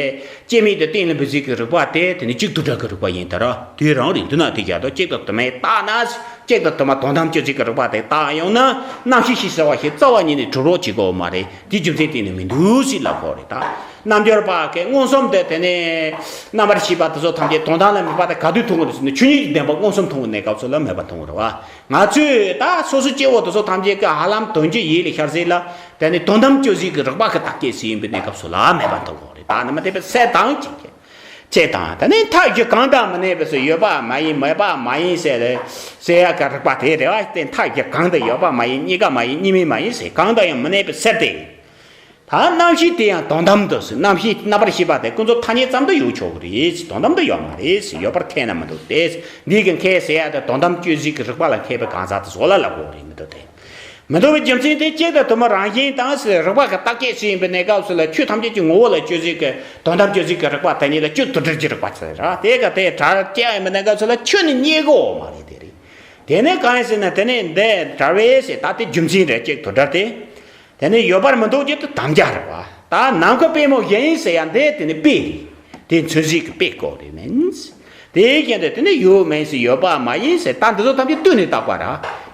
སྐྱེ་མེད་དུ་གཏན་ལ་འབེབས་བྱེད་ཀྱི་རིགས་པ་དེ་དེ་ནི་གཅིག་དུ་སྒྲིལ་གྱི་རིགས་པ་ཡིན་ད་ར། དེ་རང་རེད། འདི་ན་དེ་རྒྱ་དང་གཅིག་དང་དུ་མས་བརྟགས་ན། གཅིག་དང་དུ་མ་དོན་དམ་དཔྱོད་བྱེད་ཀྱི་རིགས་པ་དེ་བརྟགས་ཡོང་ན། རྣམ་ཤེས་ཤེས་ཟེར་བ་ཞིག་རྩ་བ་ཉིད་ནས་གྲུབ་རོགས་བྱེད་དགོས་མ་རེད། དེ་རྒྱུ་མཚན་གཏན་ནས་མི་འདུག་ཟེར་ལབ་དགོས་རེད་ད། རྣལ་འབྱོར་པ་གིས་མངོན་སུམ་དུ་དེ་ནས་རྣམ་པར་ཤེས་པ་དེ་ཚོ་ཐམས་ཅད་དོན་དམ་ལ་མེད་པ་དེ་ག་དུས་མཐོང་གི་རེད་ཟེར་ན། ཆོས་ཉིད་ཀྱི་བདེན་པ་མངོན་སུམ་མཐོང་གི་གནས་སྐབས་སུ་ལ་མེད་པ་མཐོང་གི་རེད་བ། ང་ཚོས་ད་སོ་སོ་སྐྱེ་བོ་དེ་ཚོ་ཐམས་ཅད་ཀྱི་ཧ་ལམ་དོན་བརྒྱུད་ཡིད་ལ་ཤར་ཟེར་ལ། དེ་ནས་དོན་དམ་དཔྱོད་བྱེད་ཀྱི་རིགས་པ་གི་བརྟག་དཔྱད་ཟེར་ཡིན་པའི་གནས་སྐབས་སུ་ལ་མེད་པ་མཐོང་གི་རེད། ད་ནི་མ་དེ་བས་གསལ་དྭངས་ཅིག་གི་ཅེས་དང་། དེ་ནས་མཐའ་བཞི་གང་དང་མི་གནས་པའི་ཚུལ། ཡོད་པ་མ་ཡིན་མེད་པ་མ་ཡིན་ཟེར་ཟེར་ཡ་གི་རིགས་པ་དེ་རེད་བ། དེ་མཐའ་བཞི་གང་དུ་ཡོད་པ་མ་ཡིན། གཉིས་ཀ་མ་ཡིན། གཉིས་མེད་མ་ཡིན་ཟེར། གང་དུ་ཡང་མི་གནས་པའི་ཚུལ་དེ། ད་རྣམ་ཤེས་དེ་ཡང་དོན་དམ་དུ་ཟེར། རྣམ་ཤེས་རྣམ་པར་ཤེས་པ་དེ་ཀུན་རྫོབ་ཐ་སྙད་ཙམ་དུ་ཡོད་ཆོག་གི་རེད། དོན་དམ་དུ་ཡོད་མ་རེད། ཡོད་པར་ཐལ་ན་མི་འདུག་སྟེ། འདི་གི་མཁས་ཟེར་ཡ་དེ་དོན་དམ་དཔྱོད་བྱེད་ཀྱི་རིགས་པ་ལ་མཁས་པའི་གང་ཟག་དེ་ཚོ་ལ་ལབ་དགོས་རེད། མི་འདུག་སྟེ། མི་འདུག་པའི་རྒྱུ་མཚན་དེ། གཅིག་དང་དུ་མ་རང་བཞིན་དང་ཟེར། རིགས་པ་གི་བརྟག་དཔྱད་ཟེར་ཡིན་པའི་གནས་སྐབས་སུ་ལ། ཆོས་ཐམས་ཅད་ཀྱི་ངོ་བོ་ལ་དཔྱོད་བྱེད་ཀྱི་དོན་དམ་དཔྱོད་བྱེད་ཀྱི་རིགས་པ་དེ་ཉིད་ལ་གཅིག་དུ་སྒྲིལ་གྱི་རིགས་པ་ཟེར་ར། དེ་ག་དེ་བྲལ་སྐྱེ་ཡིན་པའི་གནས་སྐབས་སུ་ལ་ཆོས་ནི་རྙེད་གོ་མ་རེད། དེ་རེད། དེ་ནས་གང་ཡིན་ཟེར་ན། དེ་ནས་འདི་བྲལ་བས་ཟེར། ད་དེ་རྒྱུ་མཚན་རེད། གཅིག་དུ་སྒྲིལ་ཏེ། དེ་ནས་ཡོད་པར་མི་འདོད་ཀྱི་དུ་དམ་རྒྱ་རེད་བ། ད་ནམ་མཁའ་པད་མོ་བཞིན་ཟེར་ཡ་འདི་དེ་ནི་དཔེ་རེད། དེ་མཚོན་བྱེད་ཀྱི་དཔེ་སྐོར་རེད་མིན། དེའི་རྐྱེན་དུ་དེ་ནི་ཡོད་མིན་ཟེར། ཡོད་པ་མ་ཡིན་ཟེར། ད་འདི་ཚོ་ཐམས་ཅད་བསྡུས་ནས་བརྟག་པ་ར།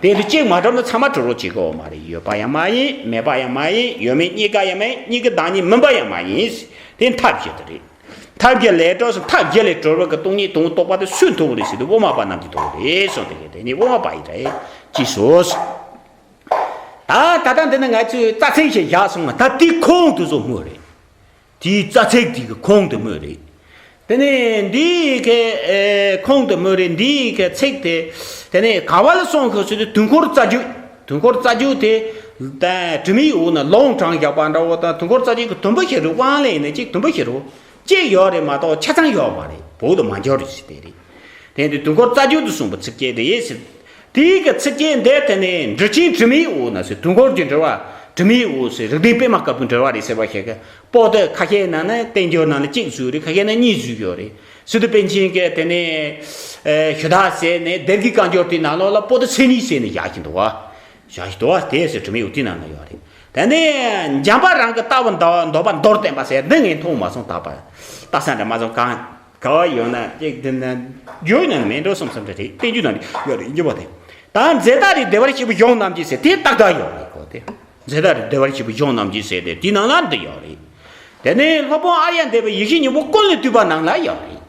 དེ་ལ་གཅིག་མ་གྲུབ་ན་ཚང་མ་གྲུབ་རོགས་བྱེད་དགོས་མ་རེད། ཡོད་པ་ཡང་མ་ཡིན། མེད་པ་ཡང་མ་ཡིན། ཡོད་མེད་གཉིས་ཀ་ཡང་མ་ཡིན། གཉིས་ཀའི་བདག་ཉིད་མིན་པ་ཡང་མ་ཡིན། དེ་མཐའ་བཞི་དེ་རེད། མཐའ་བཞི་ལས་གྲོལ་ཟེར། མཐའ་བཞི་ལས་གྲོལ་བ་གི་སྟོང་ཉིད་དང་པོ་རྟོགས་པ་དེ་སུས་མཐོང་གི་རེད་ཟེར་དུས། དབུ་མ་པ་རྣམས་ཀྱིས་མཐོང་གི་རེད་གསུངས། དེ་གི་དེ་ནི་དབུ་མ་པ་ཡིན་རེད། ཅེས་སོ། ད་ད་ལྟ་འདི་ནི་ང་ཚོས་རྩ་ཚིག་ཞིག་བཞག་སོང་བ། ད་དེའི་ཁུངས་དེ་ཚོ་སྨོས་རེད། དེའི་རྩ་ཚིག་དེ་གི་ཁུངས་དེ་སྨོས་རེད། དེ་ནས་འདིའི་གི་ཨེ་ཁུངས་དེ་སྨོས་རེད། འདིའི་གི་ཚིག་དེ། དེ་ནས་ག་བ་ལ་སོང་གི་ཟེར་དུས། དུས་འཁོར་རྩ་རྒྱུད། དུས་འཁོར་རྩ་རྒྱུད་དེ་ད་དྲི་མེད་འོག་ན་ལུང་དྲངས་བཞག་པ་འདྲ་བོ་དང་། དུས་འཁོར་རྩ་རྒྱུད་ཀྱི་དུམ་བུ་ཞིག་རེད། དབང་ལས་ནི་གཅིག་དུམ་བུ་ཞིག་རེད། གཅིག་ཡོད་རེད་མ་གཏོགས་ཆ་ཚང་ཡོད་མ་རེད། བོད་དུ་མ་འབྱོར་རེད་ཟེར་དེ་རེད། དེ་ཡིན་དུས་དུས་འཁོར་རྩ་རྒྱུད་དུ་གསུངས་པ་ཚིགས་བཅད་དེ་ཡིན་ཟེར། དེའི་གི་ཚིགས་བཅད་འདི་དེ་ནས་འགྲེལ་ཆེན་དྲི་མེད་འོག་ན་ཟེར། དུས་འཁོར་གྱི་འགྲེལ་བ་དྲི་མེད་འོག་ཟེར། རིགས་ལྡན་པད་མ་དཀར་པོའི་འགྲེལ་བ་རེད་ཟེར་བ་ཞིག་གི། པོ་ཏི་ཁ་ཤས་ནང་ན་བསྟན་འགྱུར་ནང་ན་གཅིག་བཟོས་རེད། ཁ་ཤས་ན་གཉིས་བཟོས་ཡོད་རེད། སི་ཏུ་པཎ་ཆེན་གྱིས་དེ་ནས་ཨེ་ཞུ་དག་ཟེར་ནས་སྡེ་དགེ་བཀའ་འགྱུར་དེའི་ནང་ལོགས་ལ་པོ་ཏི་མཚན་ཉིད་ཟེར་ནས་བཞག་བཞིན་འདུག་བ། བཞག་བཞིན་འདུག་བ། དེ་ཟེར་དྲི་མེད་འོག་དེའི་ནང་ན་ཡོད་རེད། དེ་ནས་འཇམ་པ་རང་གི་ལྟ་བ་འདོད་པ་མདོར་བསྟན་པ་ཟེར་འདི་ངས་མཐོང་མ་སོང་། ད་པ་ལྟ་ས་འདྲ་མ་སོང་། གང་ག་བ་ཡོད་ན་ཅིག་འདི་ན་ཡོད་ན་མེད་འགྲོ་བསམ་བསམ་འདྲ་རེད། བསྟན་རྒྱུད་ནང་ཡོད་རེད། འཇུག་པ་དེ་ད་མཛད་ལྟ་རེ་བདེ་བར་གཤེགས་པའི་གཞུང་རྣམས་ཀྱི་ཟེར། དེ་ཏག་ཏག་ཡོད་རེད་གོ། དེ་མཛད་ལྟ་རེ་བདེ་བར་གཤེགས་པའི་གཞུང་རྣམས་ཀྱི་ཟེར་དེ་དེའི་ནང་ལ་འདི་ཡོད་རེད། དེ་ནས་སློབ་དཔོན་ཨཱརྱ་དེ་བའི་ཡེ་ཤེས་སྙིང་པོ་ཀུན་ལས་བཏུས་པ་རྣམས་ལ་ཡོད་རེད།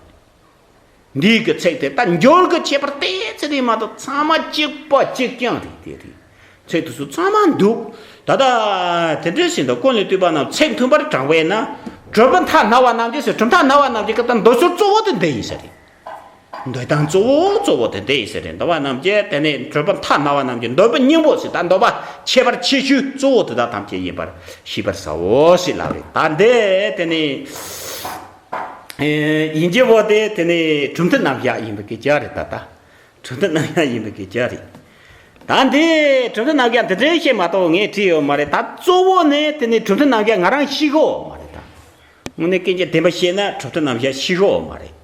འདིའི་གི་ཚིག་དེ་ད་འགྱུར་གི་ཁྱད་པར་ཏོག་ཙམ་རེད་མ་གཏོགས་ཚང་མ་གཅིག་པ་གཅིག་རྐྱང་རེད། དེ་རེད། ཚིག་དེ་ཚོ་ཚང་མ་འདུག་ད་ལྟ་དེ་འདྲ་ཟེར་འདུག་ཀུན་ལས་བཏུས་པ་རྣམས་ཚིག་མཐུན་པར་དྲངས་པས་ན། གྲུབ་པའི་མཐའ་རྣ་བ་རྣམས་ཀྱིས་ཟེར། གྲུབ་མཐའ་རྣ་བ་རྣམས་ཀྱིས་གི་ད་འདོད་ཚུལ་གཙོ་བོ་དེ་འདི་ཡིན་ས་རེད། འདོད་སྟངས་གཙོ་བོ་གཙོ་བོ་དེ་འདི་ཡིན་ས་རེད། རྣ་བ་རྣམས་ཀྱིས་དེ་ནས་གྲུབ་པ་མཐའ་རྣ་བ་རྣམས་ཀྱིས་འདོད་པའི་སྙིང་པོ་ཟེར། ད་འདོད་པ་ཁྱད་པར་ཆེ་ཤོས་གཙོ་བོ་དེ་དག་ཐམས་ཅད་ཡིན་པར་ཤེས་པར་བྱའོ་ཞེས་ལབ་རེད། ད་འདི་དེ་ནས་ཡིན་གྱི་བོ་དེ་དེ་ནས་གྲུབ་མཐའ་རྣམ་གཞག་ཡིན་པའི་སྐད་ཆ་རེད། ད་ལྟ་གྲུབ་མཐའ་རྣམ་གཞག་ཡིན་པའི་སྐད་ཆ་རེད། ད་འདི་གྲུབ་མཐའ་རྣམ་གཞག་འདི་འདྲའི་བཤད་མ་གཏོགས་ངས་བྲིས་ཡོད་མ་རེད། ད་གཙོ་བོ་ནི་དེ་ནས་གྲུབ་མཐའ་རྣམ་གཞག་ང་རང་ཤེས་གི་ཡོད་མ་རེད། ད་དངོས་གནས་སྐད་ཆ་བདེན་པ་བཤད་ན་གྲུབ་མཐའ་རྣམ་གཞག་ཤེས་གི་ཡོད་མ་རེད།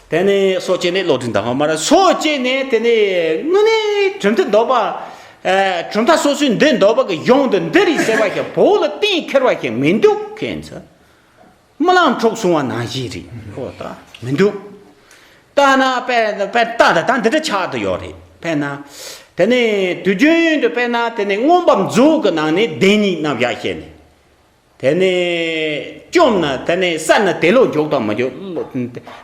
དེ་ནས་སོ་སྐྱེ་ནས་བློ་གྲོས་འདང་བ་མ་ར། སོ་སྐྱེ་ནས་དེ་ནས་དངོས་གནས་གྲུབ་མཐའ་འདོད་པ། ཨ་གྲུབ་མཐའ་སོ་སོའི་འདི་འདོད་པ་གི་གཞུང་འདི་འདི་རེད་ཟེར་བ་ཞིག་བོད་ལ་གཏན་འཁེལ་བ་ཞིག་མི་འདུག་ཁྱེད་ཚོ་རྨི་ལམ་འཁྲུགས་སོང་བ་ནང་བཞིན་རེད། ཨོ་ད་མི་འདུག་ལྟ་ན་དཔེ་དཔེ་ལྟ་ད་ད་འདི་འདྲ་ཆགས་བསྡད་ཡོད་རེད། དཔེར་ན་དེ་ནས་དུས་རྒྱུན་དུ་དཔེར་ན་དེ་ནས་མངོན་པ་མཛོད་ཀྱི་ནང་ནས་བདེན་གཉིས་རྣམ་གཞག་བཤད་ནས། དེ་ནས་བཅོམ་ན་དེ་ནས་བསལ་ན་དེ་བློ་འཇོག་དང་མི་འཇོག་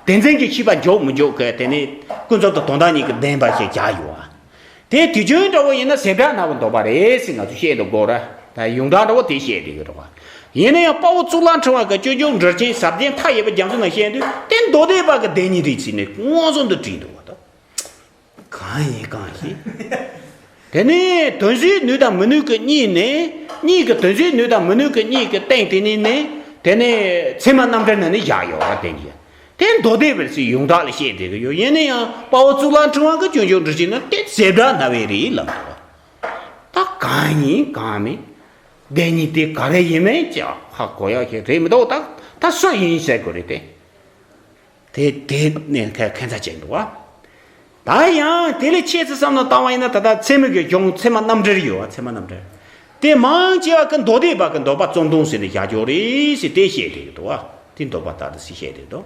བདེན་འཛིན་གྱི་ཤེས་པ་འཇོག་མི་འཇོག་གི་དེ་ནས་ཀུན་རྫོབ་དང་དོན་དམ་གཉིས་ཀྱི་བདེན་པ་ཞིག་བཞག་ཡོད་པ། དེ་དུས་རྒྱུན་འདྲ་བོ་ཡིན་ན་ཟད་འགྲོ་ནུས་པ་འདོད་པ་རེད་ཟེར་ང་ཚོ་བཤད་དུ་དགོས་ར། ད་ཡོངས་གྲགས་འདྲ་བོ་དེ་བཤད་དེ་གི་རེད་བ། ཡིན་ན་ཡང་དཔའ་བོ་གཙུག་ལག་ཕྲེང་བ་གི་སྤྱོད་འཇུག་འགྲེལ་ཆེན་ཟབ་རྒྱས་མཐའ་ཡས་པའི་རྒྱ་མཚོ་ནང་བཤད་དུས་དེ་མདོ་སྡེ་པ་གི་བདེན་གཉིས་རེད་ཟེར་ནས་མངོན་སུམ་དུ་བྲིས་འདུག་བ་ད། གང་ཡིན་གང་ཞིག་དེ་ནས་དོན་བྱེད་ནུས་དང་མི་ནུས་ཀྱི་གཉིས་ནས། གཉིས་ཀྱི་དོན་བྱེད་ནུས་དང་མི་ནུས་ཀྱི་གཉིས་ཀྱི་སྟེང་དེ་ནས་ནས། དེ་ནས་ཚད་མ་རྣམ་འགྲེལ་ནང་ནས་བཞག་ཡོད་པ་དེ་གཉིས། དེ་མདོ་སྡེ་པའི་ཡོངས་གྲགས་ལ་བཤད་བསྡད་ཀྱི་ཡོད། ཡིན་ན་ཡང་དཔའ་བོ་གཙུག་ལག་ཕྲེང་བ་གི་སྤྱོད་འཇུག་འགྲེལ་བྱེད་ནི་དེ་རྗེ་བྲག་སྣང་བའི་རིགས་ལ། ད་གང་ཡིན་གང་མིན། བདེན་གཉིས་དེ་ག་རེ་ཡིན་མིན་ཅིག་ཧ་གོ་ཡག་ཞིག་རེད་མི་འདུག་ད་ད་སུ་ཡིན་ཟེར་དགོས་རེད་དེ། དེ་དེ་ནས་ཁ་ཁ་ཚ་བྱས་འདུག་བ། ད་ཡང་དེ་ལས་ཆེ་ཙམ་བསམ་བློ་བཏང་བ་ཡིན་ན། ད་ལྟ་ཚད་མའི་གི་གཞུང་ཚད་མ་རྣམ་འགྲེལ་ཡོད་བ། ཚད་མ་རྣམ་འགྲེལ་དེ་མང་ཆེ་བ་གི་མདོ་སྡེ་པ་གི་འདོད་པ་བརྩོན་དུང་ཟེར་ནས་བཞག་ཡོད་རེད་ཟེར་དེ་བཤད་བསྡད་ཀྱི་འདུག་བ། དེ་འདོད་པ་ལྟར་དུ་ཟེར་བཤད་བསྡད་འདུག་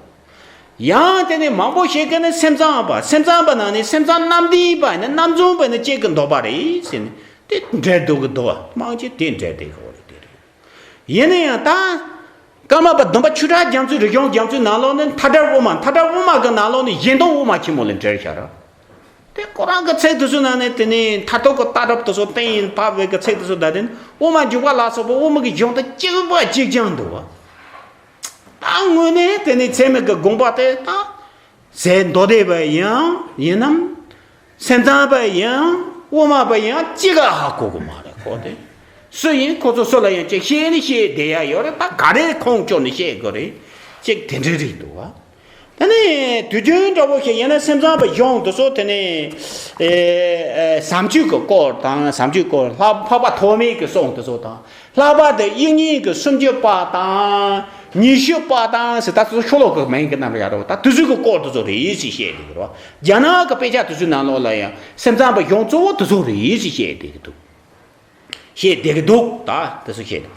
ཡང་དེ་ནས་མང་པོ་ཞིག་གིས་ནི་སེམས་ཙམ་པ། སེམས་ཙམ་པ་ནང་ནས་སེམས་ཙམ་རྣམ་བདེན་པ་ཡིན་ན་རྣམ་རྫུན་པ་ཡིན་ན་གཅིག་གི་འདོད་པ་རེད་ཟེར་ནས་དེ་འགྲེལ་འདུག་གི་འདུག་བ། མང་ཆེ་དེ་འགྲེལ་བསྡད་ཀྱི་ཡོད་རེད། དེ་རེད། ཡིན་ན་ཡང་ད་ཀརྨ་པ་སྡོམ་པ་ཆོས་གྲགས་རྒྱ་མཚོའི་རིག་གཞུང་རྒྱ་མཚོའི་ནང་ལོགས་ནས་མཐའ་བྲལ་དབུ་མ། མཐའ་བྲལ་དབུ་མ་གི་ནང་ལོགས་ནས་གཞན་སྟོང་དབུ་མ་ཆེན་མོ་ལ་འགྲེལ་བཞག་ར། དེ་ཁོ་རང་གི་ཚིག་དེ་ཚོའི་ནང་ནས་དེ་ནས་མཐར་ཐུག་གི་ལྟ་གྲུབ་དེ་ཚོ་གཏན་ལ་ཕབ་པའི་གི་ཚིག་དེ་ཚོ་ད་དེ་ནི་དབུ་མ་འཇུག་པ་ལ་སོགས་པ་དབུ་མ་གི་གཞུང་དང་གཅིག་པ་གཅིག་རྐྱང་འདུག་བ། ད་དངོས་གནས་དེ་ནི་ཚད་མའི་གི་དགོངས་པ་དེ་ད་ཟེར། མདོ་སྡེ་པ་ཡང་ཡིན་ནམ། སེམས་ཙམ་པ་ཡང་དབུ་མ་པ་ཡང་གཅིག་ག་ཧ་གོ་གི་མ་རེད་ཁོ་དེ། སུ་ཡིན་ཁོ་ཚོ་སུ་ལ་ཡང་གཅིག་བཤད་ནི་བཤད་བསྡད་ཡ་ཡོད་རེད། ད་ག་རེ་ཁུངས་བཅོལ་ནས་བཤད་དགོས་རེད། གཅིག་དེ་འདྲ་རེད་འདུག་བ། ད་ནི་དུས་རྒྱུན་འདྲ་བོ་ཞིག་ཡིན་ན་སེམས་ཙམ་པ་གཞུང་དེ་ཚོ་དེ་ནི་ཨེ་ཨེ་བྱམས་ཆོས་ཀྱི་སྐོར་དང་། བྱམས་ཆོས་སྐོར་ལྷག་འཕགས་པ་ཐོགས་མེད་ཀྱི་གསུང་དེ་ཚོ་དང་། ལྷག་པར་དུ་དབྱིག་གཉེན་གྱི་སུམ་ཅུ་པ་དང་ཉི་ཤུ་པ་དང་ཟེར། ད་ཚོ་ཤོ་ལོ་ཀའི་མིང་གི་རྣམ་གཞག་རེད་བ། ད་དེ་ཚོ་གི་སྐོར་དེ་ཚོ་རེད་ཟེར་བཤད་བསྡད་ཀྱི་རེད་བ། རྒྱ་ནག་གི་དཔེ་ཆ་དེ་ཚོའི་ནང་ལོགས་ལ་ཡང་སེམས་ཙམ་པ་གཞུང་གཙོ་བོ་དེ་ཚོ་རེད་ཟེར་བཤད་བསྡད་ཀྱི་འདུག་བཤད་བསྡད་ཀྱི་འདུག་ད་དེ་ཚོ་བཤད་འདུག་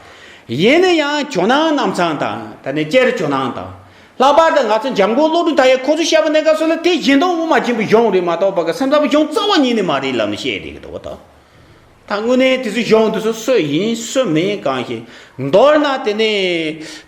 ཡིན་ན་ཡང་ཇོ་ནང་རྣམ་ཚང་དང་། ད་ནི་སྐྱེར་ཇོ་ནང་དང་། ལྷག་པར་དུ་ང་ཚོ་འཇམ་མགོན་བློ་གྲོས་མཐའ་ཡས་ཁོ་ཚོ་བཤད་པ་གནས་སྐབས་སུ་ལ་དེ་གཞན་སྟོང་དབུ་མ་ཆེན་པོའི་གཞུང་རེད་མ་གཏོགས་པ་གི་སེམས་ཙམ་པའི་གཞུང་རྩ་བ་ཉིད་ནས་མ་རེད་ལབ་ནས་བཤད་བསྡད་ཀྱི་འདུག་བ། ད་ད་དངོས་གནས་དེ་ཚོའི་གཞུང་དེ་ཚོ་སུ་ཡིན་སུ་མིན་གང་ཤེས། མདོར་ན་དེ་ནི་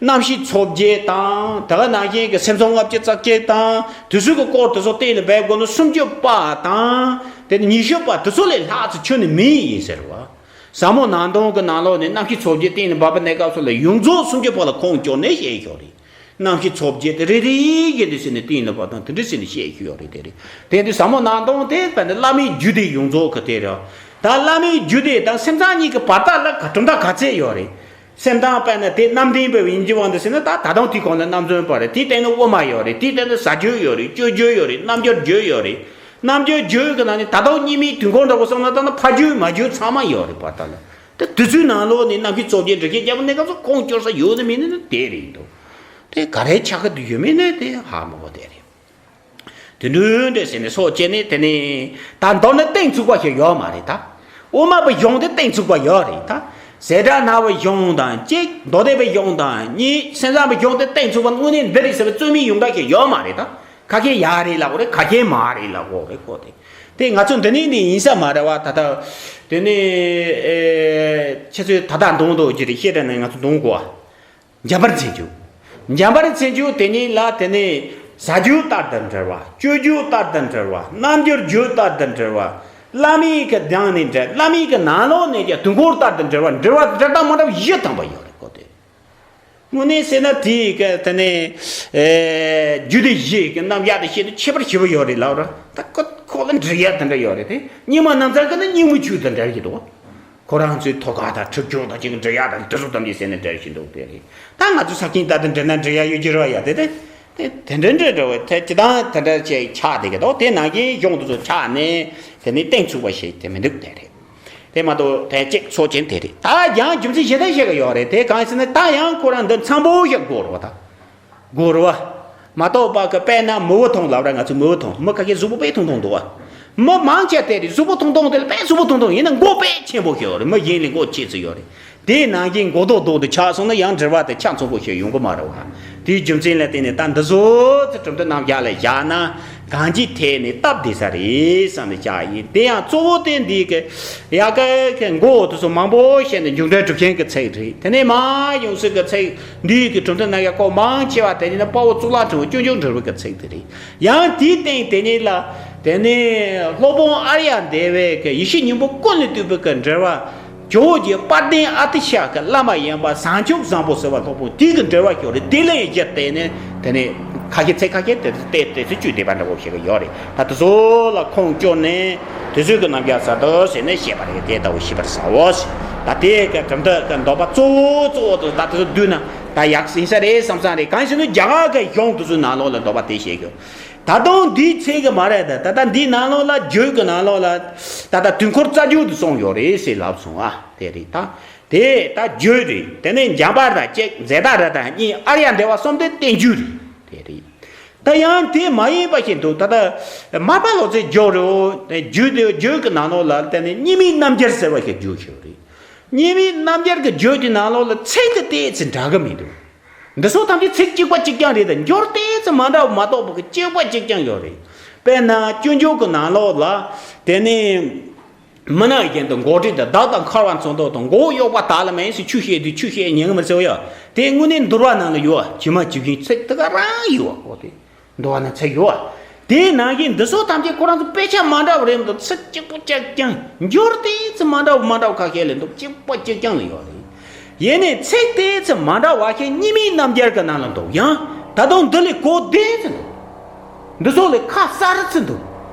རྣམ་ཤེས་ཚོགས་བརྒྱད་དང་། དེ་ག་ནང་བཞིན་གྱི་སེམས་ཚོགས་ལྔ་བཅུ་རྩ་གཅིག་དང་། དེ་ཚོའི་གི་སྐོར་དེ་ཚོ་གཏན་ལ་འབེབས་དགོས་ན་སུམ་ཅུ་པ་དང་དེ་ནི་ཉི་ཤུ་པ་དེ་ཚོ་ལས་ལྷག་ཙམ་ཁྱོན་ནས་མིན་ཡིན་ཟེར་བ། ཟབ་མོ་སྣང་སྟོང་གི་ནང་ལོགས་ནས་རྣམ་ཤེས་ཚོགས་བརྒྱད་གཏན་ལ་འབེབས་པ་གནས་སྐབས་སུ་ལ་ཡོངས་རྫོགས་སུམ་ཅུ་པ་ལ་ཁུངས་བཅོལ་ནས་བཤད་ཡོད་རེད། རྣམ་ཤེས་ཚོགས་བརྒྱད་དེ་རེ་རེ་བཞིན་དུ་ཟེར་ནས་གཏན་ལ་ཕབ་དང་དེ་འདྲ་ཟེར་ནས་བཤད་ཀྱི་ཡོད་རེད། དེ་རེད། དེ་དུས་ཟབ་མོ་སྣང་སྟོང་དེ་བས་ནི་བླ་མའི་རྒྱུད་སྡེ་ཡོངས་རྫོགས་ཀྱི་དེ་རེད། ད་བླ་མའི་རྒྱུད་སྡེ་དང་སེམས་ཙམ་གཉིས་ཀྱི་བར་ཐག་ལ་ག་གྲུབ་མཐའ་ག་ཚད་ཡོད་རེད། སེམས་ཙམ་པས་ན་དེ་རྣམ་བདེན་པའི་ཡིན་གྱི་དབང་དུ་ཟེར་ན། ད་ད་དུང་དེའི་གོང་ལ་རྣམ་རྫུན་པ་རེད། དེའི་སྟེང་ན་དབུ་མ་ཡོད་རེད། དེའི་སྟེང་ན་ཟབ་རྒྱུད་ཡོད་རེད། སྤྱོད་རྒྱུད་ཡོད་རེད། རྣམ་འགྱུར་རྒྱུད་ཡོད་རེད། རྣམ་འགྱུར་རྒྱུད་ཀྱི་ནང་ནས་ད་དུང་གཉིས་མེད་དུས་འཁོར་འདྲ་བོ་བསམ་ན་ད་ནི་ཕ་རྒྱུད་མ་རྒྱུད་ཚང་མ་ཡོད་རེད། བར་ཐག་ལ། ད་དེ་ཚོའི་ནང་ལོགས་ནས་རྣམ་ཤེས་ཚོགས་བརྒྱད་འགྲེལ་བཤད་རྒྱབ་པ་གནས་སྐབས་སུ་ཁུངས་བཅོལ་ས་ཡོད་ནི་མིན་ནི་དེ་རེད་འདུག་དེ་ག་རེ་ཆགས་ཀྱི་འདུག་ཡོད་མེད་ནི་དེ་ཧ་མ་གོ་དེ་རེད། དེ་འདྲ་འདྲ་ཟེར་ནས་སོགས་བྱས་ནས། དེ་ནས་ད་མདོར་ན་གཏན་ཚུགས་པ་ཞིག་ཡོད་མ་རེད་ད། དབུ་མ་པའི་གཞུང་དེ་གཏན་ཚུགས་པ་ཡོད་རེད་ད། བྱེ་བྲག་སྨྲ་བའི་གཞུང་དང་གཅིག་མདོ་སྡེ་པའི་གཞུང་དང་གཉིས། སེམས་ཙམ་པའི་གཞུང་དེ་གཏན་ཚུགས་པ་དངོས་གནས་འདི་རེད་ཟེར་བའི་རྩོད་མེད་ཡོངས་གྲགས་ཞིག་ཡོད་མ་རེད་ད། ཁ་ཤས་ཡག་རེད་ལབ་དགོས་རེད། ཁ་ཤས་མ་རེད་ལབ་དགོས་རེད་ཁོ་དེ། དེ་ང་ཚོ་འདི་ནས་འདི་ཡིན་ས་མ་རེད་བ། ད་ལྟ་དེ་ནས་ཨེ་ཁྱེད་ཚོས་ད་ལྟ་འདོན་འདོད་ཀྱི་རེད། བཤད་གྲྭ་ནས་ང་ཚོ་འདོན་དགོས་བ། འཇམ་དཔལ་མཚན་བརྗོད། འཇམ་དཔལ་མཚན་བརྗོད་དེ་ཉིད་ལ་དེ་ནས་ཟབ་རྒྱུད་ལྟར་དུ་འགྲེལ་བ། སྤྱོད་རྒྱུད་ལྟར་དུ་འགྲེལ་བ། རྣམ་འགྱུར་རྒྱུད་ལྟར་དུ་འགྲེལ་བ། བླ་མའི་གི་སྟེང་ནས་འགྲེལ། བླ་མའི་གི་ནང་ལོགས་ནས་ཀྱང་དུས་འཁོར་ལྟར་དུ་འགྲེལ་བ། འགྲེལ་བ་འགྲེལ་སྟངས་མ་འདྲ་བ་བཞི་ཐམ་པ་ཡོད་རེད་ཁོ་དེ། དངོས་གནས་ཟེར་ན་དེའི་གི་དེ་ནས་ཨེ་རྒྱུད་སྡེ་བཞི་གི་རྣམ་གཞག་དེ་བཤད་དུས་ཁྱད་པར་ཞེ་པོ་ཡོད་རེད་ལབ་ར། ད་ཁོ་ཁོ་ལ་འགྲེལ་ཡག་དེ་འདྲ་ཡོད་རེད་དེ། རྙིང་མ་རྣམ་ཚང་གི་ནི་རྙིང་མའི་ཆོས་དང་འདྲ་གི་འདུག་ཁོ་རང་ཚོའི་ཐོ་ག་དང་ཁྲིད་སྦྱོར་དང་ཅིག་འབྲི་ཡག་དང་དེ་ཚོ་ཙམ་གྱིས་ཟེར་ནས་འགྲེལ་བཞིན་འདུག་དེ་རེད། ད་ང་ཚོ་ས་ཁྱིམ་ལྟ་དུ་འབྲི་ན་འབྲི་ཡག་ཡོད་ཀྱི་རེད་བ་ཡ། དེ་དེ་དེ་དེ་འདྲ་འདྲ་འདྲ་བའི་དེ་སྤྱི་བཏང་དེ་འདྲ་ཅིག་ཆགས་བསྡད་ཀྱི་འདུག་དེ་ནང་བཞིན་གཞུང་དེ་ཚོ་ཆགས་ནས་དེ་ནི་གཏན་ཚུགས་པ་ཞིག་དེ་མི་འདུག་དེ་རེད། དེ་མ་གཏོགས་དེ་གཅིག་ཚོགས་ཆེན་དེ་རེད། ད་ཡང་རྒྱུ་མཚན་གཞན་དག་ཞིག་ཡོད་རེད། དེ་གང་ཡིན་ཟེར་ན་ད་ཡང་ཁོ་རང་འདི་མཚམས་པོ་ཞིག་དགོས་རེད་བ། ད། དགོས་རེད་བ། མ་གཏོགས་པ་གི་དཔེར་ན་མི་བུ་ཐུང་ལབ་ར། ང་ཚོ་མི་བུ་ཐུང་། མི་ཁ་ཤས་གཟུགས་པོ་དཔེ་ཐུང་ཐུང་འདུག་བ། མི་མང་ཆེ་དེ་རེད། གཟུགས་པོ་ཐུང་ཐུང་དེ་ལ་དཔེ་གཟུགས་པོ་ཐུང་ཐུང་ཡིན་ན་མགོ་དཔེ་ཆེན་པོ་ཞིག་ཡོད་རེད། མི་གཞན་ལས་མགོ་ཆེ་ཚོ་ཡོད་རེད། དེའི་ནང་བཞིན་མགོ་ཐོག་ཐོག་ཏུ་ཆགས་སོང་ན་ཡང་འགྲེལ་བ་དེ་ཆ་ཚང་པོ་ཞིག་ཡོང་གི་མ་རེད་བ། དེའི་རྒྱུ་མཚན་ལ་བརྟེན་ནས་ད་འདི་ཚོ་ཚོ་གྲུབ་མཐའ་རྣམ་གཞག་ལ་བཞག་ན་གང་ཅིའི་ཐད་ནས་སྟབས་བདེ་ས་རེད་བསམ་ནས་བཞག་ཡིན། དེ་ཡང་གཙོ་བོ་དེ་འདི་གི་ཡ་གི་གི་མགོ་དེ་ཚོ་མང་པོ་བཤད་ནས་མཇུག་འབྲས་གྲུབ་ཆེན་གྱི་ཚིག་རེད། དེ་ནས་མར་ཡོང་སྲིད་ཀྱི་ཚིག་འདིའི་གི་གྲུབ་མཐའ་རྣམ་གཞག་སྐོར་མང་ཆེ་བ་དེ་ནི་དཔའ་བོ་གཙུག་ལག་ཕྲེང་བའི་སྤྱོད་འཇུག་འགྲེལ་པ་གི་ཚིག་དེ་རེད། ཡང་དེའི་སྟེང་དེ་ཉིད་ལ་དེ་ནས་སློབ་དཔོན་ཨཱརྱ་དེ་བས་ཀྱི་ཡེ་ཤེས་སྙིང་པོ་ཀུན་ལས་བཏུས་པའི་གི་འགྲེལ་པ། ཇོ་བོ་རྗེ་དཔལ་ལྡན་ཨ་ཏི་ཤ་གི་བླ་མ་ཡིན་པ་བྱང་ཆུབ་བཟང་པོ་ཟེར་བ་སློབ་དཔོན་དེའི་གི་འགྲེལ་པ་ཞིག་རེད། དེ་ལ་ཡང་གཞི་བརྟེན་ནས་དེ་ནས་ཁ་ཤས་ཚིག་ཁ་ཤས་དེ་ཚོ་བལྟས་དེ་ཚོ་བཅུད་བསྡུས་པ་འདྲ་བོ་ཞིག་ཡོད་རེད། ད་དེ་ཚོ་ལ་ཁུངས་བཅོལ་ནས་དེ་ཚོའི་གི་རྣམ་གཞག་ཟེར་དུ་ཟེར་ནས་བཤད་པ་རེད། དེ་ལྟ་བུ་ཤེས་པར་བྱའོ། ད་དེ་གི་གྲུབ་མཐའ་གི་འདོད་པ་གཙོ་བོ་གཙོ་བོ་དེ་ད་དེ་ཚོ་བསྡུས་ན། ད་ཡག་ཡིན་ས་རེད་བསམ་ས་རེད། གང་ཡིན་ཟེར་ན་རྒྱ་གར་གྱི་གཞུང་དེ་ཚོའི་ནང་ལོགས་ལ་འདོད་པ་དེ་བཤད་ཀྱི་ཡོད། ད་དུང་འདིའི་ཚིག་གི་མ་རེད། ད་ད་ལྟ་འདིའི་ནང་ལོགས་ལ་རྒྱུད་ཀྱི་ནང་ལོགས་ལ་ད་ལྟ་དུས་འཁོར་རྩ་རྒྱུད་དུ་གསུངས་ཡོད་རེད་ཟེར་ལབ་སོང་ཨ། དེ་རེད་ད། དེ་ད་རྒྱུད་རེད། དེ་ནས་འཇམ་དཔལ་ར་གཅིག་ཛེ་ཏ་ར་ད་གཉིས་ཨཱརྱ་དེ་བ་གསུམ་དེ་བསྟན་བཅོས་རེད། དེ་རེད། ད་ཡང་དེ་མ་ཡིན་པ་ཞིག་འདུག་ད་ལྟ་མར་པ་ལོ་ཙཱའི་རྒྱུད་རེད། རྒྱུད་དེ་རྒྱུད་ཀྱི་ནང་ལོགས་ལ་དེ་ནས་གཉིས་མེད་རྣམ་རྒྱལ་ཟེར་བ་ཞིག་རྒྱུད་ཞིག་རེད། གཉིས་མེད་རྣམ་རྒྱལ་གྱི་རྒྱུད་ཀྱི་ནང་ལོགས་ལ་ཚིག་དེ་ཏོག་ཙམ་འདྲ་གི་མི་འདུག་འདི་ཚོ་ཐམས་ཅད་ཚིག་གཅིག་པ་གཅིག་རྐྱང་རེད། ད་འགྱུར་ཏོག་ཙམ་མ་འདྲ་བ་མ་གཏོགས་པ་གི་གཅིག་པ་གཅིག་རྐྱང་ཡོད་རེད། དཔེར་ན་སྤྱོད་འཇུག་གི་ནང་ལོགས་ལ་དེ་ནས་མི་ནག་གཞན་དུ་མགོ་བྲེགས་དང་། བདག་དང་འཁར་བ་མཚོན་ཐོགས་དང་། མགོ་བོ་གཡོགས་པ་བདག་ལ་མེད་ཟེར། ཆུ་བཤད་དུས་ཆུ་བཤད་ཉན་གི་མི་ཚེ་བ་ཡ། དེ་དངོས་གནས་འདུལ་བ་ནང་ལ་ཡོད་པ། ཇི་མ་ཇི་བཞིན་ཚིག་དེ་ག་རང་ཡོད་པ། འོ་དེ་འདུལ་བ་ནང་ཚིག་ཡོད་པ། དེའི་ནང་བཞིན་འདི་ཚོ་ཐམས་ཅད་ཁོ་རང་ཚོ་དཔེ་ཆ་མ་འདྲ་བ་རེད་མི་འདུག་ཚིག་གཅིག་པ་གཅིག་རྐྱང་། འགྱུར་ཏོག་ཙམ་མ་འདྲ་བ་མ་འདྲ་བ་ཁ་ཤས་ལས་འདུག་གཅིག་པ་གཅིག་རྐྱང་ལ་ཡོད་རེད། ཡིན་ནའི་ཚིག་ཏོག་ཙམ་མ་འདྲ་བ་ཞིག་གཉིས་མེད་རྣམ་རྒྱལ་གྱི་ནང་ལ་འདུག་ཡང་ད་དུང་འདི་ལས་གོ་བདེ་ཙམ་འདུག་འདི་ཚོ་ལས་ཁ་གསལ་ཙམ་འདུག་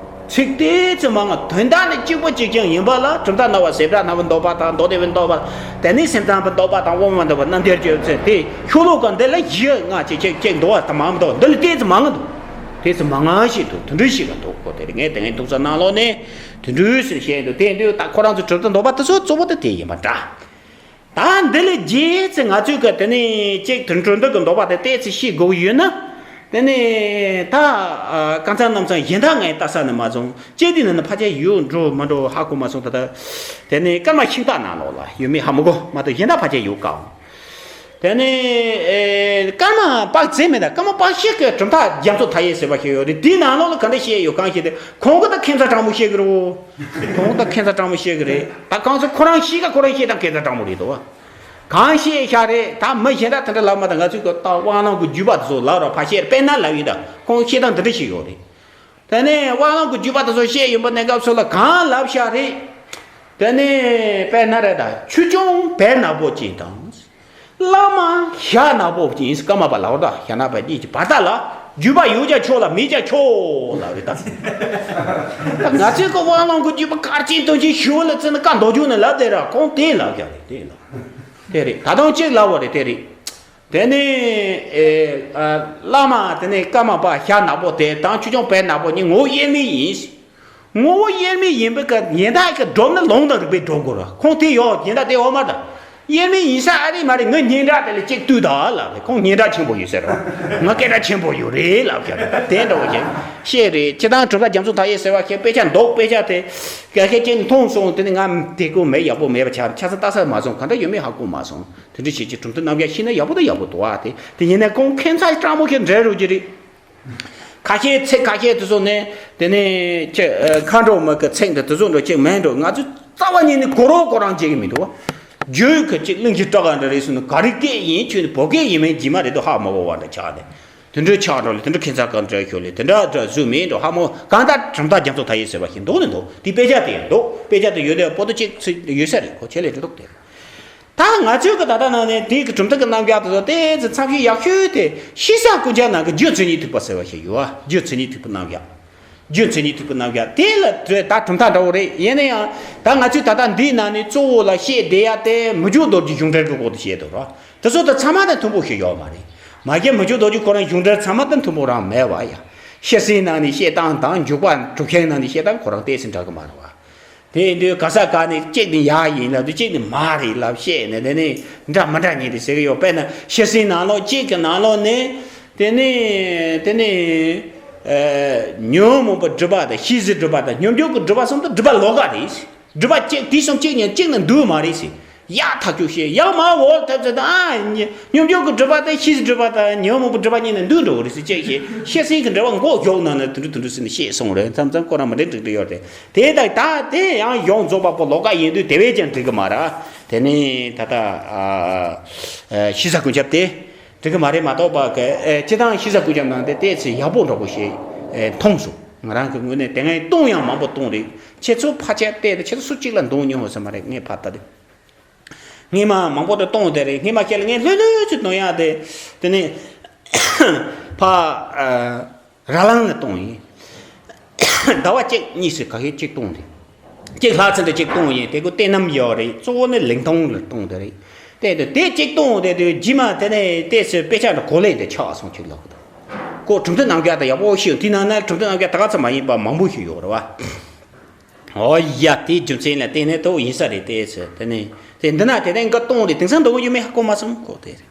ཚིག་ཏོག་ཙམ་མང་ང་དོན་དག་ནི་གཅིག་པ་གཅིག་རྐྱང་ཡིན་པ་ལ་གྲུབ་མཐའ་སྣང་བ་བྱེ་བྲག་སྣང་བའི་འདོད་པ་དང་། མདོ་སྡེ་པའི་འདོད་པ། དེ་ནས་སེམས་ཙམ་པའི་འདོད་པ་དང་། དབུ་མའི་འདོད་པ། རྣམ་འགྱུར་བརྗོད་ཚུལ། དེ་ཤོ་ལོ་ཀ་འདི་ལ་བཞི་ལྔ་གཅིག་གཅིག་གཅིག་འདུག་པ་དང་མང་མི་འདུག་འདི་ལས་ཏོག་ཙམ་མང་ང་འདུག་ཏོག་ཙམ་མང་ང་ཞིག་འདུག་དེ་འདྲ་ཞིག་ག་འདུག་གོ་དེ་རེད། ངས་དེ་ངའི་ཐུགས་བསམ་ནང་ལོགས་ནས་དེ་འདྲ་ཞིག་བཤད་འདུག་དེ་འདུག་ད་ཁོ་རང་ཚོ་གྲུབ་མཐའ་འདོད་པ་དེ་ཚོ་གཙོ་བོ་དེ་དེ་ཡིན་པ་འདྲ། ད་འདི་ལས་རྗེས་ཚེ་ང་ཚོས་ག་དེ་ནས་གཅིག་དོན་གྲུབ་མཐའ་གི་འདོད་པ་དེ་ཏོག་ཙམ་ཤེས་དགོས་ཀྱི་ཡོད་ན། དེ་ནས་ད་ཨ་གང་ཚང་རྣམ་ཚང་གཞན་དག་ངས་ལྟ་ས་ནས་མ་བྱུང་། སྤྱི་དེ་ནང་ནས་ཕལ་ཆེར་ཡོད་འགྲོ་མ་འགྲོ་ཧ་གོ་མ་སོང་། ད་ལྟ་དེ་ནས་ཀརྨ་ཤིང་རྟ་ནང་ལོགས་ལ་ཡོད་མེད་ཧ་མ་གོ་མ་གཏོགས་གཞན་དག་ཕལ་ཆེར་ཡོད་ཀའོ། དེ་ནས་ཨེ་ཀརྨ་པཀྴི་ཟེར་མེད་ད། ཀརྨ་པཀྴི་གི་གྲུབ་མཐའ་རྒྱ་མཚོ་མཐའ་ཡས་ཟེར་བ་ཞིག་ཡོད་རེད། དེའི་ནང་ལོགས་ལ་ག་འདྲ་བཤད་ཡོད་གང་ཤེས་ཏེ། ཁོང་གི་ད་ཁྱད་མཚར་དྲང་མོ་བཤད་གི་རེད། ཁོང་ད་ཁྱད་མཚར་དྲང་མོ་བཤད་གི་རེད། ད་གང་ཟེར་ཁོ་རང་ཤེས་ཀ་ཁོ་རང་བཤད་སྟངས་ཁྱད་མཚར་དྲང་མོ་རེད་དོ། གང་བཤད་ཤག་རེད། ད་མི་གཞན་དག་དེ་འདྲ་ལབ་མ་ད། ང་ཚོས་གི་ད་དབང་ལམ་གི་བརྒྱུད་པ་དེ་ཚོ་ལབ་རོགས་ཕར་བཤད། དཔེར་ན་ལབ་ཡིན་ད། ཁོང་བཤད་སྟངས་འདི་འདྲ་ཞིག་ཡོད་རེད། དེ་ནས་དབང་ལམ་གི་བརྒྱུད་པ་དེ་ཚོ་བཤད་ཡོང་པ་ནས་སྐབས་སུ་ལ་གང་ལབ་ཤག་རེད། དེ་ནས་དཔེར་ན་རེད་ད། ཆོས་སྐྱོང་བེར་ནག་པོ་ཅན་དང་། བླ་མ་ཞྭ་ནག་པོ་ཅན། ཀརྨ་པ་ལབ་རོགས་ད། ཞྭ་ནག་པོ་གཉིས་ཀྱི་བར་ཐག་ལ། བརྒྱུད་པ་ཡོད་ཀྱང་ཆོག་ལ་མེད་ཀྱང་ཆོག་ལབ་རེད་ད། ང་ཚོའི་གི་དབང་ལམ་གི་བརྒྱུད་པ་མཁར་ཆེན་སྟོན་ཆེན་ཞུ་བ་ལ་བརྩིས་ན་བཀའ་མདོ་རྒྱུད་ནས་ལབ་བསྡད་ར། ཁོང་དེ་ལབ་ཀྱང་རེད། དེ་ལབ་དེ་རེད། ད་དུང་གཅིག་ལབ་པ་རེད། དེ་རེད། དེ་ནས་ཨེ་ཨ་བླ་མ་དེ་ནས་ཀརྨ་པ་ཞྭ་ནག་པོ་དེ་དང་ཆོས་སྐྱོང་བེར་ནག་པོ་གཉིས་ངོ་བོ་དབྱེར་མེད་ཡིན། ངོ་བོ་དབྱེར་མེད་ཡིན་པའི་སྐབས་ཡིན་ད་གི་སྒྲུབ་ན་ལུང་དང་རིགས་པས་སྒྲུབ་དགོས་ར། ཁོང་དེ་ཡོད་ཡིན་ད་དེ་འོ་མ་ད། དབྱེར་མེད་ཡིན་ས་ཨ་རེད་མ་རེད། ངའི་སྙན་གྲགས་དེ་ལ་གཅིག་ལྟོས་ད་ལབ་རེད། ཁོང་སྙན་གྲགས་ཆེན་པོ་ཡོད་ཟེར་ར། ང་སྐད་གྲགས་ཆེན་པོ་ཡོད་རེད་ལབ་ཀྱང་རེད། ད་དེ་འདྲ་བོ་ཞིག་བཤད་རེད། སྤྱིར་བཏང་གྲུབ་མཐའ་རྒྱ་མཚོ་མཐའ་ཡས་ཟེར་བ་ཞིག་དཔེ་ཆ་འདུག་དཔེ་ཆ་དེ་ག་ཤེད་ཅིག་མཐོང་སོང་། དེ་ནི་ང་དེ་ཀོ་མེད་ཡག་པོ་མེད་པ་ཆགས། ཆ་ཚང་ལྟ་ས་མ་སོང་། ག་འདྲ་ཡོད་མེད་ཧ་གོ་མ་སོང་། དེ་འདྲ་བྱེད་ཀྱི་གྲུབ་མཐའ་རྣམ་གཞག་ཤེས་ན་ཡག་པོ་དང་ཡག་པོ་འདུག་ཨ། དེ་དེ་ཡིན་ན་ཁོང་ཁྱད་མཚར་དྲང་མོ་ཞིག་འགྲེལ་རོགས་ཀྱི་རེད། ཁ་ཤས་ཚིག་ཁ་ཤས་དེ་ཚོ་ནས་དེ་ནས་ཁྱེད་མཁའ་འགྲོ་མ་གི་ཚིག་འདི་དེ་ཚོ་འགྲོ་ཅིག་མེད་འགྲོ། ང་ཚོ་རྩ་བ་ཉིད་ནས་གོ་རོགས་གོ་རང་བྱེད་ཀྱི་མི་འདུག་བ། རྒྱུད་ཀྱི་ཅིག་གླིང་གི་སྐྲག་ག་འདྲ་རེད་ཟེར་ན་ག་རེ་སྐད་ཡིན་ཁྱོད་ནི་བོད་སྐད་ཡིན་མིན་རྗེས་མ་རེད་དོ་ཧ་མ་གོ་བ་འདྲ་ཆགས་ཏེ། དེ་འདྲའི་ཆགས་འགྲོ་ལ་དེ་འདྲ་ཁྱད་མཚར་གང་འདྲ་ཤོད་ལ་དེ་འདྲ་འདྲ་བཟོས་མིན་འགྲོ་ཧ་མོ་གང་ལྟར་གྲུབ་མཐའ་རྒྱ་མཚོ་མཐའ་ཡས་ཟེར་བ་ཞིག་འདུག་ནི་འདུག་དེ་དཔེ་ཆ་དེ་ཡང་འདུག་དཔེ་ཆ་དེ་ཡོད་དེ་པོ་ཏོ་གཅིག་ཚིག་ཡོད་ས་རེད། ཁོ་ཆེད་ལས་འགྲོ་འདུག་དེ། ད་ང་ཚོའི་གི་ད་ལྟ་ནང་ནས་དེའི་གི་གྲུབ་མཐའ་གི་རྣམ་གཞག་དེ་ཚོ་ཏོག་ཙམ་ཚབ་ཤེས་ཡག་ཤོས་དེ་ཤེས་བྱ་ཀུན་ཁྱབ་ནང་གི་རྒྱུ་མཚན་ཉིད་ཐེག་པ་ཟེར་བ་ཞིག་ཡོད་ཨ། རྒྱུ་མཚན་ཉིད་ཐེག་པའི་རྣམ་གཞག་རྒྱུ་མཚན་ཉིད་ཐེག་པའི་རྣམ་གཞག་དེ་ལ་ད་གྲུབ་མཐའ་འདྲ་བོ་རེད། ཡིན་ན་ཡང་ད་ང་ཚོས་ད་ལྟ་འདིའི་ནང་ནས་གཙོ་བོ་ལ་བཤད་བསྡད་ཡ་དེ་མི་འཇུག་རྡོ་རྗེ་གཞུང་འགྲེལ་གྱི་སྐོར་དུ་བཤད་འདུག་ར། དེ་ཚོ་ད་ཚང་མ་དང་མཐུན་པོ་ཞིག་ཡོད་མ་རེད། མ་གཞི་མི་འཇུག་རྡོ་རྗེ་ཁོ་རང་གཞུང་འགྲེལ་ཚང་མ་དང་མཐུན་པོ་རང་མེད་བ་ཡ། ཤེར་སེང་ནང་ནས་བཤད་སྟངས་དང་འཇུག་པ་གྲུབ་ཆེན་ནང་ནས་བཤད་སྟངས་ཁོ་རང་ཏོག་ཙམ་འདྲ་གི་མ་རེད་བ། དེ་ཡིན་དུས་ག་ས་ག་ནས་གཅིག་ནི་ཡག་ཡིན་ལབ་དུས་གཅིག་ནི་མ་རེད་ལབ་བཤད་ནས་དེ་ནི་འདྲ་མི་འདྲ་གཉིས་རེད་ཟེར་གི་ཡོད། དཔེར་ན་ཤེར་སེང་ནང་ལོགས་གཅིག་གི་ནང་ལོགས་ནས་དེ་ནི་དེ་ནི་ཨ་ཉོན་མོངས་པའི་སྒྲིབ་པ་དང་ཤེས་བྱའི་སྒྲིབ་པ་དང་སྙོམས་འཇུག་གི་སྒྲིབ་པ་གསུམ་དུ་སྒྲིབ་པ་ལོགས་ཀ་རེད། སྒྲིབ་པ་གཅིག་དུས་གསུམ་གཅིག་ཉིད་གཅིག་ནི་འདུས་མ་རེད་ཟེར། ཡག་ཐག་ཆོད་བཤད། ཡང་མ་འོག་ཐབས་ཟད་ཨ་ཉི་སྙོམས་འཇུག་གི་སྒྲིབ་པ་དང་ཤེས་བྱའི་སྒྲིབ་པ་དང་ཉོན་མོངས་པའི་སྒྲིབ་པ་གཉིས་ནི་འདུས་འགྲོ་གི་རེད་ཟེར་གཅིག་བཤད། ཤེར་སེང་གི་འགྲེལ་པ་འགོག་འཇོག་ནང་ནས་དེ་འདྲ་དེ་འདྲ་ཟེར་ནས་བཤད་སོང་རེད། མཚམས་མཚམས་ཁོ་རང་མི་འགྲིག་འགྲིག་འགྲིག་ཡོད་རེད། དེ་དང་ད་དེ་ཡང་གཞུང་རྫོགས་པ་པོ་ལོགས་ཀ་ཡིན་དུས་དེ་བས་ཀྱང་འགྲིག་གི་མ་རེད། དེ་ནི་ད་ལྟ་ཨ་ཨ་ཤེས་བྱ་ཀུན་ཁྱབ་དེ་འགྲིག་གི་མ་རེད་མ་གཏོགས་པ་གི་ཨེ་སྤྱིར་བཏང་ཤེས་བྱ་ཀུན་ཁྱབ་ནང་དེ་ཏོག་ཙམ་ཡག་པོ་འདྲ་པོ་ཞིག་ཨེ་མཐོང་སོང་། ང་རང་གི་ངོས་ནས་དེ་སྔའི་གཏོང་ཡང་མང་པོ་གཏོང་རེད། ཁྱེད་ཚོ་ཕལ་ཆེར་བལྟས་ཏེ་ཁྱེད་ཚོ་སུ་གཅིག་ལ་འདོང་མྱོང་ཡོད་ས་མ་རེད། ངས་ཕར་ལྟ་དུས། སྔས་མ་མང་པོ་དེ་གཏོང་བསྡད་རེད། སྔས་མ་ཁྱེད་ལ་ངས་ལྷོད་ལྷོད་ཅིག་གཏོང་ཡག་དེ། དེ་ནས་ཕ་ཨ་ར་ལང་ལ་གཏོང་ཡིན། ཟླ་བ་གཅིག་གཉིས་སུ་ག་ཤེད་གཅིག་གཏོང་དེ། གཅིག་ལྷག་ཙམ་དེ་གཅིག་གཏོང་ཡིན། དེ་ཀོ་བསྟན་རྣམ་ཡོད་རེད། གཙོ་བོ་ནི་ལིང་ཐུང་ལ་གཏོང་དེ་རེད། བལྟས་དུས་དེ་གཅིག་གཏོང་བསྡད་དུས་རྗེས་མ་དེ་ནས་བལྟས་ཚེ་དཔེ་ཆ་འདྲ་གོ་ལེ་འདི་ཆགས་སོང་ཁྱེད་ལ་གོ། ཁོ་གྲུབ་མཐའ་རྣམ་བཞག་དང་ཡག་པོ་ཤེས་དེའི་ནང་ན་གྲུབ་མཐའ་རྣམ་བཞག་ད་ག་ཚོད་མ་ཡིན་པ་མང་པོ་ཞིག་ཡོད་རེད་བ། ཨོ་ཡ་དེའི་རྒྱུ་མཚན་ལ་བརྟེན་ནས་ཏོ་ཡིན་ས་རེད་བལྟས་ཚེ་དེ་ནས་དེ་འདི་ན་དེ་ནས་འགའ་གཏོང་རེད་དེང་སང་འདོགས་ཡོད་མེད་ཧ་གོ་མ་སོང་ཁོ་དེ་རེད།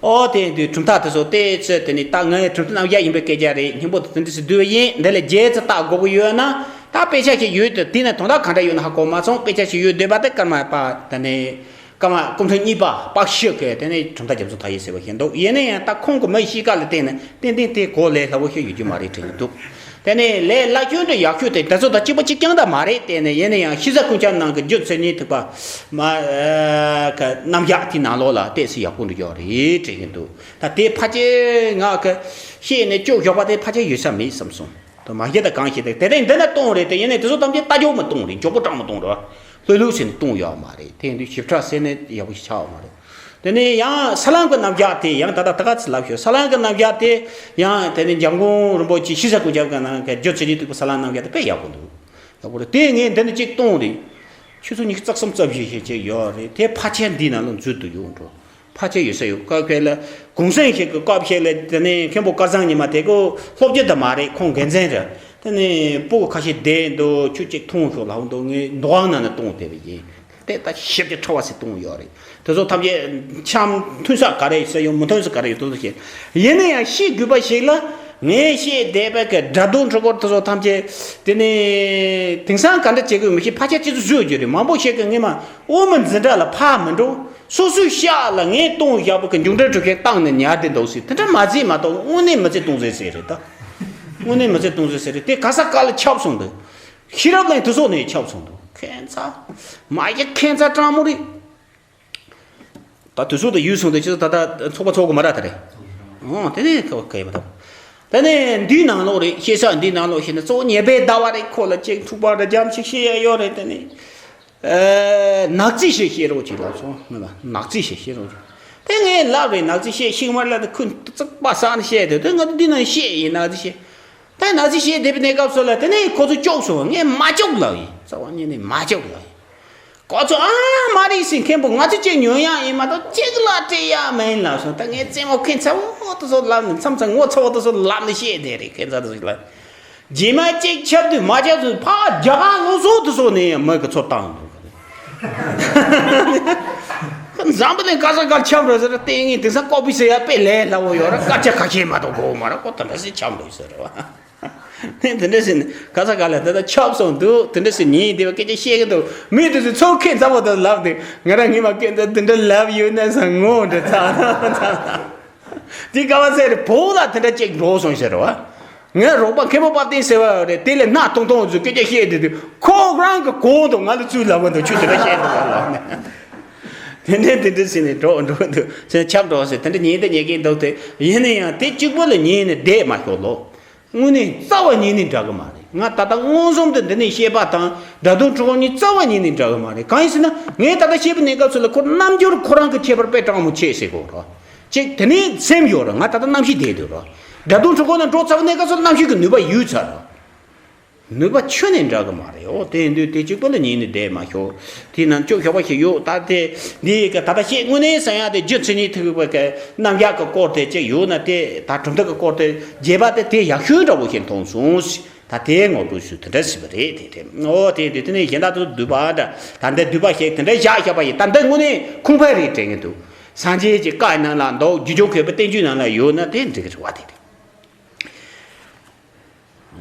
ཨོ་དེ་དུས་གྲུབ་མཐའ་དེ་ཚོ་བལྟས་ཚེ་དེ་ནས་ད་ངའི་གྲུབ་མཐའ་རྣམ་བཞག་ཡིན་པའི་སྐད་ཆ་རེད་སྙིང་པོ་དེ་འདྲ་ཞིག་བསྡུས་པ་ཡིན་འདི་ལས་རྒྱས་ཚེ་ལྟ་དགོས་ཀྱི་ཡོད་ན་ད་དཔེ་ཆ་ཞིག་ཡོད་དེ་དེ་ནས་དོན་དག་ག་འདྲ་ཡོད་ན་ཧ་གོ་མ་སོང་དཔེ་ཆ་ཞིག་ཡོད་འདོད་པ་དེ་སྐར་མ་པ་དེ་ནས། སྐར་མ་སྐུ་མཐུན་གཉིས་པ་པག་ཤི་གི་དེ་ནས་གྲུབ་མཐའ་རྒྱ་མཚོ་མཐའ་ཡས་ཟེར་བ་ཞིག་འདུག་ཡིན་ན་ཡང་ད་ཁོང་གི་མི་གཤིས་ཀ་ལ་བལྟས་ན་ཏན་ཏན་དེ་གོ་ལས་སླ་བོ་ཞིག་ཡོད་རྒྱུ་མ་རེད་དྲན་གྱི་འདུག་དེ་ནས་ལས་སླ་སྐྱོན་དང་ཡག་ཤོས་དེ་དེ་ཚོ་དང་གཅིག་པ་གཅིག་རྐྱང་ད་མ་རེད་དེ་ནས་ཡིན་ན་ཡང་གཤིས་ས་ཀུན་ཁྱབ་ནང་གི་རྒྱུ་མཚན་ཉིད་ཐུག་པ་མ་གི་རྣམ་གཞག་དེའི་ནང་ལོགས་ལ་ཏོག་ཙམ་ཡག་པོ་འགྲོ་རྒྱུ་རེད་དྲན་གྱི་འདུག་ད་དེ་ཕལ་ཆེར་ང་གི་ཤེས་ནས་སྐྱོ་ཞོག་པ་དེ་ཕལ་ཆེར་ཡོད་ས་མེད་བསམ་སོང་། དུ་མ་བཤད་ད་གང་བཤད་ད་དེ་རིང་འདི་ན་གཏོང་རེད་དེ་ཡིན་ནའི་དེ་ཚོ་ཐམས་ཅད་ལྟ་རྒྱུ་མི་གཏོང་རེད་མགྱོགས་པོ་དྲང་མི་གཏོང་རེད་བ། ལྷོད་ལྷོད་ཟེར་ནས་གཏོང་ཡོད་མ་རེད་དེ་འདུག་ཞིབ་ཕྲ་ཟེར་ནས་ཡག་པོ་ཞིག་ཆགས་ཡོད་མ་རེད། དེ་ནས་ཡང་ས་ལམ་གྱི་རྣམ་གཞག་དེ་ཡང་ད་ལྟ་ད་ག་ཚོད་ལབ་ཤོག་ས་ལམ་གྱི་རྣམ་གཞག་དེ་ཡང་དེ་ནས་འཇམ་མགོན་རིན་པོ་ཆེ་ཤི་ས་ཀུན་ཁྱབ་ཀྱི་ནང་གི་རྒྱུ་མཚན་ཉིད་ཐུག་པ་ས་ལམ་རྣམ་གཞག་དེ་དཔེ་ཡག་པོ་འདུག་ཡག་པོ་རེད་དེ་ངས་འདི་ནས་གཅིག་གཏོང་རེད། ཆུ་ཚོད་ཉི་ཤུ་རྩ་གསུམ་རྩ་བཞི་ཞིག་ཅིག་ཡོད་རེད་དེ་ཕལ་ཆེར་འདིའི་ནང་ལ་འཛུལ་དུ་ཡོང་འགྲོ། ཕལ་ཆེར་ཡོད་ས་ཡོད་སྐབས་ཁེལ་ལ་གུང་སེང་ཞིག་གི་སྐབས་ཤིག་ལ་དེ་ནས་མཁན་པོ་སྐལ་བཟང་ཉི་མ་དེ་ཀོ་སློབ་སྤྱི་ད་མ་རེད་ཁོང་འགན་འཛིན་རེད་དེ་ནས་སྤུ་གུ་ཁ་ཤས་བསྡད་འདུག་ཆུ་གཅིག་འཐུང་ཤོག་ལབ་འདུག་ངས་འདུ་ཁང་ནང་ནས་བཏུང་བསྡད་པ་ཡིན་དེ་ད་ཞིབ་ཀྱི་ཁྲ་བ་ཞིག་བཏུང་ཡོད་རེད་དེ་ཚོ་ཐམས་ཅད་འཆམ་མཐུན་ས་ག་རེ་ཡོད་ས་ཡོད་མི་མཐུན་ས་ག་རེ་ཡོད་དེ་ཚོ་ཤེས་ཡིན་ན་ཡང་ཤེས་དགོས་པ་ཞིག་ལ་ངས་ཤེས་བསྡད་པའི་གི་དགྲ་འདུལ་འཁྲུལ་འཁོར་དེ་ཚོ་ཐམས་ཅད་དེ་ནས་དེང་སང་ག་འདྲ་བྱེད་དགོས་མི་ཤེས་ཕལ་ཆེར་སྤྱི་ཚོགས་བཟོས་རྒྱུ་རེད་མང་པོ་ཞིག་གི་ངས་མ། དབུ་མའི་འཛིན་གྲྭ་ལ་ཕར་མི་འགྲོ། སོ་སོའི་ཤག་ལ་ངས་གཏོང་བཞག་པ་གི་མཇུག་འབྲས་གྲུབ་མཁན་བཏང་ནས་ཉར་བསྡད་འདུག་ཟེར་དེ་འདྲ་མ་བརྩིས་མ་གཏོགས་དངོས་གནས་མི་བརྩི་གཏོང་ཟེར་ཟེར་རེད་ད། དངོས་གནས་མི་བརྩི་གཏོང་ཟེར་ཟེར་རེད་དེ་ག་ས་ག་ལ་ཁྱབ་སོང་འདུག་ཤེས་རབ་གླིང་དེ་ཚོ་ནས་ཁྱབ་སོང་འདུག་ཁྱད་མཚར། མ་གཞི་ཁྱད་མཚར་སྤྲང་མོ་རེད། ད་དུས་ཚོད་དང་ཡུལ་སོང་དུས་ཁྱེད་ཚོ་ད་ལྟ་ཚོགས་པ་ཚོགས་གི་མ་ར་ད་རེད། ཨོ་དེ་ནས་ཁ་བ་ཁ་ཡི་མ་ཐོབ། དེ་ནས་འདིའི་ནང་ལོགས་རེད་ཤེས་ས་འདིའི་ནང་ལོགས་ཤེས་ན་གཙོ་བོ་ཉེ་པའི་ཟླ་བ་རེད་ཁོ་ལ་ཅིག་འཁྲུག་པ་འདྲ་འཇམ་ཞིག་ཤེས་ཡ་ཡོད་རེད་དེ་ནས། ཨེ་ནག་རྩིས་ཤིག་ཤེས་རོགས་གྱིས་ལབ་སོང་ང་ལ་ནག་རྩིས་ཤིག་ཤེས་རོགས་གྱིས། དེ་ངས་ལབ་རེད་ནག་རྩིས་ཤེས་ཤིག་མར་ལ་དེ་ཁོས་རྩིག་པ་བསགས་ནས་བཤད་དེ་དེ་ང་འདི་ནང་བཤད་ཡིན་ནག་རྩིས་ཤེས། ད་ན་ཚ་ཤེས་བསྡད་པའི་གནས་སྐབས་སུ་ལ་དེ་ནས་ཁོ་ཚོ་སྐྱོབ་སོང་ངས་མ་སྐྱོབ་ལབ་ཡིན་རྩ་བ་ཉིད་ནས་མ་སྐྱོབ་ལབ་ཡིན། ཁོ་ཚོ་ཨ་མ་རིག་སྲིད་མཁན་པོ་ང་ཚོ་གཅིག་ཉོན་ཡག་ཡིན་མ་གཏོགས་གཅིག་ལ་སྤྲད་ཡག་མིན་ལབ་སོང་ད་ངས་རྩེད་མོ་ཁེངས་ཚ་བོ་དེ་ཚོ་ལབ་ནས་མཚམས་མཚམས་ངོ་ཚ་བོ་དེ་ཚོ་ལབ་ནས་བཤད་བསྡད་རེད་ཁེངས་ཚ་དེ་ཚོ་ལབ། རྗེས་མ་གཅིག་ཁྱབ་དུས་མ་ཁྱབ་དུས་ཕར་རྒྱ་གར་ལོ་ཚོ་དེ་ཚོ་ནས་ཡང་མི་གི་ཚོ་བཏང་འདུག་འཛམ་བུ་གླིང་ག་ས་གར་ཁྱབ་རོགས་ཟེར་ལྟས་ངན་དེང་སང་ཀོ་པི་ཟེར་ཡ་དཔེ་ལས་སླ་བོ་ཡོད་ར་སྐད་ཆ་ཁ་ཤས་མ་གཏོགས་གོ་མ་ར་ཁོ་ད་འདྲ་ཟེར་ཁྱབ་འདུག་ཟེར་བ། དེ་འདྲ་ཟེར་ནས་ག་ས་ག་ལ་ད་ལྟ་ཁྱབ་སོང་འདུག་དེ་འདྲ་ཟེར་ཉིན་དེ་བ་སྐད་ཆ་བཤད་གི་འདུག་མི་དེ་ཚོས་ཚོར་ཁེངས་ཚ་བོ་དང་ལབ་དེ་ང་རང་ངི་མ་སྐད་ཆ་དེ་འདྲ་ལབ་ཡོད་ན་ས་ངོ་འདྲ་ཚ་ཚ་ཚ། དེ་ག་བ་ཟེར་བོད་ལ་དེ་འདྲ་ཅིག་འགྲོ་སོང་ཟེར་བ། ངའི་རོགས་པ་མཁན་པོ་དཔལ་ལྡན་ཟེར་བ་རེད་དེ་ལས་སྣ་ཐོང་ཐོང་ཚོས་སྐད་ཆ་བཤད་དེ་དུས་ཁོ་རང་གི་གོང་དུ་ང་ལ་ཚུར་ལབ་གི་འདུག་ཁྱོད་དེ་འདྲ་བཤད་འདུག་ལབ་ནས། དེ་འདྲ་དེ་འདྲ་ཟེར་ནས་འགྲོ་འགྲོ་འདུག་ཟེར་ཁྱབ་འགྲོ་ཟེར་དེ་འདྲ་ཉན་དེ་ཉན་གིན་འདུག་དེ་ཡིན་ན་ཡང་དེ་གཅིག་པོ་ལ་ཉན་ནས་བསྡད་མ་ཤོག་ལོ། དངོས་གནས་རྩ་བ་ཉིད་ནས་འདྲ་གི་མ་རེད། ང་ད་ལྟ་མངོན་སུམ་དུ་འདི་ནས་བཤད་པ་དང་དགྲ་འདུལ་འཁྲུལ་འཁོར་གཉིས་རྩ་བ་ཉིད་ནས་འདྲ་གི་མ་རེད། གང་ཡིན་ཟེར་ན་ངས་ད་ལྟ་བཤད་པའི་གནས་སྐབས་སུ་ལ་ཁོ་རྣམ་འགྱུར་ཁོ་རང་གི་ཁྱད་པར་དཔེ་སྤྲང་མོ་ཆེ་ཟེར་གོ་ར། ཅིག་དེ་ནས་སེམས་ཡོད་ར་ང་ད་ལྟ་རྣམ་ཤེས་བསྡད་འདུག་ར། དགྲ་འདུལ་འཁྲུལ་འཁོར་ལ་འགྲོ་ཚར་བའི་གནས་སྐབས་སུ་རྣམ་ཤེས་ཀྱི་ནུས་པ་ཡོད་ཚར་ར། ནུས་པ་ཁྱོན་ནས་འདྲ་གི་མ་རེད། འོ་དེ་ཡིན་དུས་དེ་གཅིག་པུ་ལ་ཉན་ནས་བསྡད་མ་ཤོག་དེའི་ནང་སྐྱོ་ཤོག་པ་ཞིག་ཡོད་ད་དེ་འདི་ཡི་ག་ད་ལྟ་བཤད་དངོས་གནས་ཟེར་ཡ་དེ་རྒྱུ་མཚན་ཉིད་ཐུག་པའི་གི་རྣམ་གཞག་གི་སྐོར་དེ་ཅིག་ཡོད་ན་དེ་ད་གྲུབ་མཐའ་གི་སྐོར་དེ་རྒྱས་པ་དེ་དེ་ཡག་ཤོས་འདྲ་བོ་ཞིག་མཐོང་སོང་། ད་དེ་ངོ་སྤྲོད་ཞུ་དེ་འདྲ་ཟེར་བ་རེད་དེ་དེ་འོ་དེ་དེ་དེ་ནས་གཞན་དག་ཏུ་འདུས་པ་འདྲ་ད་འདི་འདུས་པ་ཞིག་དེ་འདྲ་བཞག་བཞག་པ་ཡིན་ད་འདི་དངོས་གནས་ཁུངས་ཕན་རེད་དྲན་གི་འདུག་སངས་རྒྱས་ཀྱི་བཀའ་ནང་ལ་འདུག་རྒྱུད་སྦྱོར་མཁས་པའི་བསྟན་བཅོས་ནང་ལ་ཡོད་ན་དེ་འགྲིག་གི་རེད་བ་དེ་རེད།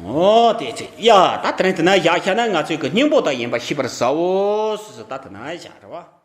ཨོ་དེ་ཚེ་ཡ་ད་དེ་རིང་དེ་ན་བཞག་བཞག་ན་ང་ཚོའི་གི་སྙིང་པོ་དག་ཡིན་པ་ཤེས་པར་བྱའོ་ཟེར་ཟེར་ད་དེ་ན་བཞག་རེད་བ།